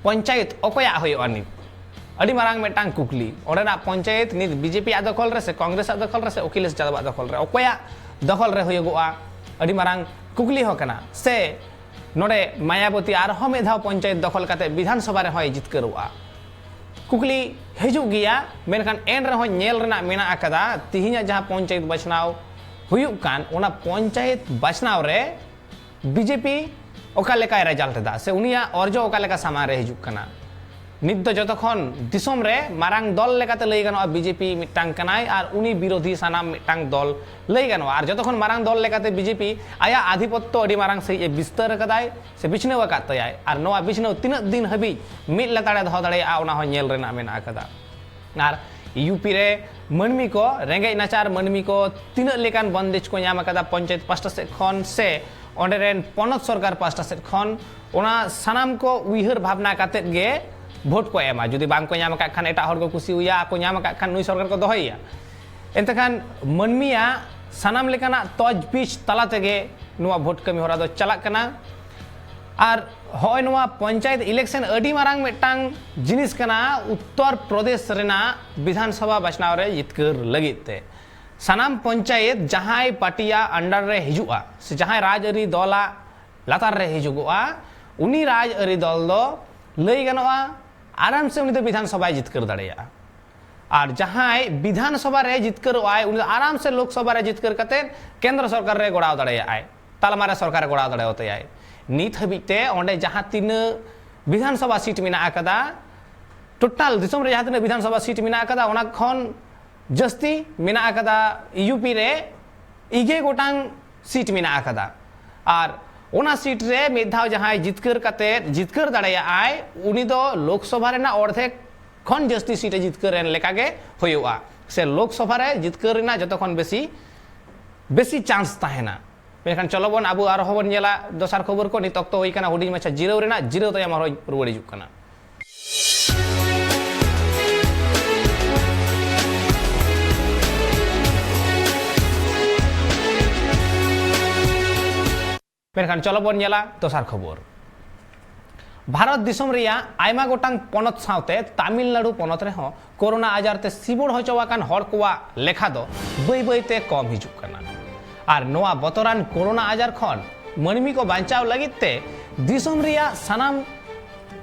ᱯᱚᱧᱪᱟᱭᱮᱛ ᱚᱠᱚᱭᱟᱜ ᱦᱩᱭᱩᱜᱼᱟ ᱱᱤᱛ? ᱟᱹᱰᱤ ᱢᱟᱨᱟᱝ ᱢᱤᱫᱴᱟᱝ ᱠᱩᱠᱞᱤ᱾ ᱚᱸᱰᱮᱱᱟᱜ ᱯᱚᱧᱪᱟᱭᱮᱛ ᱱᱤᱛ ᱵᱤᱡᱮᱯᱤ ᱟᱜ ᱫᱚᱠᱷᱚᱞ ᱨᱮ ᱥᱮ ᱠᱚᱝᱜᱨᱮᱥ ᱟᱜ ᱫᱚᱠᱷᱚᱞ ᱨᱮ ᱥᱮ ᱚᱠᱷᱤᱞᱮᱥ ᱡᱟᱫᱚᱵ ᱟᱜ ᱫᱚᱠᱷᱚᱞ ᱨᱮ? ᱚᱠᱚᱭᱟᱜ ᱫᱚᱠᱷᱚᱞ ᱨᱮ ᱦᱩᱭᱩᱜᱚᱜᱼᱟ? ᱟᱹᱰᱤ ᱢᱟᱨᱟᱝ ᱠᱩᱠᱞᱤ ᱦᱚᱸ ᱠᱟᱱᱟ᱾ ᱥᱮ ᱱᱚᱰᱮ ᱢᱟᱭᱟᱵᱚᱛᱤ ᱟᱨᱦᱚᱸ ᱢᱤᱫ ᱫᱷᱟᱣ ᱯᱚᱧᱪᱟᱭᱮᱛ ᱫᱚᱠᱷᱚᱞ ᱠᱟᱛᱮ ᱵᱤᱫᱷᱟᱱ ᱥᱚᱵᱷᱟ ᱨᱮᱦᱚᱸᱭ ᱡᱤᱛᱠᱟᱹᱨᱚᱜᱼᱟ? ᱠᱩᱠᱞᱤ ᱦᱤᱡᱩᱜ ᱜᱮᱭᱟ, ᱢᱮᱱᱠᱷᱟᱱ ᱮᱱ ᱨᱮᱦᱚᱸ ᱧᱮᱞ ᱨᱮᱱᱟᱜ ᱢᱮᱱᱟᱜ ᱟᱠᱟᱫᱟ, ᱛᱤᱦᱤᱧᱟᱜ ᱡᱟᱦᱟᱸ ᱯᱚᱧᱪᱟᱭᱮᱛ ᱵᱟᱪᱷᱱᱟᱣ ᱦᱩᱭᱩᱜ ᱠᱟᱱ, ᱚᱱᱟ ᱯᱚᱧᱪᱟᱭᱮᱛ ᱵᱟᱪᱷᱱᱟᱣ ᱨᱮ ᱵᱤᱡᱮᱯᱤ ᱚᱠᱟ ᱞᱮᱠᱟᱭ ᱨᱮᱡᱟᱞᱴ ᱮᱫᱟ ᱥᱮ ᱩᱱᱤᱭᱟᱜ ᱚᱨᱡᱚ ᱚᱠᱟ ᱞᱮᱠᱟ ᱥᱟᱢᱟᱝ ᱨᱮ ᱦᱤᱡᱩᱜ ᱠᱟᱱᱟ? ᱱᱤᱛ ᱫᱚ ᱡᱚᱛᱚ ᱠᱷᱚᱱ ᱫᱤᱥᱚᱢ ᱨᱮ ᱢᱟᱨᱟᱝ ᱫᱚᱞ ᱞᱮᱠᱟᱛᱮ ᱞᱟᱹᱭ ᱜᱟᱱᱚᱜᱼᱟ ᱵᱤᱡᱮᱯᱤ ᱢᱤᱫᱴᱟᱝ ᱠᱟᱱᱟᱭ, ᱟᱨ ᱩᱱᱤ ᱵᱤᱨᱳᱫᱷᱤ ᱥᱟᱱᱟᱢ ᱢᱤᱫᱴᱟᱝ ᱫᱚᱞ ᱞᱟᱹᱭ ᱜᱟᱱᱚᱜᱼᱟ᱾ ᱟᱨ ᱡᱚᱛᱚ ᱠᱷᱚᱱ ᱢᱟᱨᱟᱝ ᱫᱚᱞ ᱞᱮᱠᱟᱛᱮ ᱵᱤᱡᱮᱯᱤ ᱟᱭᱟᱜ ᱟᱫᱷᱤᱯᱚᱛᱛᱚ ᱟᱹᱰᱤ ᱢᱟᱨᱟᱝ ᱥᱟᱺᱦᱤᱡ ᱮ ᱵᱤᱥᱛᱟᱹᱨ ᱟᱠᱟᱫᱟᱭ ᱥᱮ ᱵᱤᱪᱷᱱᱟᱹᱣ ᱟᱠᱟᱫ ᱛᱟᱭᱟᱭ, ᱟᱨ ᱱᱚᱣᱟ ᱵᱤᱪᱷᱱᱟᱹᱣ ᱛᱤᱱᱟᱹᱜ ᱫᱤᱱ ᱦᱟᱹᱵᱤᱡ ᱢᱤᱫ ᱞᱮᱛᱟᱲᱮ ᱫᱚᱦᱚ ᱫᱟᱲᱮᱭᱟᱜᱼᱟ, ᱚᱱᱟ ᱦᱚᱸ ᱧᱮᱞ ᱨᱮᱱᱟᱜ ᱢᱮᱱᱟᱜ ᱟᱠᱟᱫᱟ᱾ ᱟᱨ ᱤᱭᱩᱯᱤ ᱨᱮ ᱢᱟᱹᱱᱢᱤ ᱠᱚ, ᱨᱮᱸᱜᱮᱡ ᱱᱟᱪᱟᱨ ᱢᱟᱹᱱᱢᱤ ᱠᱚ ᱛᱤᱱᱟᱹᱜ ᱞᱮᱠᱟᱱ ᱵᱚᱱᱫᱮᱡᱽ ᱠᱚ ᱧᱟᱢ ᱟᱠᱟᱫᱟ ᱯᱚᱧᱪᱟᱭᱮᱛ ᱯᱟᱥᱴᱟ ᱥᱮᱫ ᱠᱷᱚᱱ ᱥᱮ ᱚᱸᱰᱮ ᱨᱮᱱ ᱯᱚᱱᱚᱛ ᱥᱚᱨᱠᱟᱨ ᱯᱟᱥᱴᱟ ᱥᱮᱫ ᱠᱷᱚᱱ, ᱚᱱᱟ ᱥᱟᱱᱟᱢ ᱠᱚ ᱩᱭᱦᱟᱹᱨ ᱵᱷᱟᱵᱽᱱᱟ ᱠᱟᱛᱮᱫ ᱜᱮ ᱵᱷᱳᱴ ᱠᱚ ᱮᱢᱟ᱾ ᱡᱩᱫᱤ ᱵᱟᱝ ᱠᱚ ᱧᱟᱢ ᱟᱠᱟᱫ ᱠᱷᱟᱱ ᱮᱴᱟᱜ ᱦᱚᱲ ᱠᱚ ᱠᱩᱥᱤ ᱟᱭᱟ, ᱟᱨ ᱠᱚ ᱧᱟᱢ ᱟᱠᱟᱫ ᱠᱷᱟᱱ ᱱᱩᱭ ᱥᱚᱨᱠᱟᱨ ᱠᱚ ᱫᱚᱦᱚᱭᱮᱭᱟ᱾ ᱮᱱᱛᱮ ᱠᱷᱟᱱ ᱢᱟᱹᱱᱢᱤᱭᱟᱜ ᱥᱟᱱᱟᱢ ᱞᱮᱠᱟᱱᱟᱜ ᱛᱚᱡᱽᱵᱤᱡᱽ ᱛᱟᱞᱟ ᱛᱮᱜᱮ ᱱᱚᱣᱟ ᱵᱷᱳᱴ ᱠᱟᱹᱢᱤ ᱦᱚᱨᱟ ᱫᱚ ᱪᱟᱞᱟᱜ ᱠᱟᱱᱟ᱾ ᱟᱨ ᱦᱚᱸᱜᱼᱚᱭ ᱱᱚᱣᱟ ᱯᱚᱧᱪᱟᱭᱮᱛ ᱤᱞᱮᱠᱥᱚᱱ ᱟᱹᱰᱤ ᱢᱟᱨᱟᱝ ᱢᱤᱫᱴᱟᱝ ᱡᱤᱱᱤᱥ ᱠᱟᱱᱟ ᱩᱛᱛᱚᱨ ᱯᱨᱚᱫᱮᱥ ᱨᱮᱱᱟᱜ ᱵᱤᱫᱷᱟᱱ ᱥᱚᱵᱷᱟ ᱵᱟᱪᱷᱱᱟᱣ ᱨᱮ ᱡᱤᱛᱠᱟᱹᱨ ᱞᱟᱹᱜᱤᱫ ᱛᱮ᱾ ᱥᱟᱱᱟᱢ ᱯᱚᱧᱪᱟᱭᱮᱛ ᱡᱟᱦᱟᱸᱭ ᱯᱟᱨᱴᱤᱭᱟᱜ under ᱨᱮ ᱦᱤᱡᱩᱜᱼᱟ ᱥᱮ ᱡᱟᱦᱟᱸᱭ ᱨᱟᱡᱽᱟᱹᱨᱤ ᱫᱚᱞᱟᱜ ᱞᱟᱛᱟᱨ ᱨᱮ ᱦᱤᱡᱩᱜᱚᱜᱼᱟ, ᱩᱱᱤ ᱨᱟᱡᱽᱟᱹᱨᱤ ᱫᱚᱞ ᱫᱚ ᱞᱟᱹᱭ ᱜᱟᱱᱚᱜᱼᱟ ᱟᱨᱟᱢ ᱥᱮ ᱩᱱᱤ ᱫᱚ ᱵᱤᱫᱷᱟᱱ ᱥᱚᱵᱷᱟᱭ ᱡᱤᱛᱠᱟᱹᱨ ᱫᱟᱲᱮᱭᱟᱜᱼᱟ᱾ ᱟᱨ ᱡᱟᱦᱟᱸᱭ ᱵᱤᱫᱷᱟᱱ ᱥᱚᱵᱷᱟ ᱨᱮ ᱡᱤᱛᱠᱟᱹᱨᱚᱜ ᱟᱭ, ᱩᱱᱤ ᱫᱚ ᱟᱨᱟᱢ ᱥᱮ ᱞᱳᱠ ᱥᱚᱵᱷᱟ ᱨᱮ ᱡᱤᱛᱠᱟᱹᱨ ᱠᱟᱛᱮ ᱠᱮᱱᱫᱨᱚ ᱥᱚᱨᱠᱟᱨ ᱨᱮ ᱜᱚᱲᱟᱣ ᱫᱟᱲᱮᱭᱟᱜᱼᱟᱭ, ᱛᱟᱞᱢᱟ ᱨᱮ ᱥᱚᱨᱠᱟᱨ ᱮ ᱜᱚᱲᱟᱣ ᱫᱟᱲᱮᱭᱟᱛᱟᱭᱟᱭ᱾ ᱱᱤᱛ ᱦᱟᱹᱵᱤᱡ ᱛᱮ ᱚᱸᱰᱮ ᱡᱟᱦᱟᱸ ᱛᱤᱱᱟᱹᱜ ᱵᱤᱫᱷᱟᱱ ᱥᱚᱵᱷᱟ ᱥᱤᱴ ᱢᱮᱱᱟᱜ ᱟᱠᱟᱫᱟ, ᱴᱳᱴᱟᱞ ᱫᱤᱥᱚᱢ ᱨᱮ ᱡᱟᱦᱟᱸ ᱛᱤᱱᱟᱹᱜ ᱵᱤᱫᱷᱟᱱ ᱥᱚᱵᱷᱟ ᱥᱤᱴ ᱢᱮᱱᱟᱜ ᱟᱠᱟᱫᱟ, ᱚᱱᱟ ᱠᱷᱚᱱ ᱡᱟᱹᱥᱛᱤ ᱢᱮᱱᱟᱜ ᱟᱠᱟᱫᱟ ᱤᱭᱩᱯᱤ ᱨᱮ, ᱤᱜᱮ ᱜᱚᱴᱟᱝ ᱥᱤᱴ ᱢᱮᱱᱟᱜ ᱟᱠᱟᱫᱟ᱾ ᱟᱨ ᱚᱱᱟ ᱥᱤᱴ ᱨᱮ ᱢᱤᱫ ᱫᱷᱟᱣ ᱡᱟᱦᱟᱸᱭ ᱡᱤᱛᱠᱟᱹᱨ ᱠᱟᱛᱮ, ᱡᱤᱛᱠᱟᱹᱨ ᱫᱟᱲᱮᱭᱟᱜᱼᱟᱭ, ᱩᱱᱤ ᱫᱚ ᱞᱳᱠ ᱥᱚᱵᱷᱟ ᱨᱮᱱᱟᱜ ᱚᱨᱫᱷᱮᱠ ᱠᱷᱚᱱ ᱡᱟᱹᱥᱛᱤ ᱥᱤᱴ ᱮ ᱡᱤᱛᱠᱟᱹᱨ ᱮᱱ ᱞᱮᱠᱟ ᱜᱮ ᱦᱩᱭᱩᱜᱼᱟ, ᱥᱮ ᱞᱳᱠ ᱥᱚᱵᱷᱟ ᱨᱮ ᱡᱤᱛᱠᱟᱹᱨ ᱨᱮᱱᱟᱜ ᱡᱚᱛᱚ ᱠᱷᱚᱱ ᱵᱮᱥᱤ, ᱵᱮᱥᱤ ᱪᱟᱱᱥ ᱛᱟᱦᱮᱱᱟ᱾ ᱢᱮᱱᱠᱷᱟᱱ ᱪᱚᱞᱚ ᱵᱚᱱ ᱟᱵᱚ ᱟᱨᱦᱚᱸ ᱵᱚᱱ ᱧᱮᱞᱟ ᱫᱚᱥᱟᱨ ᱠᱷᱚᱵᱚᱨ ᱠᱚ᱾ ᱱᱤᱛ ᱚᱠᱛᱚ ᱦᱩᱭ ᱠᱟᱱᱟ ᱦᱩᱰᱤᱧ ᱢᱟᱪᱷᱟ ᱡᱤᱨᱟᱹᱣ ᱨᱮᱱᱟᱜ, ᱡᱤᱨᱟᱹᱣ ᱛᱟᱭᱚᱢ ᱟᱨᱦᱚᱸ ᱨᱩᱣᱟᱹᱲ ᱦᱤᱡᱩᱜ ᱠᱟᱱᱟ᱾ ᱢᱮᱱᱠᱷᱟᱱ ᱪᱚᱞᱚ ᱵᱚᱱ ᱧᱮᱞᱟ ᱫᱚᱥᱟᱨ ᱠᱷᱚᱵᱚᱨ᱾ ᱵᱷᱟᱨᱚᱛ ᱫᱤᱥᱚᱢ ᱨᱮᱭᱟᱜ ᱟᱭᱢᱟ ᱜᱚᱴᱟᱝ ᱯᱚᱱᱚᱛ ᱥᱟᱶᱛᱮ ᱛᱟᱢᱤᱞᱱᱟᱲᱩ ᱯᱚᱱᱚᱛ ᱨᱮᱦᱚᱸ ᱠᱳᱨᱳᱱᱟ ᱟᱡᱟᱨ ᱛᱮ ᱥᱤᱵᱚᱲ ᱦᱚᱪᱚ ᱟᱠᱟᱱ ᱦᱚᱲ ᱠᱚᱣᱟᱜ ᱞᱮᱠᱷᱟ ᱫᱚ ᱵᱟᱹᱭ ᱵᱟᱹᱭ ᱛᱮ ᱠᱚᱢ ᱦᱤᱡᱩᱜ ᱠᱟᱱᱟ᱾ ᱟᱨ ᱱᱚᱣᱟ ᱵᱚᱛᱚᱨᱟᱱ ᱠᱳᱨᱳᱱᱟ ᱟᱡᱟᱨ ᱠᱷᱚᱱ ᱢᱟᱹᱱᱢᱤ ᱠᱚ ᱵᱟᱧᱪᱟᱣ ᱞᱟᱹᱜᱤᱫ ᱛᱮ ᱫᱤᱥᱚᱢ ᱨᱮᱭᱟᱜ ᱥᱟᱱᱟᱢ,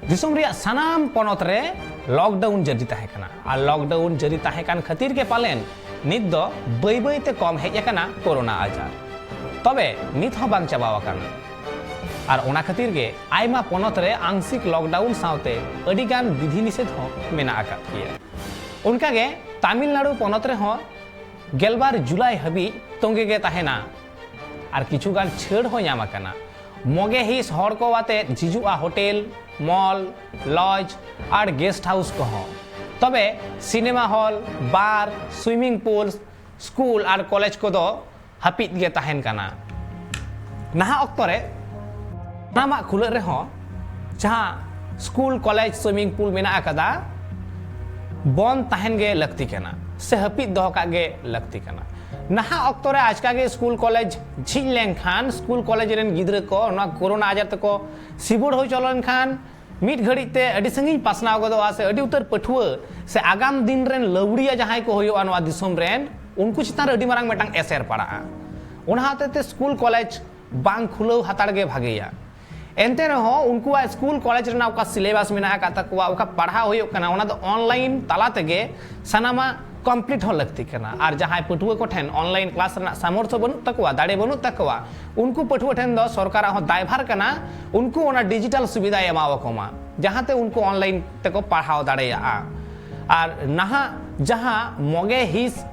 ᱫᱤᱥᱚᱢ ᱨᱮᱭᱟᱜ ᱥᱟᱱᱟᱢ ᱯᱚᱱᱚᱛ ᱨᱮ ᱞᱚᱠᱰᱟᱣᱩᱱ ᱡᱟᱹᱨᱤ ᱛᱟᱦᱮᱸ ᱠᱟᱱᱟ᱾ ᱟᱨ ᱞᱚᱠᱰᱟᱣᱩᱱ ᱡᱟᱹᱨᱤ ᱛᱟᱦᱮᱸ ᱠᱟᱱ ᱠᱷᱟᱹᱛᱤᱨ ᱜᱮ ᱯᱟᱞᱮᱱ ᱱᱤᱛ ᱫᱚ ᱵᱟᱹᱭ ᱵᱟᱹᱭ ᱛᱮ ᱠᱚᱢ ᱦᱮᱡ ᱟᱠᱟᱱᱟ ᱠᱳᱨᱳᱱᱟ ᱟᱡᱟᱨ᱾ ᱛᱚᱵᱮ ᱱᱤᱛ ᱦᱚᱸ ᱵᱟᱝ ᱪᱟᱵᱟᱣ ᱟᱠᱟᱱᱟ᱾ ᱟᱨ ᱚᱱᱟ ᱠᱷᱟᱹᱛᱤᱨ ᱜᱮ ᱟᱭᱢᱟ ᱯᱚᱱᱚᱛ ᱨᱮ ᱟᱝᱥᱤᱠ ᱞᱚᱠᱰᱟᱣᱩᱱ ᱥᱟᱶᱛᱮ ᱟᱹᱰᱤ ᱜᱟᱱ ᱵᱤᱫᱷᱤ ᱱᱤᱥᱮᱫᱷ ᱦᱚᱸ ᱢᱮᱱᱟᱜ ᱟᱠᱟᱫ ᱜᱮᱭᱟ᱾ ᱚᱱᱠᱟᱜᱮ ᱛᱟᱢᱤᱞᱱᱟᱲᱩ ᱯᱚᱱᱚᱛ ᱨᱮᱦᱚᱸ ᱜᱮᱞᱵᱟᱨ ᱡᱩᱞᱟᱭ ᱦᱟᱹᱵᱤᱡ ᱛᱚᱸᱜᱮ ᱜᱮ ᱛᱟᱦᱮᱱᱟ ᱟᱨ ᱠᱤᱪᱷᱩ ᱜᱟᱱ ᱪᱷᱟᱹᱲ ᱦᱚᱸ ᱧᱟᱢ ᱟᱠᱟᱱᱟ᱾ ᱢᱚᱜᱮ ᱦᱤᱸᱥ ᱦᱚᱲ ᱠᱚ ᱟᱛᱮ ᱡᱷᱤᱡᱩᱜᱼᱟ ᱦᱳᱴᱮᱞ, ᱢᱚᱞ, ᱞᱚᱡᱽ ᱟᱨ ᱜᱮᱥᱴ ᱦᱟᱣᱩᱥ ᱠᱚᱦᱚᱸ᱾ ᱛᱚᱵᱮ ᱥᱤᱱᱮᱢᱟ ᱦᱚᱞ, ᱵᱟᱨ, ᱥᱩᱭᱢᱤᱝ ᱯᱩᱞ, ᱥᱠᱩᱞ ᱟᱨ ᱠᱚᱞᱮᱡᱽ ᱠᱚᱫᱚ ᱦᱟᱹᱯᱤᱫ ᱜᱮ ᱛᱟᱦᱮᱱ ᱠᱟᱱᱟ᱾ ᱱᱟᱦᱟᱜ ᱚᱠᱛᱚ ᱨᱮ ᱥᱟᱱᱟᱢᱟᱜ ᱠᱷᱩᱞᱟᱹᱜ ᱨᱮᱦᱚᱸ ᱡᱟᱦᱟᱸ ᱥᱠᱩᱞ, ᱠᱚᱞᱮᱡᱽ, ᱥᱩᱭᱢᱤᱝ ᱯᱩᱞ ᱢᱮᱱᱟᱜ ᱟᱠᱟᱫᱟ, ᱵᱚᱱᱫ ᱛᱟᱦᱮᱱ ᱜᱮ ᱞᱟᱹᱠᱛᱤ ᱠᱟᱱᱟ ᱥᱮ ᱦᱟᱹᱯᱤᱫ ᱫᱚᱦᱚ ᱠᱟᱜ ᱜᱮ ᱞᱟᱹᱠᱛᱤ ᱠᱟᱱᱟ᱾ ᱱᱟᱦᱟᱜ ᱚᱠᱛᱚ ᱨᱮ ᱟᱪᱠᱟ ᱜᱮ ᱥᱠᱩᱞ, ᱠᱚᱞᱮᱡᱽ ᱡᱷᱤᱡ ᱞᱮᱱᱠᱷᱟᱱ ᱥᱠᱩᱞ, ᱠᱚᱞᱮᱡᱽ ᱨᱮᱱ ᱜᱤᱫᱽᱨᱟᱹ ᱠᱚ ᱱᱚᱣᱟ ᱠᱳᱨᱳᱱᱟ ᱟᱡᱟᱨ ᱛᱮᱠᱚ ᱥᱤᱵᱩᱲ ᱦᱚᱪᱚ ᱞᱮᱱᱠᱷᱟᱱ ᱢᱤᱫ ᱜᱷᱟᱹᱲᱤᱡ ᱛᱮ ᱟᱹᱰᱤ ᱥᱟᱺᱜᱤᱧ ᱯᱟᱥᱱᱟᱣ ᱜᱚᱫᱚᱜᱼᱟ ᱥᱮ ᱟᱹᱰᱤ ᱩᱛᱟᱹᱨ ᱯᱟᱹᱴᱷᱩᱣᱟᱹ ᱥᱮ ᱟᱜᱟᱢ ᱫᱤᱱ ᱨᱮᱱ ᱞᱟᱹᱣᱲᱤᱭᱟᱹ ᱡᱟᱦᱟᱸᱭ ᱠᱚ ᱦᱩᱭᱩᱜᱼᱟ ᱱᱚᱣᱟ ᱫᱤᱥᱚᱢ ᱨᱮᱱ, ᱩᱱᱠᱩ ᱪᱮᱛᱟᱱ ᱨᱮ ᱟᱹᱰᱤ ᱢᱟᱨᱟᱝ ᱢᱤᱫᱴᱟᱝ ᱮᱥᱮᱨ ᱯᱟᱲᱟᱜᱼᱟ᱾ ᱚᱱᱟ ᱦᱚᱛᱮᱡ ᱛᱮ ᱥᱠᱩᱞ, ᱠᱚᱞᱮᱡᱽ ᱵᱟᱝ ᱠᱷᱩᱞᱟᱹᱣ ᱦᱟᱛᱟᱲ ᱜᱮ ᱵᱷᱟᱜᱮᱭᱟ᱾ ᱮᱱᱛᱮ ᱨᱮᱦᱚᱸ ᱩᱱᱠᱩᱣᱟᱜ ᱥᱠᱩᱞ, ᱠᱚᱞᱮᱡᱽ ᱨᱮᱱᱟᱜ ᱚᱠᱟ ᱥᱤᱞᱮᱵᱟᱥ ᱢᱮᱱᱟᱜ ᱟᱠᱟᱫ ᱛᱟᱠᱚᱣᱟ, ᱚᱠᱟ ᱯᱟᱲᱦᱟᱣ ᱦᱩᱭᱩᱜ ᱠᱟᱱᱟ, ᱚᱱᱟ ᱫᱚ ᱚᱱᱞᱟᱭᱤᱱ ᱛᱟᱞᱟ ᱛᱮᱜᱮ ᱥᱟᱱᱟᱢᱟᱜ ᱠᱚᱢᱯᱞᱤᱴ ᱦᱚᱸ ᱞᱟᱹᱠᱛᱤ ᱠᱟᱱᱟ᱾ ᱟᱨ ᱡᱟᱦᱟᱸᱭ ᱯᱟᱹᱴᱷᱩᱣᱟᱹ ᱠᱚᱴᱷᱮᱱ ᱚᱱᱞᱟᱭᱤᱱ ᱠᱞᱟᱥ ᱨᱮᱱᱟᱜ ᱥᱟᱢᱚᱨᱛᱷᱚ ᱵᱟᱹᱱᱩᱜ ᱛᱟᱠᱚᱣᱟ, ᱫᱟᱲᱮ ᱵᱟᱹᱱᱩᱜ ᱛᱟᱠᱚᱣᱟ, ᱩᱱᱠᱩ ᱯᱟᱹᱴᱷᱩᱣᱟᱹ ᱴᱷᱮᱱ ᱫᱚ ᱥᱚᱨᱠᱟᱨᱟᱜ ᱦᱚᱸ ᱫᱟᱭᱵᱷᱟᱨ ᱠᱟᱱᱟ ᱩᱱᱠᱩ ᱚᱱᱟ ᱰᱤᱡᱤᱴᱟᱞ ᱥᱩᱵᱤᱫᱷᱟᱭ ᱮᱢᱟᱣᱟᱠᱚ ᱢᱟ, ᱡᱟᱦᱟᱸᱛᱮ ᱩᱱᱠᱩ ᱚᱱᱞᱟᱭᱤᱱ ᱛᱮᱠᱚ ᱯᱟᱲᱦᱟᱣ ᱫᱟᱲᱮᱭᱟᱜᱼᱟ᱾ ᱟᱨ ᱱᱟᱦᱟᱜ ᱡᱟᱦᱟᱸ ᱢᱚᱜᱮ ᱦᱤᱸᱥ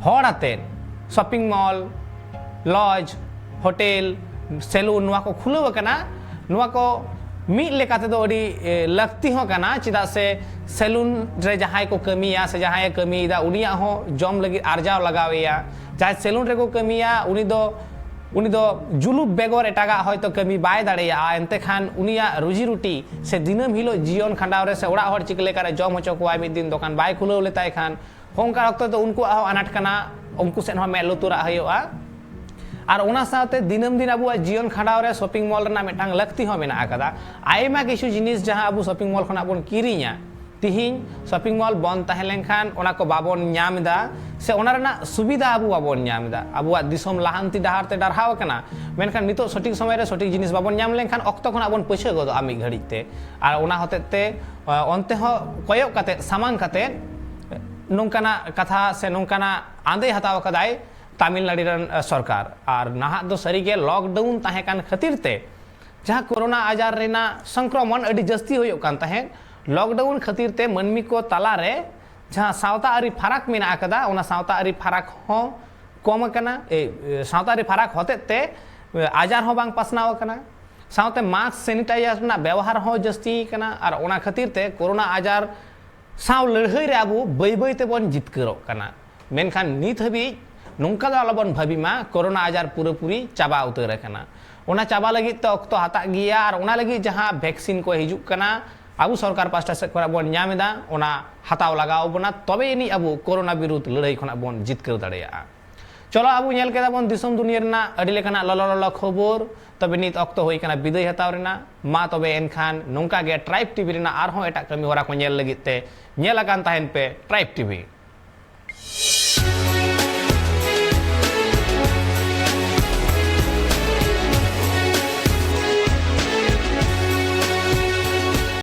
ᱦᱚᱲ ᱟᱛᱮ ᱥᱚᱯᱤᱝ ᱢᱚᱞ, ᱞᱚᱡᱽ, ᱦᱳᱴᱮᱞ, ᱥᱮᱞᱩᱱ ᱱᱚᱣᱟ ᱠᱚ ᱠᱷᱩᱞᱟᱹᱣ ᱟᱠᱟᱱᱟ, ᱱᱚᱣᱟ ᱠᱚ ᱢᱤᱫ ᱞᱮᱠᱟ ᱛᱮᱫᱚ ᱟᱹᱰᱤ, ᱮ, ᱞᱟᱹᱠᱛᱤ ᱦᱚᱸ ᱠᱟᱱᱟ᱾ ᱪᱮᱫᱟᱜ ᱥᱮ ᱥᱮᱞᱩᱱ ᱨᱮ ᱡᱟᱦᱟᱸᱭ ᱠᱚ ᱠᱟᱹᱢᱤᱭᱟ ᱥᱮ ᱡᱟᱦᱟᱸᱭᱮ ᱠᱟᱹᱢᱤᱭᱮᱫᱟ, ᱩᱱᱤᱭᱟᱜ ᱦᱚᱸ ᱡᱚᱢ ᱞᱟᱹᱜᱤᱫ ᱟᱨᱡᱟᱣ ᱞᱟᱜᱟᱣᱮᱭᱟ᱾ ᱡᱟᱦᱟᱸᱭ ᱥᱮᱞᱩᱱ ᱨᱮᱠᱚ ᱠᱟᱹᱢᱤᱭᱟ, ᱩᱱᱤ ᱫᱚ, ᱩᱱᱤ ᱫᱚ ᱡᱩᱞᱩᱯ ᱵᱮᱜᱚᱨ ᱮᱴᱟᱜᱟᱜ ᱦᱚᱭᱛᱳ ᱠᱟᱹᱢᱤ ᱵᱟᱭ ᱫᱟᱲᱮᱭᱟᱜᱼᱟ᱾ ᱮᱱᱛᱮ ᱠᱷᱟᱱ ᱩᱱᱤᱭᱟᱜ ᱨᱩᱡᱤ ᱨᱩᱴᱤ ᱥᱮ ᱫᱤᱱᱟᱹᱢ ᱦᱤᱞᱳᱜ ᱡᱤᱭᱚᱱ ᱠᱷᱟᱸᱰᱟᱣ ᱨᱮ ᱥᱮ ᱚᱲᱟᱜ ᱦᱚᱲ ᱪᱤᱠᱟᱹ ᱞᱮᱠᱟᱨᱮ ᱡᱚᱢ ᱦᱚᱪᱚ ᱠᱚᱣᱟᱭ, ᱢᱤᱫ ᱫᱤᱱ ᱫᱚᱠᱟᱱ ᱵᱟᱭ ᱠᱷᱩᱞᱟᱹᱣ ᱞᱮᱛᱟᱭ ᱠᱷᱟᱱ, ᱚᱱᱠᱟ ᱚᱠᱛᱚ ᱫᱚ ᱩᱱᱠᱩᱣᱟᱜ ᱦᱚᱸ ᱟᱱᱟᱴ ᱠᱟᱱᱟ, ᱩᱱᱠᱩ ᱥᱮᱫ ᱦᱚᱸ ᱢᱮᱫ ᱞᱩᱛᱩᱨᱟᱜ ᱦᱩᱭᱩᱜᱼᱟ᱾ ᱟᱨ ᱚᱱᱟ ᱥᱟᱶᱛᱮ ᱫᱤᱱᱟᱹᱢ ᱫᱤᱱ ᱟᱵᱚᱣᱟᱜ ᱡᱤᱭᱚᱱ ᱠᱷᱟᱸᱰᱟᱣ ᱨᱮ ᱥᱚᱯᱤᱝ ᱢᱚᱞ ᱨᱮᱱᱟᱜ ᱢᱤᱫᱴᱟᱝ ᱞᱟᱹᱠᱛᱤ ᱦᱚᱸ ᱢᱮᱱᱟᱜ ᱟᱠᱟᱫᱟ᱾ ᱟᱭᱢᱟ ᱠᱤᱪᱷᱩ ᱡᱤᱱᱤᱥ ᱡᱟᱦᱟᱸ ᱟᱵᱚ ᱥᱚᱯᱤᱝ ᱢᱚᱞ ᱠᱷᱚᱱᱟᱜ ᱵᱚᱱ ᱠᱤᱨᱤᱧᱟ, ᱛᱤᱦᱤᱧ ᱥᱚᱯᱤᱝ ᱢᱚᱞ ᱵᱚᱱᱫ ᱛᱟᱦᱮᱸ ᱞᱮᱱᱠᱷᱟᱱ ᱚᱱᱟ ᱠᱚ ᱵᱟᱵᱚᱱ ᱧᱟᱢ ᱮᱫᱟ, ᱥᱮ ᱚᱱᱟ ᱨᱮᱱᱟᱜ ᱥᱩᱵᱤᱫᱷᱟ ᱟᱵᱚ ᱵᱟᱵᱚᱱ ᱧᱟᱢ ᱮᱫᱟ᱾ ᱟᱵᱚᱣᱟᱜ ᱫᱤᱥᱚᱢ ᱞᱟᱦᱟᱱᱛᱤ ᱰᱟᱦᱟᱨ ᱛᱮ ᱰᱟᱨᱦᱟᱣ ᱟᱠᱟᱱᱟ, ᱢᱮᱱᱠᱷᱟᱱ ᱱᱤᱛᱚᱜ ᱥᱚᱴᱷᱤᱠ ᱥᱚᱢᱚᱭ ᱨᱮ ᱥᱚᱴᱷᱤᱠ ᱡᱤᱱᱤᱥ ᱵᱟᱵᱚᱱ ᱧᱟᱢ ᱞᱮᱱᱠᱷᱟᱱ ᱚᱠᱛᱚ ᱠᱷᱚᱱᱟᱜ ᱵᱚᱱ ᱯᱟᱹᱪᱷᱟᱹ ᱜᱚᱫᱚᱜᱼᱟ ᱢᱤᱫ ᱜᱷᱟᱹᱲᱤᱡ ᱛᱮ᱾ ᱟᱨ ᱚᱱᱟ ᱦᱚᱛᱮᱡ ᱛᱮ, ᱟ, ᱚᱱᱛᱮ ᱦᱚᱸ ᱠᱚᱭᱚᱜ ᱠᱟᱛᱮ, ᱥᱟᱢᱟᱝ ᱠᱟᱛᱮ ᱱᱚᱝᱠᱟᱱᱟᱜ ᱠᱟᱛᱷᱟ ᱥᱮ ᱱᱚᱝᱠᱟᱱᱟᱜ ᱟᱸᱫᱮ ᱦᱟᱛᱟᱣ ᱟᱠᱟᱫᱟᱭ ᱛᱟᱢᱤᱞᱱᱟᱲᱩ ᱨᱮᱱ, ᱟ, ᱥᱚᱨᱠᱟᱨ᱾ ᱟᱨ ᱱᱟᱦᱟᱜ ᱫᱚ ᱥᱟᱹᱨᱤᱜᱮ ᱞᱚᱠᱰᱟᱣᱩᱱ ᱛᱟᱦᱮᱸ ᱠᱟᱱ ᱠᱷᱟᱹᱛᱤᱨ ᱛᱮ ᱡᱟᱦᱟᱸ ᱠᱳᱨᱳᱱᱟ ᱟᱡᱟᱨ ᱨᱮᱱᱟᱜ ᱥᱚᱝᱠᱨᱚᱢᱚᱱ ᱟᱹᱰᱤ ᱡᱟᱹᱥᱛᱤ ᱦᱩᱭᱩᱜ ᱠᱟᱱ ᱛᱟᱦᱮᱸᱫ, ᱞᱚᱠᱰᱟᱣᱩᱱ ᱠᱷᱟᱹᱛᱤᱨ ᱛᱮ ᱢᱟᱹᱱᱢᱤ ᱠᱚ ᱛᱟᱞᱟᱨᱮ ᱡᱟᱦᱟᱸ ᱥᱟᱶᱛᱟ ᱟᱹᱨᱤ ᱯᱷᱟᱨᱟᱠ ᱢᱮᱱᱟᱜ ᱟᱠᱟᱫᱟ, ᱚᱱᱟ ᱥᱟᱶᱛᱟ ᱟᱹᱨᱤ ᱯᱷᱟᱨᱟᱠ ᱦᱚᱸ ᱠᱚᱢ ᱟᱠᱟᱱᱟ᱾ ᱮ, ᱥᱟᱶᱛᱟ ᱟᱹᱨᱤ ᱯᱷᱟᱨᱟᱠ ᱦᱚᱛᱮᱡ ᱛᱮ ᱟᱡᱟᱨ ᱦᱚᱸ ᱵᱟᱝ ᱯᱟᱥᱱᱟᱣ ᱟᱠᱟᱱᱟ᱾ ᱥᱟᱶᱛᱮ ᱢᱟᱥᱠ ᱥᱮᱱᱤᱴᱟᱭᱡᱟᱨ ᱨᱮᱱᱟᱜ ᱵᱮᱣᱦᱟᱨ ᱦᱚᱸ ᱡᱟᱹᱥᱛᱤ ᱟᱠᱟᱱᱟ, ᱟᱨ ᱚᱱᱟ ᱠᱷᱟᱹᱛᱤᱨ ᱛᱮ ᱠᱳᱨᱳᱱᱟ ᱟᱡᱟᱨ ᱥᱟᱶ ᱞᱟᱹᱲᱦᱟᱹᱭ ᱨᱮ ᱟᱵᱚ ᱵᱟᱹᱭ ᱵᱟᱹᱭ ᱛᱮᱵᱚᱱ ᱡᱤᱛᱠᱟᱹᱨᱚᱜ ᱠᱟᱱᱟ᱾ ᱢᱮᱱᱠᱷᱟᱱ ᱱᱤᱛ ᱦᱟᱹᱵᱤᱡ ᱱᱚᱝᱠᱟ ᱫᱚ ᱟᱞᱚᱵᱚᱱ ᱵᱷᱟᱹᱵᱤ ᱢᱟ ᱠᱳᱨᱳᱱᱟ ᱟᱡᱟᱨ ᱯᱩᱨᱟᱹᱯᱩᱨᱤ ᱪᱟᱵᱟ ᱩᱛᱟᱹᱨ ᱟᱠᱟᱱᱟ᱾ ᱚᱱᱟ ᱪᱟᱵᱟ ᱞᱟᱹᱜᱤᱫ ᱛᱮ ᱚᱠᱛᱚ ᱦᱟᱛᱟᱜ ᱜᱮᱭᱟ, ᱟᱨ ᱚᱱᱟ ᱞᱟᱹᱜᱤᱫ ᱡᱟᱦᱟᱸ ᱵᱷᱮᱠᱥᱤᱱ ᱠᱚ ᱦᱤᱡᱩᱜ ᱠᱟᱱᱟ, ᱟᱵᱚ ᱥᱚᱨᱠᱟᱨ ᱯᱟᱥᱴᱟ ᱥᱮᱫ ᱠᱷᱚᱱᱟᱜ ᱵᱚᱱ ᱧᱟᱢ ᱮᱫᱟ, ᱚᱱᱟ ᱦᱟᱛᱟᱣ ᱞᱟᱜᱟᱣ ᱵᱚᱱᱟ, ᱛᱚᱵᱮ ᱟᱹᱱᱤᱡ ᱟᱵᱚ ᱠᱳᱨᱳᱱᱟ ᱵᱤᱨᱩᱫᱷ ᱞᱟᱹᱲᱦᱟᱹᱭ ᱠᱷᱚᱱᱟᱜ ᱵᱚᱱ ᱡᱤᱛᱠᱟᱹᱨ ᱫᱟᱲᱮᱭᱟᱜᱼᱟ᱾ ᱪᱚᱞᱚ, ᱟᱵᱚ ᱧᱮᱞ ᱠᱮᱫᱟ ᱵᱚᱱ ᱫᱤᱥᱚᱢ ᱫᱩᱱᱤᱭᱟᱹ ᱨᱮᱱᱟᱜ ᱟᱹᱰᱤ ᱞᱮᱠᱟᱱᱟᱜ ᱞᱚᱞᱚ ᱞᱚᱞᱚ ᱠᱷᱚᱵᱚᱨ᱾ ᱛᱚᱵᱮ ᱱᱤᱛ ᱚᱠᱛᱚ ᱦᱩᱭ ᱠᱟᱱᱟ ᱵᱤᱫᱟᱹᱭ ᱦᱟᱛᱟᱣ ᱨᱮᱱᱟᱜ᱾ ᱢᱟ ᱛᱚᱵᱮ ᱮᱱᱠᱷᱟᱱ ᱱᱚᱝᱠᱟ ᱜᱮ ᱴᱨᱟᱭᱤᱵᱽ ᱴᱤᱵᱷᱤ ᱨᱮᱱᱟᱜ ᱟᱨᱦᱚᱸ ᱮᱴᱟᱜ ᱠᱟᱹᱢᱤ ᱦᱚᱨᱟ ᱠᱚ ᱧᱮᱞ ᱞᱟᱹᱜᱤᱫ ᱛᱮ ᱧᱮᱞ ᱟᱠᱟᱱ ᱛᱟᱦᱮᱱ ᱯᱮ ᱴᱨᱟᱭᱤᱵᱽ ᱴᱤᱵᱷᱤ᱾